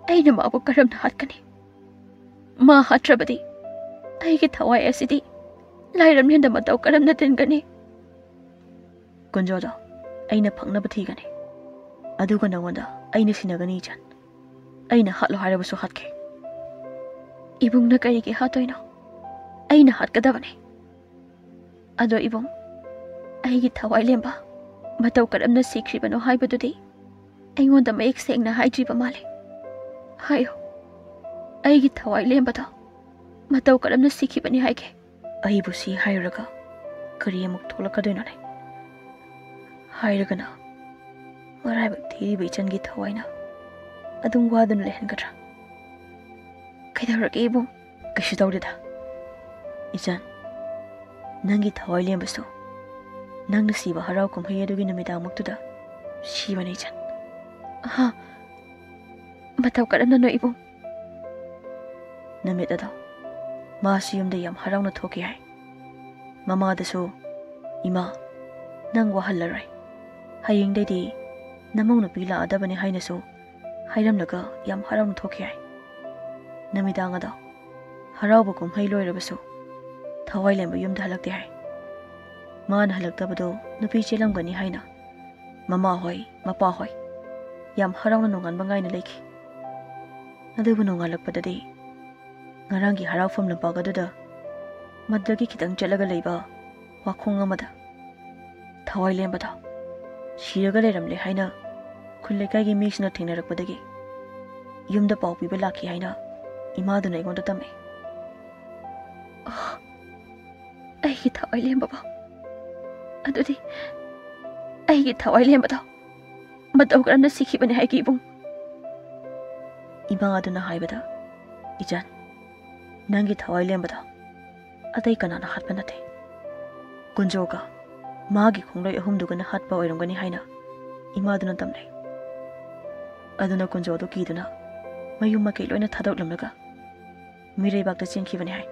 ꯑꯩꯅ ꯃꯥꯕꯨ ꯀꯔꯝꯅ ꯍꯥꯠꯀꯅꯤ? ꯃꯥ ꯍꯥꯠꯇ꯭ꯔꯕꯗꯤ ꯑꯩꯒꯤ ꯊꯋꯥꯏ ꯑꯁꯤꯗꯤ ꯂꯥꯏꯔꯝꯂꯦꯟꯗ ꯃꯇꯧ ꯀꯔꯝꯅ ꯇꯤꯟꯒꯅꯤ? ꯀꯨꯟꯖꯣꯗꯣ ꯑꯩꯅ ꯐꯪꯅꯕ ꯊꯤꯒꯅꯤ꯫ ꯑꯗꯨꯒ ꯅꯉꯣꯟꯗ ꯑꯩꯅ ꯁꯤꯟꯅꯒꯅꯤ ꯏꯆꯟ꯫ ꯑꯩꯅ ꯍꯥꯠꯂꯣ ꯍꯥꯏꯔꯕꯁꯨ ꯍꯥꯠꯀꯦ꯫ ꯏꯕꯨꯡꯅ ꯀꯔꯤꯒꯤ ꯍꯥꯠꯇꯣꯏꯅꯣ? ꯑꯩꯅ ꯍꯥꯠꯀꯗꯕꯅꯤ꯫ ꯑꯗꯣ ꯏꯕꯨꯡ, ꯑꯩꯒꯤ ꯊꯋꯥꯏ ꯂꯦꯝꯕ ꯃꯇꯧ ꯀꯔꯝꯅ ꯁꯤꯈ꯭ꯔꯤꯕꯅꯣ ꯍꯥꯏꯕꯗꯨꯗꯤ ꯑꯩꯉꯣꯟꯗ ꯃꯌꯦꯛ ꯁꯦꯡꯅ ꯍꯥꯏꯗ꯭ꯔꯤꯕ ꯃꯥꯜꯂꯦ꯫ ꯍꯥꯏꯌꯣ꯫ ꯑꯩꯒꯤ ꯊꯋꯥꯏ ꯂꯦꯝꯕꯗꯣ ꯃꯇꯧ ꯀꯔꯝꯅ ꯁꯤꯈꯤꯕꯅꯤ ꯍꯥꯏꯒꯦ? ꯑꯩꯕꯨ ꯁꯤ ꯍꯥꯏꯔꯨꯔꯒ ꯀꯔꯤ ꯑꯃꯨꯛ ꯊꯣꯛꯂꯛꯀꯗꯣꯏꯅꯣꯅꯦ? ꯍꯥꯏꯔꯒꯅ ꯃꯔꯥꯏꯕꯛ ꯊꯤꯔꯤꯕ ꯏꯆꯟꯒꯤ ꯊꯋꯥꯏꯅ ꯑꯗꯨꯝ ꯋꯥꯗꯨꯅ ꯂꯩꯍꯟꯒꯗ꯭ꯔꯥ? ꯀꯩꯗꯧꯔꯒꯦ ꯏꯕꯨꯡ? ꯀꯩꯁꯨ ꯇꯧꯗꯦꯗ꯫ ꯏꯆꯟ, ꯅꯪꯒꯤ ꯊꯋꯥꯏ ꯂꯦꯝꯕꯁꯨ ꯅꯪꯅ ꯁꯤꯕ ꯍꯔꯥꯎ ꯀꯨꯝꯍꯩ ꯑꯗꯨꯒꯤ ꯅꯨꯃꯤꯗꯥꯡꯃꯛꯇꯨꯗ ꯁꯤꯕꯅꯤ ꯏꯆꯟ꯫ ꯑꯍꯥ, ꯃꯇꯧ ꯀꯔꯝꯅꯅꯣ ꯏꯕꯨꯡ? ꯅꯨꯃꯤꯠ ꯑꯗꯣ ꯃꯥꯁꯨ ꯌꯨꯝꯗ ꯌꯥꯝ ꯍꯔꯥꯎꯅ ꯊꯣꯛꯈꯤ ꯍꯥꯏ꯫ ꯃꯃꯥꯗꯁꯨ, "ꯏꯃꯥ, ꯅꯪ ꯋꯥꯍꯜꯂꯔꯣꯏ, ꯍꯌꯦꯡꯗꯩꯗꯤ ꯅꯃꯧ ꯅꯨꯄꯤ ꯂꯥꯛꯑꯗꯕꯅꯤ" ꯍꯥꯏꯅꯁꯨ ꯍꯥꯏꯔꯝꯂꯒ ꯌꯥꯝ ꯍꯔꯥꯎꯅ ꯊꯣꯛꯈꯤ ꯍꯥꯏ꯫ ꯅꯨꯃꯤꯗꯥꯡ ꯑꯗꯣ ꯍꯔꯥꯎꯕ ꯀꯨꯝꯍꯩ ꯂꯣꯏꯔꯕꯁꯨ ꯊꯋꯥꯏ ꯂꯦꯝꯕ ꯌꯨꯝꯗ ꯍꯜꯂꯛꯇꯦ ꯍꯥꯏ꯫ ꯃꯥꯅ ꯍꯜꯂꯛꯇꯕꯗꯣ ꯅꯨꯄꯤ ꯆꯦꯜꯂꯝꯒꯅꯤ ꯍꯥꯏꯅ ꯃꯃꯥꯍꯣꯏ, ꯃꯄꯥꯍꯣꯏ ꯌꯥꯝ ꯍꯔꯥꯎꯅ ꯅꯣꯡꯉꯥꯟꯕ ꯉꯥꯏꯅ ꯂꯩꯈꯤ꯫ ꯑꯗꯨꯕꯨ ꯅꯣꯡꯉꯥꯜꯂꯛꯄꯗꯗꯤ ꯉꯔꯥꯡꯒꯤ ꯍꯔꯥꯎꯐꯝ ꯂꯝꯄꯥꯛ ꯑꯗꯨꯗ ꯃꯗꯨꯗꯒꯤ ꯈꯤꯇꯪ ꯆꯠꯂꯒ ꯂꯩꯕ ꯋꯥꯈꯣꯡ ꯑꯃꯗ ꯊꯋꯥꯏ ꯂꯦꯝꯕꯗꯣ ꯁꯤꯔꯒ ꯂꯩꯔꯝꯂꯦ ꯍꯥꯏꯅ ꯈꯨꯜ ꯂꯩꯀꯥꯏꯒꯤ ꯃꯤꯁꯤꯡꯅ ꯊꯦꯡꯅꯔꯛꯄꯗꯒꯤ ꯌꯨꯝꯗ ꯄꯥꯎ ꯄꯤꯕ ꯂꯥꯛꯈꯤ ꯍꯥꯏꯅ ꯏꯃꯥꯗꯨꯅ ꯑꯩꯉꯣꯟꯗ ꯇꯝꯃꯦ꯫ ꯑꯣ, ꯑꯩꯒꯤ ꯊꯋꯥꯏ ꯂꯦꯝꯕꯕꯣ? ꯑꯗꯨꯗꯤ ꯑꯩꯒꯤ ꯊꯋꯥꯏ ꯂꯦꯝꯕꯗꯣ ꯃꯇꯧ ꯀꯔꯝꯅ ꯁꯤꯈꯤꯕꯅꯤ ꯍꯥꯏꯒꯦ ꯏꯕꯨꯡ? ꯏꯃꯥ ꯑꯗꯨꯅ ꯍꯥꯏꯕꯗ, "ꯏꯆꯟ, ꯅꯪꯒꯤ ꯊꯋꯥꯏ ꯂꯦꯝꯕꯗꯣ ꯑꯇꯩ ꯀꯅꯥꯅ ꯍꯥꯠꯄ ꯅꯠꯇꯦ꯫ ꯀꯨꯟꯖꯣꯒ ꯃꯥꯒꯤ ꯈꯣꯡꯂꯣꯏ ꯑꯍꯨꯝꯗꯨꯒꯅ ꯍꯥꯠꯄ ꯑꯣꯏꯔꯝꯒꯅꯤ" ꯍꯥꯏꯅ ꯏꯃꯥꯗꯨꯅ ꯇꯝꯂꯦ꯫ ꯑꯗꯨꯅ ꯀꯨꯟꯖꯣꯗꯨ ꯀꯤꯗꯨꯅ ꯃꯌꯨꯝ ꯃꯀꯩ ꯂꯣꯏꯅ ꯊꯥꯗꯣꯛꯂꯝꯂꯒ ꯃꯤꯔꯩꯕꯥꯛꯇ ꯆꯦꯟꯈꯤꯕꯅꯤ ꯍꯥꯏ꯫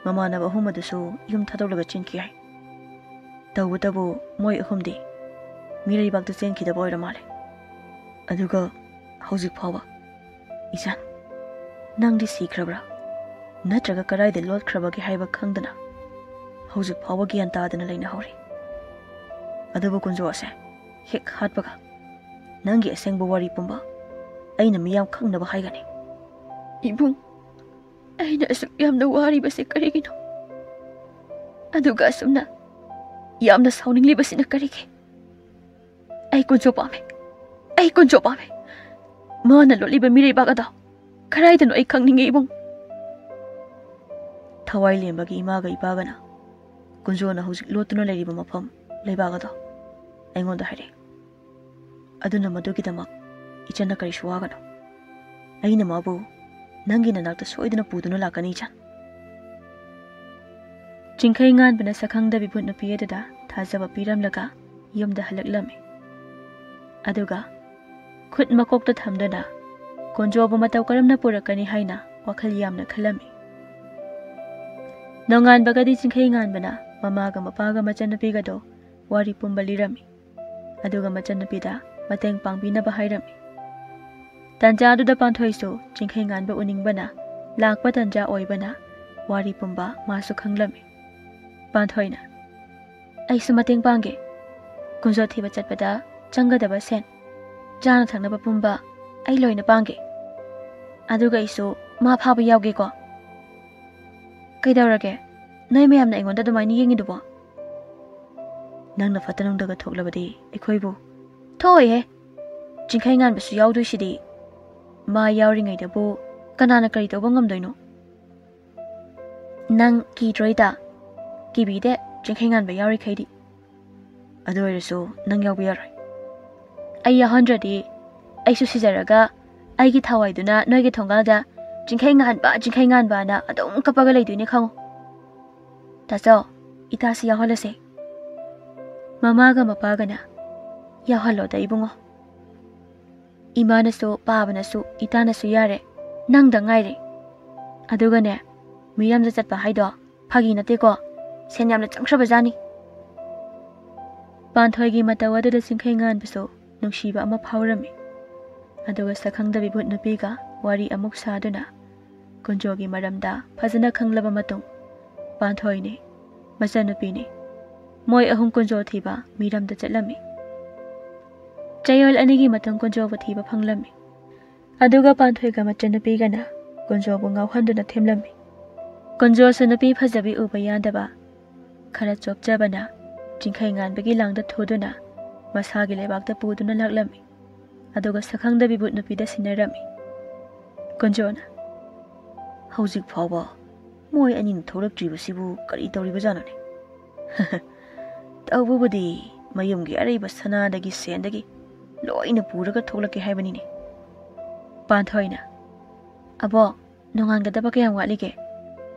ꯃꯃꯥꯟꯅꯕ ꯑꯍꯨꯝ ꯑꯗꯨꯁꯨ ꯌꯨꯝ ꯊꯥꯗꯣꯛꯂꯒ ꯆꯦꯟꯈꯤ ꯍꯥꯏ꯫ ꯇꯧꯕꯇꯕꯨ ꯃꯣꯏ ꯑꯍꯨꯝꯗꯤ ꯃꯤꯔꯩꯕꯥꯛꯇ ꯆꯦꯟꯈꯤꯗꯕ ꯑꯣꯏꯔ ꯃꯥꯜꯂꯦ꯫ ꯑꯗꯨꯒ ꯍꯧꯖꯤꯛ ꯐꯥꯎꯕ, ꯏꯆꯟ, ꯅꯪꯗꯤ ꯁꯤꯈ꯭ꯔꯕ꯭ꯔꯥ ꯅꯠꯇ꯭ꯔꯒ ꯀꯗꯥꯏꯗ ꯂꯣꯠꯈ꯭ꯔꯕꯒꯦ ꯍꯥꯏꯕ ꯈꯪꯗꯅ ꯍꯧꯖꯤꯛ ꯐꯥꯎꯕ ꯒ꯭ꯌꯥꯟ ꯇꯥꯗꯅ ꯂꯩꯅꯍꯧꯔꯤ꯫ ꯑꯗꯨꯕꯨ ꯀꯨꯟꯖꯣ ꯑꯁꯦ ꯍꯦꯛ ꯍꯥꯠꯄꯒ ꯅꯪꯒꯤ ꯑꯁꯦꯡꯕ ꯋꯥꯔꯤ ꯄꯨꯝꯕ ꯑꯩꯅ ꯃꯤꯌꯥꯝ ꯈꯪꯅꯕ ꯍꯥꯏꯒꯅꯤ꯫ ꯏꯕꯨꯡ, ꯑꯩꯅ ꯑꯁꯨꯛ ꯌꯥꯝꯅ ꯋꯥꯔꯤꯕꯁꯦ ꯀꯔꯤꯒꯤꯅꯣ? ꯑꯗꯨꯒ ꯑꯁꯨꯝꯅ ꯌꯥꯝꯅ ꯁꯥꯎꯅꯤꯡꯂꯤꯕꯁꯤꯅ ꯀꯔꯤꯒꯤ? ꯑꯩ ꯀꯨꯟꯖꯣ ꯄꯥꯝꯃꯦ꯫ ꯑꯩ ꯀꯨꯟꯖꯣ ꯄꯥꯝꯃꯦ꯫ ꯃꯥꯅ ꯂꯣꯠꯂꯤꯕ ꯃꯤꯔꯩꯕꯥꯛ ꯑꯗꯣ ꯀꯗꯥꯏꯗꯅꯣ ꯑꯩ ꯈꯪꯅꯤꯡꯉꯦ ꯏꯕꯨꯡ꯫ ꯊꯋꯥꯏ ꯂꯦꯝꯕꯒꯤ ꯏꯃꯥꯒ ꯏꯄꯥꯒꯅ ꯀꯨꯟꯖꯣꯅ ꯍꯧꯖꯤꯛ ꯂꯣꯠꯇꯨꯅ ꯂꯩꯔꯤꯕ ꯃꯐꯝ ꯂꯩꯕꯥꯛ ꯑꯗꯣ ꯑꯩꯉꯣꯟꯗ ꯍꯥꯏꯔꯛꯏ꯫ ꯑꯗꯨꯅ ꯃꯗꯨꯒꯤꯗꯃꯛ ꯏꯆꯟꯅ ꯀꯔꯤꯁꯨ ꯋꯥꯒꯅꯨ꯫ ꯑꯩꯅ ꯃꯥꯕꯨ ꯅꯪꯒꯤ ꯅꯅꯥꯛꯇ ꯁꯣꯏꯗꯅ ꯄꯨꯗꯨꯅ ꯂꯥꯛꯀꯅꯤ, ꯏꯆꯟ꯫ ꯆꯤꯡꯈꯩ ꯉꯥꯟꯕꯅ ꯁꯛꯈꯪꯗꯕꯤ ꯚꯨꯠ ꯅꯨꯄꯤ ꯑꯗꯨꯗ ꯊꯥꯖꯕ ꯄꯤꯔꯝꯂꯒ ꯌꯨꯝꯗ ꯍꯜꯂꯛꯂꯝꯃꯤ꯫ ꯑꯗꯨꯒ ꯈꯨꯠ ꯃꯀꯣꯛꯇ ꯊꯝꯗꯨꯅ ꯀꯨꯟꯖꯣꯕꯨ ꯃꯇꯧ ꯀꯔꯝꯅ ꯄꯨꯔꯛꯀꯅꯤ ꯍꯥꯏꯅ ꯋꯥꯈꯜ ꯌꯥꯝꯅ ꯈꯜꯂꯝꯃꯤ꯫ ꯅꯣꯡꯉꯥꯟꯕꯒꯗꯤ ꯆꯤꯡꯈꯩ ꯉꯥꯟꯕꯅ ꯃꯃꯥꯒ ꯃꯄꯥꯒ ꯃꯆꯟꯅꯨꯄꯤꯒꯗꯣ ꯋꯥꯔꯤ ꯄꯨꯝꯕ ꯂꯤꯔꯝꯃꯤ꯫ ꯑꯗꯨꯒ ꯃꯆꯟꯅꯨꯄꯤꯗ ꯃꯇꯦꯡ ꯄꯥꯡꯕꯤꯅꯕ ꯍꯥꯏꯔꯝꯃꯤ꯫ ꯇꯟꯖꯥꯗꯨꯗ ꯄꯥꯟꯊꯣꯏꯁꯨ ꯆꯤꯡꯈꯩ ꯉꯥꯟꯕ ꯎꯅꯤꯡꯕꯅ ꯂꯥꯛꯄ ꯇꯟꯖꯥ ꯑꯣꯏꯕꯅ ꯋꯥꯔꯤ ꯄꯨꯝꯕ ꯃꯥꯁꯨ ꯈꯪꯂꯝꯃꯤ꯫ ꯄꯥꯟꯊꯣꯏꯅ, "ꯑꯩꯁꯨ ꯃꯇꯦꯡ ꯄꯥꯡꯒꯦ꯫ ꯀꯨꯟꯖꯣ ꯊꯤꯕ ꯆꯠꯄꯗ ꯆꯪꯒꯗꯕ ꯁꯦꯟ, ꯆꯥꯅ ꯊꯛꯅꯕ ꯄꯨꯝꯕ ꯑꯩ ꯂꯣꯏꯅ ꯄꯥꯡꯒꯦ꯫ ꯑꯗꯨꯒ ꯑꯩꯁꯨ ꯃꯥ ꯐꯥꯕ ꯌꯥꯎꯒꯦꯀꯣ꯫" "ꯀꯩꯗꯧꯔꯒꯦ? ꯅꯣꯏ ꯃꯌꯥꯝꯅ ꯑꯩꯉꯣꯟꯗ ꯑꯗꯨꯃꯥꯏꯅ ꯌꯦꯡꯉꯤꯗꯨꯕꯣ?" "ꯅꯪꯅ ꯐꯠꯇ ꯅꯨꯡꯗꯒ ꯊꯣꯛꯂꯕꯗꯤ ꯑꯩꯈꯣꯏꯕꯨ?" "ꯊꯣꯛꯑꯣꯏꯍꯦ꯫ ꯆꯤꯡꯈꯩ ꯉꯥꯟꯕꯁꯨ ꯌꯥꯎꯗꯣꯏꯁꯤꯗꯤ꯫ ꯃꯥ ꯌꯥꯎꯔꯤꯉꯩꯗꯕꯨ ꯀꯅꯥꯅ ꯀꯔꯤ ꯇꯧꯕ ꯉꯝꯗꯣꯏꯅꯣ?" "ꯅꯪ ꯀꯤꯗ꯭ꯔꯣ ꯏꯇꯥ?" "ꯀꯤꯕꯤꯗꯦ, ꯆꯤꯡꯈꯩ ꯉꯥꯟꯕ ꯌꯥꯎꯔꯤꯈꯩꯗꯤ꯫ ꯑꯗꯨ ꯑꯣꯏꯔꯁꯨ ꯅꯪ ꯌꯥꯎꯕ ꯌꯥꯔꯣꯏ꯫ ꯑꯩ ꯌꯥꯎꯍꯟꯗ꯭ꯔꯗꯤ ꯑꯩꯁꯨ ꯁꯤꯖꯔꯒ ꯑꯩꯒꯤ ꯊꯋꯥꯏꯗꯨꯅ ꯅꯣꯏꯒꯤ ꯊꯣꯡꯒꯥꯜꯗ 'ꯆꯤꯡꯈꯩ ꯉꯥꯟꯕ, ꯆꯤꯡꯈꯩ ꯉꯥꯟꯕ' ꯑꯅ ꯑꯗꯨꯝ ꯀꯞꯄꯒ ꯂꯩꯗꯣꯏꯅꯦ ꯈꯪꯉꯨ꯫ ꯇꯥꯆꯧ, ꯏꯇꯥꯁꯤ ꯌꯥꯎꯍꯜꯂꯁꯦ꯫" ꯃꯃꯥꯒ ꯃꯄꯥꯒꯅ, "ꯌꯥꯎꯍꯜꯂꯣꯗ ꯏꯕꯨꯡꯉꯣ꯫ ꯏꯃꯥꯅꯁꯨ, ꯄꯥꯕꯅꯁꯨ, ꯏꯇꯥꯅꯁꯨ ꯌꯥꯔꯦ꯫ ꯅꯪꯗ ꯉꯥꯏꯔꯦ꯫ ꯑꯗꯨꯒꯅꯦ, ꯃꯤꯔꯝꯗ ꯆꯠꯄ ꯍꯥꯏꯗꯣ ꯐꯥꯒꯤ ꯅꯠꯇꯦꯀꯣ꯫ ꯁꯦꯟ ꯌꯥꯝꯅ ꯆꯪꯈ꯭ꯔꯕꯖꯥꯠꯅꯤ꯫" ꯄꯥꯟꯊꯣꯏꯒꯤ ꯃꯇꯧ ꯑꯗꯨꯗ ꯆꯤꯡꯈꯩ ꯉꯥꯟꯕꯁꯨ ꯅꯨꯡꯁꯤꯕ ꯑꯃ ꯐꯥꯎꯔꯝꯃꯤ꯫ ꯑꯗꯨꯒ ꯁꯛꯈꯪꯗꯕꯤ ꯚꯨꯠ ꯅꯨꯄꯤꯒ ꯋꯥꯔꯤ ꯑꯃꯨꯛ ꯁꯥꯗꯨꯅ ꯀꯨꯟꯖꯣꯒꯤ ꯃꯔꯝꯗ ꯐꯖꯅ ꯈꯪꯂꯕ ꯃꯇꯨꯡ, ꯄꯥꯟꯊꯣꯏꯅꯤ, ꯃꯆꯟꯅꯨꯄꯤꯅꯤ, ꯃꯣꯏ ꯑꯍꯨꯝ ꯀꯨꯟꯖꯣ ꯊꯤꯕ ꯃꯤꯔꯝꯗ ꯆꯠꯂꯝꯃꯤ꯫ ꯆꯌꯣꯜ ꯑꯅꯤꯒꯤ ꯃꯇꯨꯡ ꯀꯨꯟꯖꯣꯕꯨ ꯊꯤꯕ ꯐꯪꯂꯝꯃꯤ꯫ ꯑꯗꯨꯒ ꯄꯥꯟꯊꯣꯏꯒ ꯃꯆꯟꯅꯨꯄꯤꯒꯅ ꯀꯨꯟꯖꯣꯕꯨ ꯉꯥꯎꯍꯟꯗꯨꯅ ꯊꯦꯝꯂꯝꯃꯤ꯫ ꯀꯨꯟꯖꯣꯁꯨ ꯅꯨꯄꯤ ꯐꯖꯕꯤ ꯎꯕ ꯌꯥꯗꯕ, ꯈꯔ ꯆꯣꯞꯆꯕꯅ ꯆꯤꯡꯈꯩ ꯉꯥꯟꯕꯒꯤ ꯂꯥꯡꯗ ꯊꯨꯗꯨꯅ ꯃꯁꯥꯒꯤ ꯂꯩꯕꯥꯛꯇ ꯄꯨꯗꯨꯅ ꯂꯥꯛꯂꯝꯃꯤ꯫ ꯑꯗꯨꯒ ꯁꯛꯈꯪꯗꯕꯤ ꯚꯨꯠ ꯅꯨꯄꯤꯗ ꯁꯤꯟꯅꯔꯝꯃꯤ꯫ ꯀꯨꯟꯖꯣꯅ, "ꯍꯧꯖꯤꯛ ꯐꯥꯎꯕ ꯃꯣꯏ ꯑꯅꯤꯅ ꯊꯣꯛꯂꯛꯇ꯭ꯔꯤꯕꯁꯤꯕꯨ ꯀꯔꯤ ꯇꯧꯔꯤꯕꯖꯥꯠꯅꯣꯅꯦ?" "ꯇꯧꯕꯕꯨꯗꯤ ꯃꯌꯨꯝꯒꯤ ꯑꯔꯩꯕ ꯁꯅꯥꯗꯒꯤ ꯁꯦꯟꯗꯒꯤ ꯂꯣꯏꯅ ꯄꯨꯔꯒ ꯊꯣꯛꯂꯛꯀꯦ ꯍꯥꯏꯕꯅꯤꯅꯦ꯫" ꯄꯥꯟꯊꯣꯏꯅ, "ꯑꯕꯣꯛ, ꯅꯣꯡꯉꯥꯟꯒꯗꯕ ꯀꯌꯥꯝ ꯋꯥꯠꯂꯤꯒꯦ?"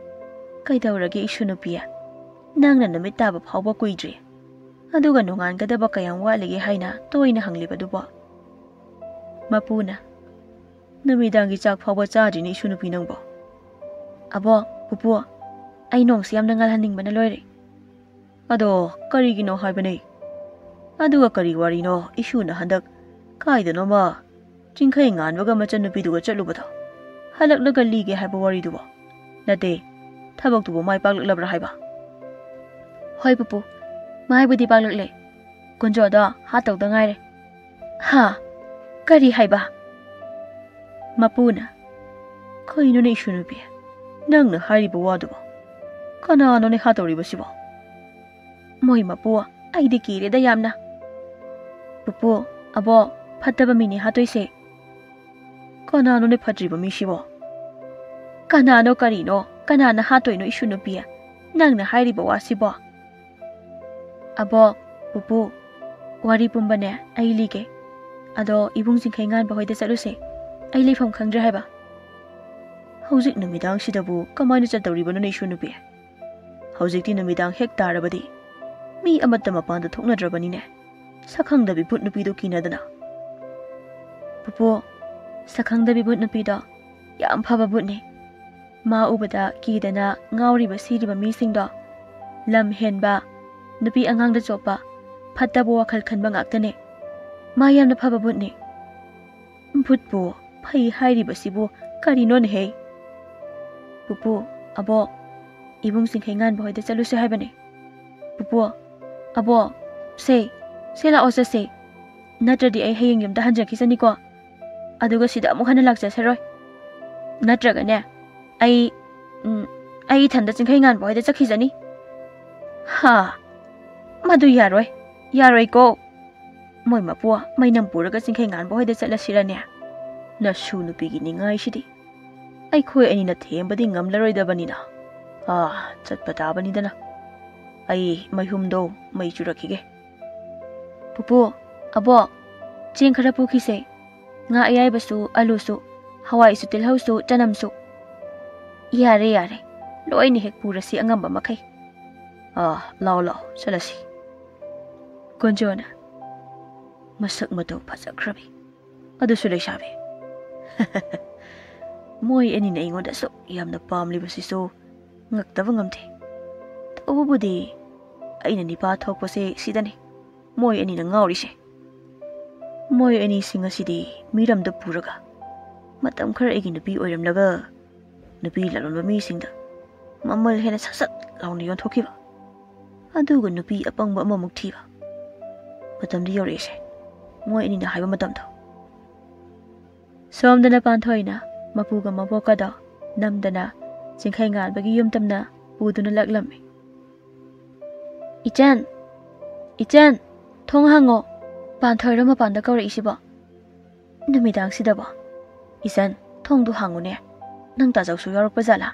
"ꯀꯩꯗꯧꯔꯒꯦ ꯏꯁꯨ ꯅꯨꯄꯤ? ꯅꯪꯅ ꯅꯨꯃꯤꯠ ꯇꯥꯕ ꯐꯥꯎꯕ ꯀꯨꯏꯗ꯭ꯔꯤ, ꯑꯗꯨꯒ ꯅꯣꯡꯉꯥꯟꯒꯗꯕ ꯀꯌꯥꯝ ꯋꯥꯠꯂꯤꯒꯦ ꯍꯥꯏꯅ ꯇꯣꯏꯅ ꯍꯪꯂꯤꯕꯗꯨꯕꯣ?" ꯃꯄꯨꯅ, "ꯅꯨꯃꯤꯗꯥꯡꯒꯤ ꯆꯥꯛ ꯐꯥꯎꯕ ꯆꯥꯗ꯭ꯔꯤꯅꯦ ꯏꯁꯨ ꯅꯨꯄꯤ ꯅꯪꯕꯣ꯫" "ꯑꯕꯣꯛ, ꯄꯨꯄꯨ, ꯑꯩ ꯅꯣꯡꯁꯤ ꯌꯥꯝꯅ ꯉꯥꯜꯍꯟꯅꯤꯡꯕꯅ ꯂꯣꯏꯔꯦ꯫" "ꯑꯗꯣ ꯀꯔꯤꯒꯤꯅꯣ ꯍꯥꯏꯕꯅꯦ? ꯑꯗꯨꯒ ꯀꯔꯤ ꯋꯥꯔꯤꯅꯣ ꯏꯁꯨꯅ ꯍꯟꯗꯛ ꯀꯥꯏꯗꯅꯣꯃ ꯆꯤꯡꯈꯩ ꯉꯥꯟꯕꯒ ꯃꯆꯟꯅꯨꯄꯤꯗꯨꯒ ꯆꯠꯂꯨꯕꯗꯣ? ꯍꯜꯂꯛꯂꯒ ꯂꯤꯒꯦ ꯍꯥꯏꯕ ꯋꯥꯔꯤꯗꯨꯕꯣ? ꯅꯠꯇꯦ, ꯊꯕꯛꯇꯨꯕꯨ ꯃꯥꯏ ꯄꯥꯛꯂꯛꯂꯕ꯭ꯔꯥ ꯍꯥꯏꯕ?" "ꯍꯣꯏ ꯄꯨꯄꯨ, ꯃꯥꯏꯕꯨꯗꯤ ꯄꯥꯛꯂꯛꯂꯦ꯫ ꯀꯨꯟꯖꯣꯗꯣ ꯍꯥꯠꯇꯧꯗ ꯉꯥꯏꯔꯦ꯫" "ꯍꯥ? ꯀꯔꯤ ꯍꯥꯏꯕ?" ꯃꯄꯨꯅ, "ꯀꯩꯅꯣꯅꯦ ꯏꯁꯨ ꯅꯨꯄꯤ, ꯅꯪꯅ ꯍꯥꯏꯔꯤꯕ ꯋꯥꯗꯨꯕꯣ? ꯀꯅꯥꯅꯣꯅꯦ ꯍꯥꯠꯇꯧꯔꯤꯕꯁꯤꯕꯣ?" "ꯃꯣꯏ ꯃꯄꯨ, ꯑꯩꯗꯤ ꯀꯤꯔꯦꯗ ꯌꯥꯝꯅ꯫" "ꯄꯨꯄꯨ, ꯑꯕꯣꯛ, ꯐꯠꯇꯕ ꯃꯤꯅꯦ ꯍꯥꯠꯇꯣꯏꯁꯦ꯫" "ꯀꯅꯥꯅꯣꯅꯦ ꯐꯠꯇ꯭ꯔꯤꯕ ꯃꯤꯁꯤꯕꯣ?" "ꯀꯅꯥꯅꯣ ꯀꯔꯤꯅꯣ? ꯀꯅꯥꯅ ꯍꯥꯠꯇꯣꯏꯅꯣ ꯏꯁꯨ ꯅꯨꯄꯤ? ꯅꯪꯅ ꯍꯥꯏꯔꯤꯕ ꯋꯥꯁꯤꯕꯣ?" "ꯑꯕꯣꯛ, ꯄꯨꯄꯨ, ꯋꯥꯔꯤ ꯄꯨꯝꯕꯅꯦ ꯑꯩ ꯂꯤꯒꯦ꯫ ꯑꯗꯣ ꯏꯕꯨꯡ ꯆꯤꯡꯈꯩ ꯉꯥꯟꯕ ꯍꯣꯏꯗ ꯆꯠꯂꯨꯁꯦ꯫ ꯑꯩ ꯂꯩꯐꯝ ꯈꯪꯗ꯭ꯔꯦ ꯍꯥꯏꯕ꯫" "ꯍꯧꯖꯤꯛ ꯅꯨꯃꯤꯗꯥꯡꯁꯤꯗꯕꯨ ꯀꯃꯥꯏꯅ ꯆꯠꯇꯧꯔꯤꯕꯅꯣꯅꯦ ꯏꯁꯨ ꯅꯨꯄꯤ? ꯍꯧꯖꯤꯛꯇꯤ ꯅꯨꯃꯤꯗꯥꯡ ꯍꯦꯛ ꯇꯥꯔꯕꯗꯤ ꯃꯤ ꯑꯃꯠꯇ ꯃꯄꯥꯟꯗ ꯊꯣꯛꯅꯗ꯭ꯔꯕꯅꯤꯅꯦ꯫ ꯁꯛꯈꯪꯗꯕꯤ ꯚꯨꯠ ꯅꯨꯄꯤꯗꯣ ꯀꯤꯅꯗꯅ꯫" "ꯄꯨꯄꯨ, ꯁꯛꯈꯪꯗꯕꯤ ꯚꯨꯠ ꯅꯨꯄꯤꯗꯣ ꯌꯥꯝ ꯐꯕ ꯚꯨꯠꯅꯤ꯫ ꯃꯥ ꯎꯕꯗ ꯀꯤꯗꯅ ꯉꯥꯎꯔꯤꯕ ꯁꯤꯔꯤꯕ ꯃꯤꯁꯤꯡꯗꯣ, ꯂꯝ ꯍꯦꯟꯕ, ꯅꯨꯄꯤ ꯑꯉꯥꯡꯗ ꯆꯣꯞꯄ, ꯐꯠꯇꯕ ꯋꯥꯈꯜ ꯈꯟꯕ ꯉꯥꯛꯇꯅꯦ꯫ ꯃꯥ ꯌꯥꯝꯅ ꯐꯕ ꯚꯨꯠꯅꯤ꯫" "ꯚꯨꯠꯄꯨ ꯐꯩ ꯍꯥꯏꯔꯤꯕꯁꯤꯕꯨ ꯀꯔꯤꯅꯣꯅꯦꯍꯦ?" "ꯄꯨꯄꯨ, ꯑꯕꯣꯛ, ꯏꯕꯨꯡ ꯆꯤꯡꯈꯩ ꯉꯥꯟꯕ ꯍꯣꯏꯗ ꯆꯠꯂꯨꯁꯦ ꯍꯥꯏꯕꯅꯦ꯫" "ꯄꯨꯄꯨ, ꯑꯕꯣꯛ, ꯁꯦ, ꯁꯦ ꯂꯥꯛꯑꯣ ꯆꯠꯁꯦ꯫ ꯅꯠꯇ꯭ꯔꯗꯤ ꯑꯩ ꯍꯌꯦꯡ ꯌꯨꯝꯗ ꯍꯟꯖꯈꯤꯁꯅꯤꯀꯣ꯫ ꯑꯗꯨꯒ ꯁꯤꯗ ꯑꯃꯨꯛ ꯍꯟꯅ ꯂꯥꯛꯆꯁꯔꯣꯏ꯫ ꯅꯠꯇ꯭ꯔꯒꯅꯦ, ꯑꯩ, ꯎꯝ, ꯑꯩ ꯏꯊꯟꯗ ꯆꯤꯡꯈꯩ ꯉꯥꯟꯕ ꯍꯣꯏꯗ ꯆꯠꯈꯤꯖꯅꯤ꯫" "ꯍꯥ? ꯃꯗꯨ ꯌꯥꯔꯣꯏ, ꯌꯥꯔꯣꯏꯀꯣ꯫ ꯃꯣꯏ ꯃꯄꯨ, ꯃꯩꯅꯝ ꯄꯨꯔꯒ ꯆꯤꯡꯈꯩ ꯉꯥꯟꯕ ꯍꯣꯏꯗ ꯆꯠꯂꯁꯤꯔꯅꯦ?" ꯅꯁꯨ ꯅꯨꯄꯤꯒꯤ ꯅꯤꯡꯉꯥꯏꯁꯤꯗꯤ꯫ ꯑꯩꯈꯣꯏ ꯑꯅꯤꯅ ꯊꯦꯝꯕꯗꯤ ꯉꯝꯂꯔꯣꯏꯗꯕꯅꯤꯅ꯫ ꯑꯥ, ꯆꯠꯄ ꯇꯥꯕꯅꯤꯗꯅ꯫ ꯑꯩ ꯃꯩꯍꯨꯝꯗꯣ ꯃꯩ ꯆꯨꯔꯛꯈꯤꯒꯦ꯫ ꯄꯨꯄꯨ, ꯑꯕꯣꯛ, ꯆꯦꯡ ꯈꯔ ꯄꯨꯈꯤꯁꯦ꯫ ꯉꯥ ꯑꯌꯥꯏꯕꯁꯨ, ꯑꯂꯨꯁꯨ, ꯍꯋꯥꯏꯁꯨ, ꯇꯤꯜꯍꯧꯁꯨ, ꯆꯅꯝꯁꯨ꯫ ꯌꯥꯔꯦ, ꯌꯥꯔꯦ꯫ ꯂꯣꯏꯅ ꯍꯦꯛ ꯄꯨꯔꯁꯤ ꯑꯉꯝꯕ ꯃꯈꯩ꯫ ꯑꯥ, ꯂꯥꯎ, ꯂꯥꯎ, ꯆꯠꯂꯁꯤ꯫ ꯀꯨꯟꯖꯣꯅ, ꯃꯁꯛ ꯃꯇꯧ ꯐꯖꯈ꯭ꯔꯕꯤ꯫ ꯑꯗꯨꯁꯨ ꯂꯩꯁꯥꯕꯤ꯫ ꯃꯣꯏ ꯑꯅꯤꯅ ꯑꯩꯉꯣꯟꯗ ꯑꯁꯨꯛ ꯌꯥꯝꯅ ꯄꯥꯝꯂꯤꯕꯁꯤꯁꯨ ꯉꯛꯇꯕ ꯉꯝꯗꯦ꯫ ꯇꯧꯕꯕꯨꯗꯤ ꯑꯩꯅ ꯅꯤꯄꯥ ꯊꯣꯛꯄꯁꯦ ꯁꯤꯗꯅꯤ ꯃꯣꯏ ꯑꯅꯤꯅ ꯉꯥꯎꯔꯤꯁꯦ꯫ ꯃꯣꯏ ꯑꯅꯤꯁꯤꯡ ꯑꯁꯤꯗꯤ ꯃꯤꯔꯝꯗ ꯄꯨꯔꯒ ꯃꯇꯝ ꯈꯔ ꯑꯩꯒꯤ ꯅꯨꯄꯤ ꯑꯣꯏꯔꯝꯂꯒ ꯅꯨꯄꯤ ꯂꯂꯣꯟꯕ ꯃꯤꯁꯤꯡꯗ ꯃꯃꯜ ꯍꯦꯟꯅ ꯁꯠ ꯁꯠ ꯂꯥꯎꯅ ꯌꯣꯟꯊꯣꯛꯈꯤꯕ꯫ ꯑꯗꯨꯒ ꯅꯨꯄꯤ ꯑꯄꯪꯕ ꯑꯃꯃꯨꯛ ꯊꯤꯕ꯫ ꯃꯇꯝꯗꯤ ꯌꯧꯔꯛꯏꯁꯦ, ꯃꯣꯏ ꯑꯅꯤꯅ ꯍꯥꯏꯕ ꯃꯇꯝꯗꯣ꯫ ꯁꯣꯝꯗꯅ ꯄꯥꯟꯊꯣꯏꯅ ꯃꯄꯨꯒ ꯃꯕꯣꯛꯀꯗꯣ ꯅꯝꯗꯅ ꯆꯤꯡꯈꯩ ꯉꯥꯟꯕꯒꯤ ꯌꯨꯝ ꯇꯝꯅ ꯄꯨꯗꯨꯅ ꯂꯥꯛꯂꯝꯃꯤ꯫ "ꯏꯆꯟ! ꯏꯆꯟ! ꯊꯣꯡ ꯍꯥꯡꯉꯣ! ꯄꯥꯟꯊꯣꯏꯔꯣ ꯃꯄꯥꯟꯗ ꯀꯧꯔꯛꯏꯁꯤꯕꯣ? ꯅꯨꯃꯤꯗꯥꯡꯁꯤꯗꯕꯣ? ꯏꯆꯟ, ꯊꯣꯡꯗꯨ ꯍꯥꯡꯉꯨꯅꯦ꯫ ꯅꯪ ꯇꯥꯖꯧꯁꯨ ꯌꯥꯎꯔꯛꯄ ꯖꯥꯠꯂꯥ?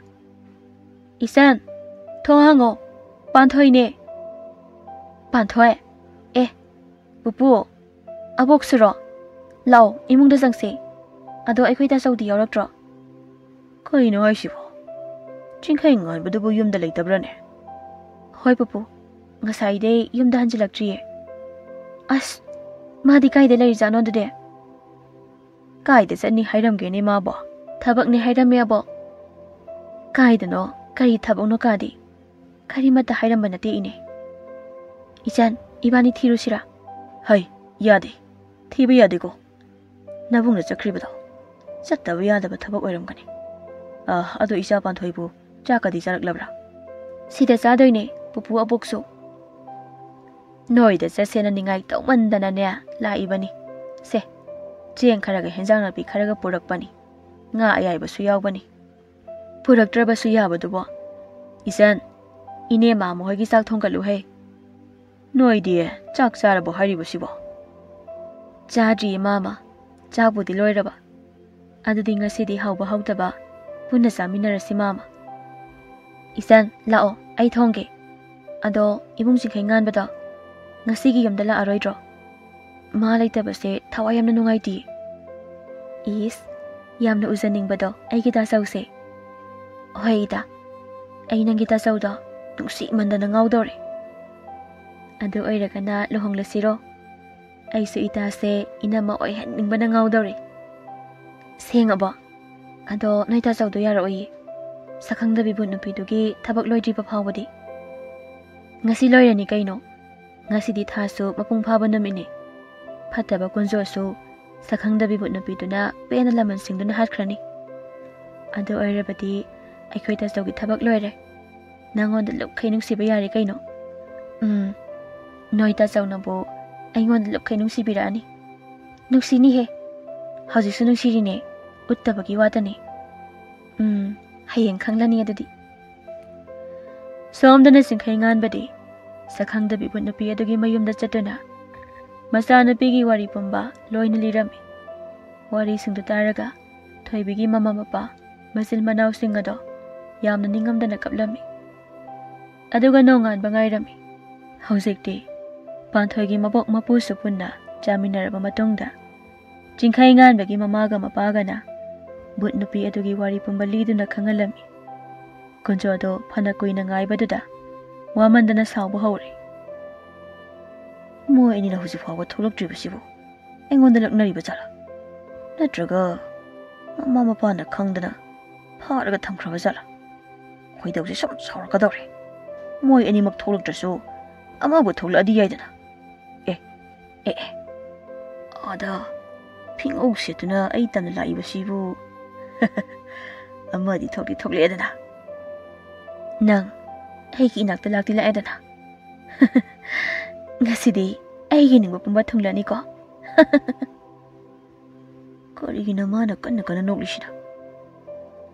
ꯏꯆꯟ, ꯊꯣꯡ ꯍꯥꯡꯉꯣ꯫ ꯄꯥꯟꯊꯣꯏꯅꯦ꯫" "ꯄꯥꯟꯊꯣꯏ? ꯑꯦ, ꯄꯨꯄꯨ, ꯑꯕꯣꯛꯁꯨꯔꯣ? ꯂꯥꯎ, ꯏꯃꯨꯡꯗ ꯆꯪꯁꯦ꯫ ꯑꯗꯣ ꯑꯩꯈꯣꯏ ꯇꯥꯆꯧꯗꯤ ꯌꯥꯎꯔꯛꯇ꯭ꯔꯣ?" "ꯀꯩꯅꯣ ꯍꯥꯏꯁꯤꯕꯣ? ꯆꯤꯡꯈꯩ ꯉꯥꯟꯕꯗꯨꯕꯨ ꯌꯨꯝꯗ ꯂꯩꯇꯕ꯭ꯔꯥꯅꯦ?" "ꯍꯣꯏ ꯄꯨꯄꯨ, ꯉꯁꯥꯏꯗꯩ ꯌꯨꯝꯗ ꯍꯟꯖꯤꯜꯂꯛꯇ꯭ꯔꯤꯌꯦ꯫" "ꯑꯁ, ꯃꯥꯗꯤ ꯀꯥꯏꯗ ꯂꯩꯔꯤꯖꯥꯠꯅꯣ ꯑꯗꯨꯗꯤ?" "ꯀꯥꯏꯗ ꯆꯠꯅꯤ ꯍꯥꯏꯔꯝꯒꯦꯅꯦ ꯃꯥꯕꯣ? ꯊꯕꯛꯅꯦ ꯍꯥꯏꯔꯝꯃꯦ ꯑꯕꯣꯛ꯫" "ꯀꯥꯏꯗꯅꯣ? ꯀꯔꯤ ꯊꯕꯛꯅꯣ ꯀꯥꯗꯤ? ꯀꯔꯤꯃꯠꯇ ꯍꯥꯏꯔꯝꯕ ꯅꯠꯇꯦ ꯏꯅꯦ꯫" "ꯏꯆꯟ, ꯏꯕꯥꯅꯤ ꯊꯤꯔꯨꯁꯤꯔꯥ?" "ꯍꯩ, ꯌꯥꯗꯦ꯫ ꯊꯤꯕ ꯌꯥꯗꯦꯀꯣ꯫ ꯅꯕꯨꯡꯅ ꯆꯠꯈ꯭ꯔꯤꯕꯗꯣ ꯆꯠꯇꯕ ꯌꯥꯗꯕ ꯊꯕꯛ ꯑꯣꯏꯔꯝꯒꯅꯤ꯫ ꯑꯥ, ꯑꯗꯣ ꯏꯆꯥ ꯄꯥꯟꯊꯣꯏꯕꯨ ꯆꯥꯛꯀꯗꯤ ꯆꯥꯔꯛꯂꯕ꯭ꯔꯥ?" "ꯁꯤꯗ ꯆꯥꯗꯣꯏꯅꯦ, ꯄꯨꯄꯨ ꯑꯕꯣꯛꯁꯨ꯫" "ꯅꯣꯏꯗ ꯆꯠꯁꯦꯅ ꯅꯤꯡꯉꯥꯏ ꯇꯧꯃꯟꯗꯅꯅꯦ ꯂꯥꯛꯏꯕꯅꯤ꯫ ꯁꯦ, ꯆꯦꯡ ꯈꯔꯒ ꯍꯦꯟꯖꯥꯡ ꯅꯥꯄꯤ ꯈꯔꯒ ꯄꯨꯔꯛꯄꯅꯤ꯫ ꯉꯥ ꯑꯌꯥꯏꯕꯁꯨ ꯌꯥꯎꯕꯅꯤ꯫ ꯄꯨꯔꯛꯇ꯭ꯔꯕꯁꯨ ꯌꯥꯕꯗꯨꯕꯣ꯫ ꯏꯆꯟ, ꯏꯅꯦ ꯃꯥꯃ ꯍꯣꯏꯒꯤ ꯆꯥꯛ ꯊꯣꯡꯒꯠꯂꯨꯍꯦ꯫" "ꯅꯣꯏꯗꯤ ꯆꯥꯛ ꯆꯥꯔꯕꯣ ꯍꯥꯏꯔꯤꯕꯁꯤꯕꯣ?" "ꯆꯥꯗ꯭ꯔꯤꯌꯦ ꯃꯥꯃ꯫ ꯆꯥꯛꯄꯨꯗꯤ ꯂꯣꯏꯔꯕ, ꯑꯗꯨꯗꯤ ꯉꯁꯤꯗꯤ ꯍꯧꯕ ꯍꯧꯗꯕ ꯄꯨꯟꯅ ꯆꯥꯃꯤꯟꯅꯔꯁꯤ, ꯃꯥꯃ꯫ ꯏꯆꯟ, ꯂꯥꯛꯑꯣ, ꯑꯩ ꯊꯣꯡꯒꯦ꯫ ꯑꯗꯣ ꯏꯕꯨꯡ ꯆꯤꯡꯈꯩ ꯉꯥꯟꯕꯗꯣ ꯉꯁꯤꯒꯤ ꯌꯨꯝꯗ ꯂꯥꯛꯑꯔꯣꯏꯗ꯭ꯔꯣ? ꯃꯥ ꯂꯩꯇꯕꯁꯦ ꯊꯋꯥꯏ ꯌꯥꯝꯅ ꯅꯨꯡꯉꯥꯏꯇꯦ꯫ ꯏꯁ, ꯌꯥꯝꯅ ꯎꯖꯅꯤꯡꯕꯗꯣ ꯑꯩꯒꯤ ꯇꯥꯆꯧꯁꯦ꯫ ꯍꯣꯏ ꯏꯇꯥ, ꯑꯩ ꯅꯪꯒꯤ ꯇꯥꯆꯧꯗꯣ ꯅꯨꯡꯁꯤꯃꯟꯗꯅ ꯉꯥꯎꯗꯧꯔꯦ꯫ ꯑꯗꯨ ꯑꯣꯏꯔꯒꯅ ꯂꯨꯍꯣꯡꯂꯁꯤꯔꯣ? ꯑꯩꯁꯨ ꯏꯇꯥꯁꯦ ꯏꯅꯝꯃ ꯑꯣꯏꯍꯟꯅꯤꯡꯕꯅ ꯉꯥꯎꯗꯧꯔꯦ꯫ ꯁꯦꯡꯉꯕꯣ? ꯑꯗꯣ ꯅꯣꯏ ꯇꯥꯆꯧꯗꯣ ꯌꯥꯔꯛꯑꯣꯏꯌꯦ꯫ ꯁꯛꯈꯪꯗꯕꯤ ꯚꯨꯠ ꯅꯨꯄꯤꯗꯨꯒꯤ ꯊꯕꯛ ꯂꯣꯏꯗ꯭ꯔꯤꯕ ꯐꯥꯎꯕꯗꯤ꯫ ꯉꯁꯤ ꯂꯣꯏꯔꯅꯤ ꯀꯩꯅꯣ꯫ ꯉꯁꯤꯗꯤ ꯊꯥꯁꯨ ꯃꯄꯨꯡ ꯐꯥꯕ ꯅꯨꯃꯤꯠꯅꯤ꯫ ꯐꯠꯇꯕ ꯀꯨꯟꯖꯣꯁꯨ ꯁꯛꯈꯪꯗꯕꯤ ꯚꯨꯠ ꯅꯨꯄꯤꯗꯨꯅ ꯄꯦꯟꯅ ꯂꯃꯟ ꯁꯤꯡꯗꯨꯅ ꯍꯥꯠꯈ꯭ꯔꯅꯤ꯫ ꯑꯗꯨ ꯑꯣꯏꯔꯕꯗꯤ ꯑꯩꯈꯣꯏ ꯇꯥꯆꯧꯒꯤ ꯊꯕꯛ ꯂꯣꯏꯔꯦ꯫ ꯅꯪꯉꯣꯟꯗ ꯂꯨꯞꯈꯩ ꯅꯨꯡꯁꯤꯕ ꯌꯥꯔꯦ ꯀꯩꯅꯣ꯫ ꯎꯝ, ꯅꯣꯏ ꯇꯥꯆꯧꯅꯕꯨ ꯑꯩꯉꯣꯟꯗ ꯂꯨꯞꯈꯩ ꯅꯨꯡꯁꯤꯕꯤꯔꯛꯑꯅꯤ꯫ ꯅꯨꯡꯁꯤꯅꯤꯍꯦ, ꯍꯧꯖꯤꯛꯁꯨ ꯅꯨꯡꯁꯤꯔꯤꯅꯦ, ꯎꯠꯇꯕꯒꯤ ꯋꯥꯇꯅꯤ꯫ ꯎꯝ, ꯍꯌꯦꯡ ꯈꯪꯂꯅꯤ ꯑꯗꯨꯗꯤ꯫ ꯁꯣꯝꯗꯅ ꯆꯤꯡꯈꯩ ꯉꯥꯟꯕꯗꯤ ꯁꯛꯈꯪꯗꯕꯤ ꯚꯨꯠ ꯅꯨꯄꯤ ꯑꯗꯨꯒꯤ ꯃꯌꯨꯝꯗ ꯆꯠꯇꯨꯅ ꯃꯆꯥꯅꯨꯄꯤꯒꯤ ꯋꯥꯔꯤ ꯄꯨꯝꯕ ꯂꯣꯏꯅ ꯂꯤꯔꯝꯃꯤ꯫ ꯋꯥꯔꯤꯁꯤꯡꯗꯨ ꯇꯥꯔꯒ ꯊꯣꯏꯕꯤꯒꯤ ꯃꯃꯥ ꯃꯄꯥ, ꯃꯆꯤꯟ ꯃꯅꯥꯎꯁꯤꯡ ꯑꯗꯣ ꯌꯥꯝꯅ ꯅꯤꯡꯉꯝꯗꯅ ꯀꯞꯂꯝꯃꯤ꯫ ꯑꯗꯨꯒ ꯅꯣꯡꯉꯥꯟꯕ ꯉꯥꯏꯔꯝꯃꯤ꯫ ꯍꯧꯖꯤꯛꯇꯤ ꯄꯥꯟꯊꯣꯏꯒꯤ ꯃꯕꯣꯛ ꯃꯄꯨꯁꯨ ꯄꯨꯟꯅ ꯆꯥꯃꯤꯟꯅꯔꯕ ꯃꯇꯨꯡꯗ ꯆꯤꯡꯈꯩ ꯉꯥꯟꯕꯒꯤ ꯃꯃꯥꯒ ꯃꯄꯥꯒꯅ ꯚꯨꯠ ꯅꯨꯄꯤ ꯑꯗꯨꯒꯤ ꯋꯥꯔꯤ ꯄꯨꯝꯕ ꯂꯤꯗꯨꯅ ꯈꯪꯍꯜꯂꯝꯃꯤ꯫ ꯀꯨꯟꯖꯣꯗꯣ ꯐꯅ ꯀꯨꯏꯅ ꯉꯥꯏꯕꯗꯨꯗ ꯋꯥꯃꯟꯗꯅ ꯁꯥꯎꯕ ꯍꯧꯔꯦ꯫ "ꯃꯣꯏ ꯑꯅꯤꯅ ꯍꯧꯖꯤꯛ ꯐꯥꯎꯕ ꯊꯣꯛꯂꯛꯇ꯭ꯔꯤꯕꯁꯤꯕꯨ ꯑꯩꯉꯣꯟꯗ ꯂꯛꯅꯔꯤꯕ ꯖꯥꯠꯂꯥ? ꯅꯠꯇ꯭ꯔꯒ ꯃꯃꯥ ꯃꯄꯥꯅ ꯈꯪꯗꯅ ꯐꯥꯔꯒ ꯊꯝꯈ꯭ꯔꯕ ꯖꯥꯠꯂꯥ? ꯈꯣꯏꯗꯧꯁꯦ ꯁꯨꯝ ꯁꯥꯎꯔꯛꯀꯗꯧꯔꯦ꯫ ꯃꯣꯏ ꯑꯅꯤꯃꯛ ꯊꯣꯛꯂꯛꯇ꯭ꯔꯁꯨ ꯑꯃꯕꯨ ꯊꯣꯛꯂꯛꯑꯗꯤ ꯌꯥꯏꯗꯅ꯫ ꯑꯦ, ꯑꯦ, ꯑꯦ, ꯑꯥꯗ ꯐꯤꯉꯧ ꯁꯦꯠꯇꯨꯅ ꯑꯩ ꯇꯝꯅ ꯂꯥꯛꯏꯕꯁꯤꯕꯨ꯫ ꯑꯃꯗꯤ ꯊꯣꯛꯇꯤ ꯊꯣꯛꯂꯛꯑꯦꯗꯅ꯫ ꯅꯪ ꯑꯩꯒꯤ ꯏꯅꯥꯛꯇ ꯂꯥꯛꯇꯤ ꯂꯥꯛꯑꯦꯗꯅ꯫ ꯉꯁꯤꯗꯤ ꯑꯩꯒꯤ ꯅꯤꯡꯕ ꯄꯨꯝꯕ ꯊꯨꯡꯂꯅꯤꯀꯣ?" ꯀꯔꯤꯒꯤꯅꯣ ꯃꯥꯅ ꯀꯟꯅ ꯀꯟꯅ ꯅꯣꯛꯂꯤꯁꯤꯅ?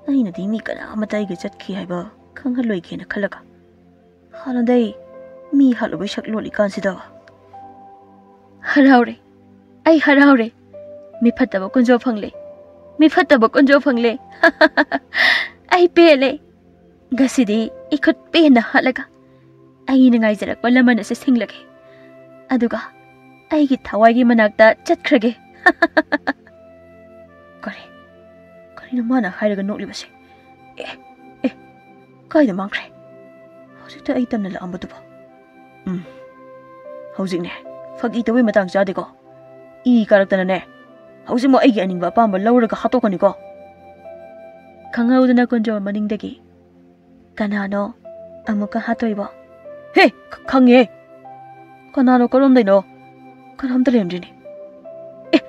ꯑꯩꯅꯗꯤ ꯃꯤ ꯀꯅꯥ ꯑꯃꯠꯇ ꯑꯩꯒ ꯆꯠꯈꯤ ꯍꯥꯏꯕ ꯈꯪꯍꯜꯂꯣꯏꯒꯦꯅ ꯈꯜꯂꯒ, ꯍꯥꯟꯅꯗꯩ ꯃꯤ ꯍꯥꯠꯂꯨꯕꯩ ꯁꯛ ꯂꯣꯠꯂꯤꯀꯥꯟꯁꯤꯗ꯫ "ꯍꯔꯥꯎꯔꯦ, ꯑꯩ ꯍꯔꯥꯎꯔꯦ꯫ ꯃꯤ ꯐꯠꯇꯕ ꯀꯨꯟꯖꯣ ꯐꯪꯂꯦ꯫ ꯃꯤꯐꯠꯇꯕ ꯀꯨꯟꯖꯣ ꯐꯪꯂꯦ꯫ ꯑꯩ ꯄꯦꯜꯂꯦ꯫ ꯉꯁꯤꯗꯤ ꯏꯈꯨꯠ ꯄꯦꯟꯅ ꯍꯥꯠꯂꯒ ꯑꯩꯅ ꯉꯥꯏꯖꯔꯛꯄ ꯂꯃꯟ ꯑꯁꯤ ꯁꯤꯡꯂꯒꯦ꯫ ꯑꯗꯨꯒ ꯑꯩꯒꯤ ꯊꯋꯥꯏꯒꯤ ꯃꯅꯥꯛꯇ ꯆꯠꯈ꯭ꯔꯒꯦ꯫ ꯀꯔꯤ? ꯀꯔꯤꯅꯣ ꯃꯥꯅ ꯍꯥꯏꯔꯒ ꯅꯣꯛꯂꯤꯕꯁꯦ? ꯑꯦ, ꯑꯦ, ꯀꯥꯏꯗ ꯃꯥꯡꯈ꯭ꯔꯦ? ꯍꯧꯖꯤꯛꯇ ꯑꯩ ꯇꯝꯅ ꯂꯥꯛꯑꯝꯕꯗꯨꯕꯣ? ꯎꯝ, ꯍꯧꯖꯤꯛꯅꯦ꯫ ꯐꯥꯒꯤ ꯇꯧꯕꯩ ꯃꯇꯥꯡ ꯆꯥꯗꯦꯀꯣ꯫ ꯏ ꯀꯥꯔꯛꯇꯅꯅꯦ, ꯍꯧꯖꯤꯛꯃꯛ ꯑꯩꯒꯤ ꯑꯅꯤꯡꯕ ꯑꯄꯥꯝꯕ ꯂꯧꯔꯒ ꯍꯥꯠꯇꯣꯛꯀꯅꯤꯀꯣ꯫ ꯈꯪꯍꯧꯗꯅ ꯀꯨꯟꯖꯣ ꯃꯅꯤꯡꯗꯒꯤ ꯀꯅꯥꯅꯣ ꯑꯃꯨꯛꯀ ꯍꯥꯠꯇꯣꯏꯕꯣ? ꯍꯦ, ꯈ-, ꯈꯪꯉꯦ꯫ ꯀꯅꯥꯅꯣ? ꯀꯔꯣꯝꯗꯩꯅꯣ? ꯀꯅꯥꯝꯇ ꯂꯩꯔꯝꯗ꯭ꯔꯤꯅꯦ꯫ ꯑꯦ,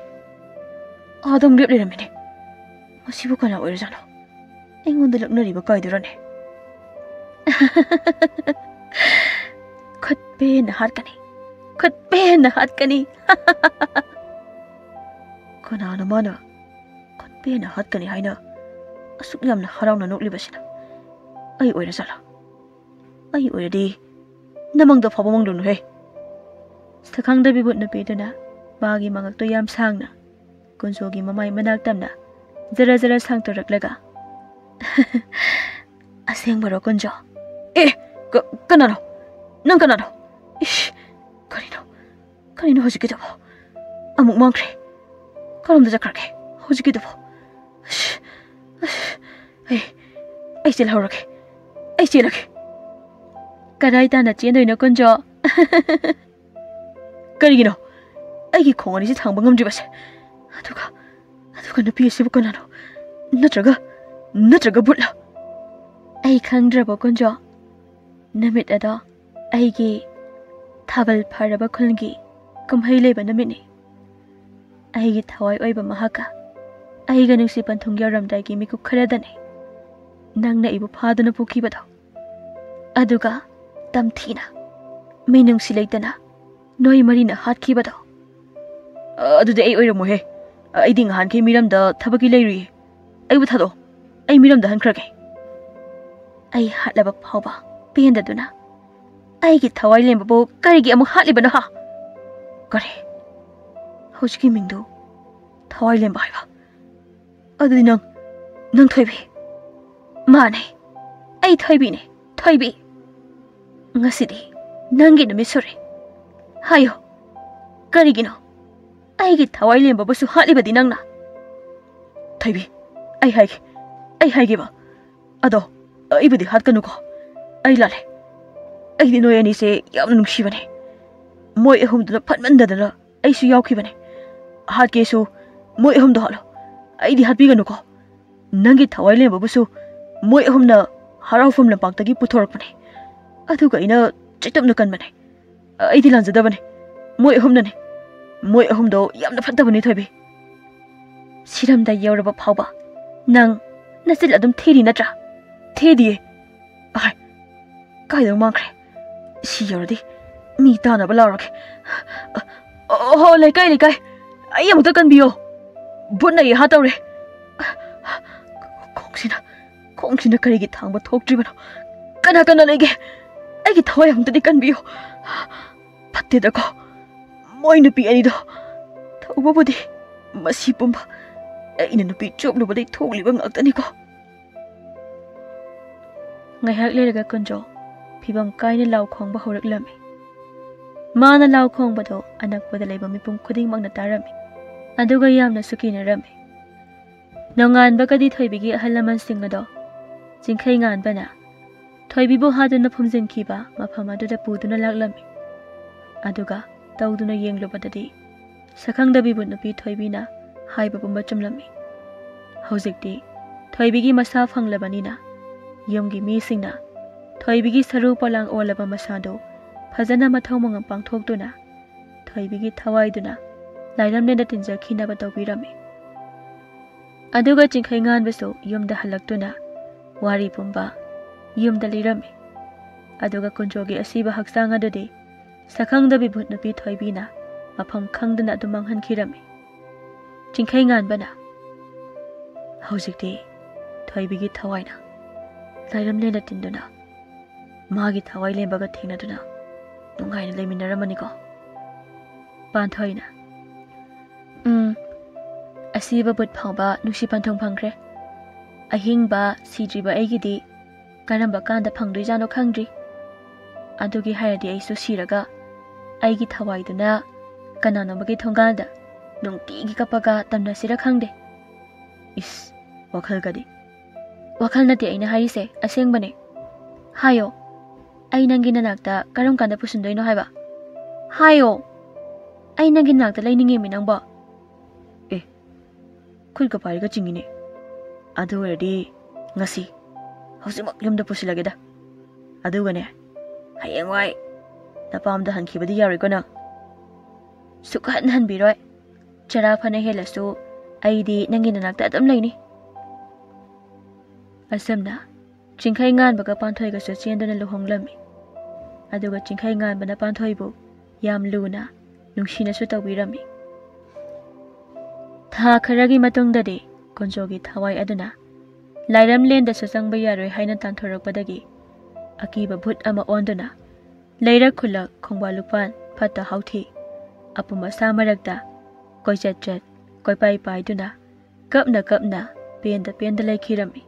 ꯑꯥꯗ ꯑꯃꯨꯛ ꯂꯦꯞ ꯂꯩꯔꯝꯃꯤꯅꯦ꯫ ꯃꯁꯤꯕꯨ ꯀꯅꯥ ꯑꯣꯏꯔꯖꯥꯠꯅꯣ? ꯑꯩꯉꯣꯟꯗ ꯂꯛꯅꯔꯤꯕ ꯀꯥꯏꯗꯨꯔꯅꯦ? ꯈꯨꯠ ꯄꯦꯟꯅ ꯍꯥꯠꯀꯅꯤ, ꯈꯨꯠ ꯄꯦꯟꯅ ꯍꯥꯠꯀꯅꯤ꯫ ꯀꯅꯥꯅꯣ ꯃꯥꯅ ꯈꯨꯠ ꯄꯦꯟꯅ ꯍꯥꯠꯀꯅꯤ ꯍꯥꯏꯅ ꯑꯁꯨꯛ ꯌꯥꯝꯅ ꯍꯔꯥꯎꯅ ꯅꯣꯛꯂꯤꯕꯁꯤꯅ? ꯑꯩ ꯑꯣꯏꯔꯖꯥꯠꯂꯥ? ꯑꯩ ꯑꯣꯏꯔꯗꯤ ꯅꯃꯪꯗ ꯐꯥꯎꯕ ꯃꯪꯂꯨꯅꯨꯍꯦ꯫ ꯁꯛꯈꯪꯗꯕꯤ ꯚꯨꯠ ꯅꯨꯄꯤꯗꯨꯅ ꯃꯥꯒꯤ ꯃꯉꯛꯇꯨ ꯌꯥꯝ ꯁꯥꯡꯅ ꯀꯨꯟꯖꯣꯒꯤ ꯃꯃꯥꯏ ꯃꯅꯥꯛ ꯇꯝꯅ ꯖꯔ ꯖꯔ ꯁꯥꯡꯇꯣꯔꯛꯂꯒ, "ꯑꯁꯦꯡꯕꯔꯣ ꯀꯨꯟꯖꯣ?" "ꯑꯦ, ꯀ-, ꯀꯅꯥꯅꯣ? ꯅꯪ ꯀꯅꯥꯅꯣ? ꯏꯁ, ꯀꯔꯤꯅꯣ? ꯀꯔꯤꯅꯣ ꯍꯧꯖꯤꯛꯀꯤꯗꯨꯕꯣ? ꯑꯃꯨꯛ ꯃꯥꯡꯈ꯭ꯔꯦ꯫ ꯀꯔꯣꯝꯗ ꯆꯠꯈ꯭ꯔꯒꯦ ꯍꯧꯖꯤꯛꯀꯤꯗꯨꯕꯣ? ꯑꯁ, ꯑꯁ, ꯑꯩ, ꯑꯩ ꯆꯦꯜꯍꯧꯔꯒꯦ꯫ ꯑꯩ ꯆꯦꯜꯂꯒꯦ꯫" "ꯀꯗꯥꯏ ꯇꯥꯟꯅ ꯆꯦꯟꯗꯣꯏꯅꯣ ꯀꯨꯟꯖꯣ?" "ꯀꯔꯤꯒꯤꯅꯣ ꯑꯩꯒꯤ ꯈꯣꯡ ꯑꯅꯤꯁꯤ ꯊꯥꯡꯕ ꯉꯝꯗ꯭ꯔꯤꯕꯁꯦ? ꯑꯗꯨꯒ, ꯑꯗꯨꯒ ꯅꯨꯄꯤ ꯑꯁꯤꯕꯨ ꯀꯅꯥꯅꯣ? ꯅꯠꯇ꯭ꯔꯒ, ꯅꯠꯇ꯭ꯔꯒ ꯚꯨꯠꯂ?" "ꯑꯩ ꯈꯪꯗ꯭ꯔꯕꯣ ꯀꯨꯟꯖꯣ? ꯅꯨꯃꯤꯠ ꯑꯗꯣ ꯑꯩꯒꯤ ꯊꯥꯕꯜ ꯐꯔꯕ ꯈꯨꯜꯒꯤ ꯀꯨꯝꯍꯩ ꯂꯩꯕ ꯅꯨꯃꯤꯠꯅꯤ꯫ ꯑꯩꯒꯤ ꯊꯋꯥꯏ ꯑꯣꯏꯕ ꯃꯍꯥꯛꯀ ꯑꯩꯒ ꯅꯨꯡꯁꯤ ꯄꯟꯊꯨꯡ ꯌꯧꯔꯝꯗꯥꯏꯒꯤ ꯃꯤꯀꯨꯞ ꯈꯔꯗꯅꯤ ꯅꯪꯅ ꯑꯩꯕꯨ ꯐꯥꯗꯨꯅ ꯄꯨꯈꯤꯕꯗꯣ꯫ ꯑꯗꯨꯒ ꯇꯝꯊꯤꯅ, ꯃꯤꯅꯨꯡꯁꯤ ꯂꯩꯇꯅ ꯅꯣꯏ ꯃꯔꯤꯅ ꯍꯥꯠꯈꯤꯕꯗꯣ꯫" "ꯑꯗꯨꯗꯤ ꯑꯩ ꯑꯣꯏꯔꯝꯃꯣꯏꯍꯦ꯫ ꯑꯩꯗꯤ ꯉꯍꯥꯟꯈꯩ ꯃꯤꯔꯝꯗ ꯊꯕꯛꯀꯤ ꯂꯩꯔꯨꯏ꯫ ꯑꯩꯕꯨ ꯊꯥꯗꯣꯛꯑꯣ꯫ ꯑꯩ ꯃꯤꯔꯝꯗ ꯍꯟꯈ꯭ꯔꯒꯦ꯫" "ꯑꯩ ꯍꯥꯠꯂꯕ ꯐꯥꯎꯕ ꯄꯦꯟꯗꯗꯨꯅ ꯑꯩꯒꯤ ꯊꯋꯥꯏ ꯂꯦꯝꯕꯕꯨ ꯀꯔꯤꯒꯤ ꯑꯃꯨꯛ ꯍꯥꯠꯂꯤꯕꯅꯣ ꯍꯥ?" "ꯀꯔꯤ? ꯍꯧꯖꯤꯛꯀꯤ ꯃꯤꯡꯗꯨ ꯊꯋꯥꯏ ꯂꯦꯝꯕ ꯍꯥꯏꯕ? ꯑꯗꯨꯗꯤ ꯅꯪ, ꯅꯪ ꯊꯣꯏꯕꯤ? ꯃꯥꯅꯦ, ꯑꯩ ꯊꯣꯏꯕꯤꯅꯦ, ꯊꯣꯏꯕꯤ꯫ ꯉꯁꯤꯗꯤ ꯅꯪꯒꯤ ꯅꯨꯃꯤꯠ ꯁꯨꯔꯦ꯫ ꯍꯥꯏꯌꯣ, ꯀꯔꯤꯒꯤꯅꯣ? ꯑꯩꯒꯤ ꯊꯋꯥꯏ ꯂꯦꯝꯕꯕꯨꯁꯨ ꯍꯥꯠꯂꯤꯕꯗꯤ ꯅꯪꯅ꯫ ꯊꯣꯏꯕꯤ, ꯑꯩ ꯍꯥꯏꯒꯦ, ꯑꯩ ꯍꯥꯏꯒꯦꯕ꯫ ꯑꯗꯣ ꯑꯩꯕꯨꯗꯤ ꯍꯥꯠꯀꯅꯨꯀꯣ, ꯑꯩ ꯂꯥꯜꯂꯦ꯫ ꯑꯩꯗꯤ ꯅꯣꯏ ꯑꯅꯤꯁꯦ ꯌꯥꯝꯅ ꯅꯨꯡꯁꯤꯕꯅꯦ꯫ ꯃꯣꯏ ꯑꯍꯨꯝꯗꯨꯅ ꯐꯠꯃꯟꯗꯗꯅ ꯑꯩꯁꯨ ꯌꯥꯎꯈꯤꯕꯅꯦ꯫ ꯍꯥꯠꯀꯦꯁꯨ ꯃꯣꯏ ꯑꯍꯨꯝꯗꯣ ꯍꯥꯠꯂꯣ, ꯑꯩꯗꯤ ꯍꯥꯠꯄꯤꯒꯅꯨꯀꯣ꯫ ꯅꯪꯒꯤ ꯊꯋꯥꯏ ꯂꯦꯝꯕꯕꯨꯁꯨ ꯃꯣꯏ ꯑꯍꯨꯝꯅ ꯍꯔꯥꯎꯐꯝ ꯂꯝꯄꯥꯛꯇꯒꯤ ꯄꯨꯊꯣꯔꯛꯄꯅꯦ, ꯑꯗꯨꯒ ꯑꯩꯅ ꯆꯩꯇꯞꯅ ꯀꯟꯕꯅꯦ꯫ ꯑꯩꯗꯤ ꯂꯥꯟꯖꯗꯕꯅꯦ, ꯃꯣꯏ ꯑꯍꯨꯝꯅꯅꯦ꯫ ꯃꯣꯏ ꯑꯍꯨꯝꯗꯣ ꯌꯥꯝꯅ ꯐꯠꯇꯕꯅꯤ, ꯊꯣꯏꯕꯤ꯫ ꯁꯤꯔꯝꯗ ꯌꯧꯔꯕ ꯐꯥꯎꯕ ꯅꯪ ꯅꯆꯤꯜ ꯑꯗꯨꯝ ꯊꯤꯔꯤ ꯅꯠꯇ꯭ꯔꯥ? ꯊꯤꯗꯤꯌꯦ꯫ ꯑꯍꯥꯏ, ꯀꯥꯏꯗ ꯃꯥꯡꯈ꯭ꯔꯦ? ꯁꯤ ꯌꯧꯔꯗꯤ ꯃꯤ ꯇꯥꯅꯕ ꯂꯥꯎꯔꯒꯦ꯫ ꯑꯣꯍꯣ, ꯂꯩꯀꯥꯏ, ꯂꯩꯀꯥꯏ, ꯑꯩ ꯑꯃꯨꯛꯇ ꯀꯟꯕꯤꯌꯣ꯫ ꯕꯨꯠꯅ ꯌꯩꯍꯥ ꯇꯧꯔꯦ꯫ ꯈꯣꯡꯁꯤꯅ, ꯈꯣꯡꯁꯤꯅ ꯀꯔꯤꯒꯤ ꯊꯥꯡꯕ ꯊꯣꯛꯇ꯭ꯔꯤꯕꯅꯣ? ꯀꯅꯥ ꯀꯅꯥ ꯂꯩꯒꯦ? ꯑꯩꯒꯤ ꯊꯋꯥꯏ ꯑꯃꯨꯛꯇꯗꯤ ꯀꯟꯕꯤꯌꯨ꯫ ꯐꯠꯇꯦꯗꯀꯣ, ꯃꯣꯏ ꯅꯨꯄꯤ ꯑꯅꯤꯗꯣ꯫ ꯇꯧꯕꯕꯨꯗꯤ ꯃꯁꯤ ꯄꯨꯝꯕ ꯑꯩꯅ ꯅꯨꯄꯤ ꯆꯣꯞꯂꯨꯕꯗꯩ ꯊꯣꯛꯂꯤꯕ ꯉꯥꯛꯇꯅꯤꯀꯣ꯫ ꯉꯥꯏꯍꯥꯛ ꯂꯩꯔꯒ ꯀꯨꯟꯖꯣ ꯐꯤꯕꯝ ꯀꯥꯏꯅ ꯂꯥꯎ ꯈꯣꯡꯕ ꯍꯧꯔꯛꯂꯝꯃꯤ꯫ ꯃꯥꯅ ꯂꯥꯎ ꯈꯣꯡꯕꯗꯣ ꯑꯅꯛꯄꯗ ꯂꯩꯕ ꯃꯤꯄꯨꯝ ꯈꯨꯗꯤꯡꯃꯛꯅ ꯇꯥꯔꯝꯃꯤ, ꯑꯗꯨꯒ ꯌꯥꯝꯅꯁꯨ ꯀꯤꯅꯔꯝꯃꯤ꯫ ꯅꯣꯡꯉꯥꯟꯕꯒꯗꯤ ꯊꯣꯏꯕꯤꯒꯤ ꯑꯍꯜ ꯂꯃꯟꯁꯤꯡ ꯑꯗꯣ ꯆꯤꯡꯈꯩ ꯉꯥꯟꯕꯅ ꯊꯣꯏꯕꯤꯕꯨ ꯍꯥꯠꯇꯨꯅ ꯐꯨꯝꯖꯤꯟꯈꯤꯕ ꯃꯐꯝ ꯑꯗꯨꯗ ꯄꯨꯗꯨꯅ ꯂꯥꯛꯂꯝꯃꯤ꯫ ꯑꯗꯨꯒ ꯇꯧꯗꯨꯅ ꯌꯦꯡꯂꯨꯕꯗꯗꯤ ꯁꯛꯈꯪꯗꯕꯤꯕꯨ ꯅꯨꯄꯤ ꯊꯣꯏꯕꯤꯅ ꯍꯥꯏꯕ ꯄꯨꯝꯕ ꯆꯨꯝꯂꯝꯃꯤ꯫ ꯍꯧꯖꯤꯛꯇꯤ ꯊꯣꯏꯕꯤꯒꯤ ꯃꯁꯥ ꯐꯪꯂꯕꯅꯤꯅ ꯌꯨꯝꯒꯤ ꯃꯤꯁꯤꯡꯅ ꯊꯣꯏꯕꯤꯒꯤ ꯁꯔꯨ ꯄꯣꯂꯥꯡ ꯑꯣꯜꯂꯕ ꯃꯁꯥꯗꯨ ꯐꯖꯅ ꯃꯊꯧ ꯃꯉꯝ ꯄꯥꯡꯊꯣꯛꯇꯨꯅ ꯊꯣꯏꯕꯤꯒꯤ ꯊꯋꯥꯏꯗꯨꯅ ꯂꯥꯏꯔꯝꯂꯦꯟꯗ ꯇꯤꯟꯖꯈꯤꯅꯕ ꯇꯧꯕꯤꯔꯝꯃꯤ꯫ ꯑꯗꯨꯒ ꯆꯤꯡꯈꯩ ꯉꯥꯟꯕꯁꯨ ꯌꯨꯝꯗ ꯍꯜꯂꯛꯇꯨꯅ ꯋꯥꯔꯤ ꯄꯨꯝꯕ ꯌꯨꯝꯗ ꯂꯤꯔꯝꯃꯤ꯫ ꯑꯗꯨꯒ ꯀꯨꯟꯖꯣꯒꯤ ꯑꯁꯤꯕ ꯍꯛꯆꯥꯡ ꯑꯗꯨꯗꯤ ꯁꯛꯈꯪꯗꯕꯤ ꯚꯨꯠ ꯅꯨꯄꯤ ꯊꯣꯏꯕꯤꯅ ꯃꯐꯝ ꯈꯪꯗꯅ ꯑꯗꯨꯝ ꯃꯥꯡꯍꯟꯈꯤꯔꯝꯃꯤ꯫ ꯆꯤꯡꯈꯩ ꯉꯥꯟꯕꯅ ꯍꯧꯖꯤꯛꯇꯤ ꯊꯣꯏꯕꯤꯒꯤ ꯊꯋꯥꯏꯅ ꯂꯥꯏꯔꯝꯂꯦꯟꯗ ꯇꯤꯟꯗꯨꯅ ꯃꯥꯒꯤ ꯊꯋꯥꯏ ꯂꯦꯝꯕꯒ ꯊꯦꯡꯅꯗꯨꯅ ꯅꯨꯡꯉꯥꯏꯅ ꯂꯩꯃꯤꯟꯅꯔꯝꯃꯅꯤꯀꯣ꯫ ꯄꯥꯟꯊꯣꯏꯅ, "ꯎꯝ, ꯁꯤꯕ ꯕꯨꯠ ꯐꯥꯎꯕ ꯅꯨꯡꯁꯤ ꯄꯟꯊꯨꯡ ꯐꯪꯈ꯭ꯔꯦ꯫ ꯑꯍꯤꯡꯕ ꯁꯤꯗ꯭ꯔꯤꯕ ꯑꯩꯒꯤꯗꯤ ꯀꯔꯝꯕ ꯀꯥꯟꯗ ꯐꯪꯗꯣꯏꯖꯥꯠꯅꯣ ꯈꯪꯗ꯭ꯔꯤ꯫ ꯑꯗꯨꯒꯤ ꯍꯥꯏꯔꯗꯤ ꯑꯩꯁꯨ ꯁꯤꯔꯒ ꯑꯩꯒꯤ ꯊꯋꯥꯏꯗꯨꯅ ꯀꯅꯥꯅꯣꯃꯒꯤ ꯊꯣꯡꯒꯥꯜꯗ ꯅꯨꯡꯇꯤꯒꯤ ꯀꯞꯄꯒ ꯇꯝꯅꯁꯤꯔ ꯈꯪꯗꯦ꯫ ꯏꯁ, ꯋꯥꯈꯜꯒꯗꯤ꯫ ꯋꯥꯈꯜ ꯅꯠꯇꯦ ꯑꯩꯅ ꯍꯥꯏꯔꯤꯁꯦ, ꯑꯁꯦꯡꯕꯅꯦ꯫ ꯍꯥꯏꯌꯣ, ꯑꯩ ꯅꯪꯒꯤ ꯅꯅꯥꯛꯇ ꯀꯔꯝ ꯀꯥꯟꯗ ꯄꯨꯁꯤꯟꯗꯣꯏꯅꯣ ꯍꯥꯏꯕ? ꯍꯥꯏꯌꯣ, ꯑꯩ ꯅꯪꯒꯤ ꯅꯅꯥꯛꯇ ꯂꯩꯅꯤꯡꯉꯦꯃꯤ ꯅꯪꯕꯣ꯫ ꯑꯦ, ꯈꯨꯠꯀ ꯄꯥꯏꯔꯒ ꯆꯤꯡꯉꯤꯅꯦ꯫ ꯑꯗꯨ ꯑꯣꯏꯔꯗꯤ ꯉꯁꯤ, ꯍꯧꯖꯤꯛꯃꯛ ꯌꯨꯝꯗ ꯄꯨꯁꯤꯜꯂꯒꯦꯗ꯫ ꯑꯗꯨꯒꯅꯦ, ꯍꯌꯦꯡꯋꯥꯏ ꯅꯄꯥꯝꯗ ꯍꯟꯈꯤꯕꯗꯤ ꯌꯥꯔꯣꯏꯀꯣ ꯅꯪ꯫ ꯁꯨꯛꯍꯟ ꯍꯟꯕꯤꯔꯣꯏ꯫ ꯆꯔꯥ ꯐꯅ ꯍꯦꯜꯂꯁꯨ ꯑꯩꯗꯤ ꯅꯪꯒꯤ ꯅꯅꯥꯛꯇ ꯑꯗꯨꯝ ꯂꯩꯅꯤ꯫ ꯑꯁꯨꯝꯅ ꯆꯤꯡꯈꯩ ꯉꯥꯟꯕꯒ ꯄꯥꯟꯊꯣꯏꯒꯁꯨ ꯆꯦꯟꯗꯨꯅ ꯂꯨꯍꯣꯡꯂꯝꯃꯤ꯫ ꯑꯗꯨꯒ ꯆꯤꯡꯈꯩ ꯉꯥꯟꯕꯅ ꯄꯥꯟꯊꯣꯏꯕꯨ ꯌꯥꯝ ꯂꯨꯅ, ꯅꯨꯡꯁꯤꯅꯁꯨ ꯇꯧꯕꯤꯔꯝꯃꯤ꯫ ꯊꯥ ꯈꯔꯒꯤ ꯃꯇꯨꯡꯗꯗꯤ ꯀꯨꯟꯖꯣꯒꯤ ꯊꯋꯥꯏ ꯑꯗꯨꯅ ꯂꯥꯏꯔꯝꯂꯦꯟꯗꯁꯨ ꯆꯪꯕ ꯌꯥꯔꯣꯏ ꯍꯥꯏꯅ ꯇꯥꯟꯊꯣꯔꯛꯄꯗꯒꯤ ꯑꯀꯤꯕ ꯚꯨꯠ ꯑꯃ ꯑꯣꯟꯗꯨꯅ ꯂꯩꯔꯛ ꯈꯨꯜꯂꯛ, ꯈꯣꯡꯕꯥꯟ ꯂꯨꯄꯥꯟ, ꯐꯠꯇ ꯍꯥꯎꯊꯤ, ꯑꯄꯨꯝ ꯑꯁꯥ ꯃꯔꯛꯇ ꯀꯣꯏꯆꯠ ꯆꯠ, ꯀꯣꯏꯄꯥꯏ ꯄꯥꯏꯗꯨꯅ, ꯀꯞꯅ ꯀꯞꯅ, ꯄꯦꯟꯗ ꯄꯦꯟꯗ ꯂꯩꯈꯤꯔꯝꯃꯤ꯫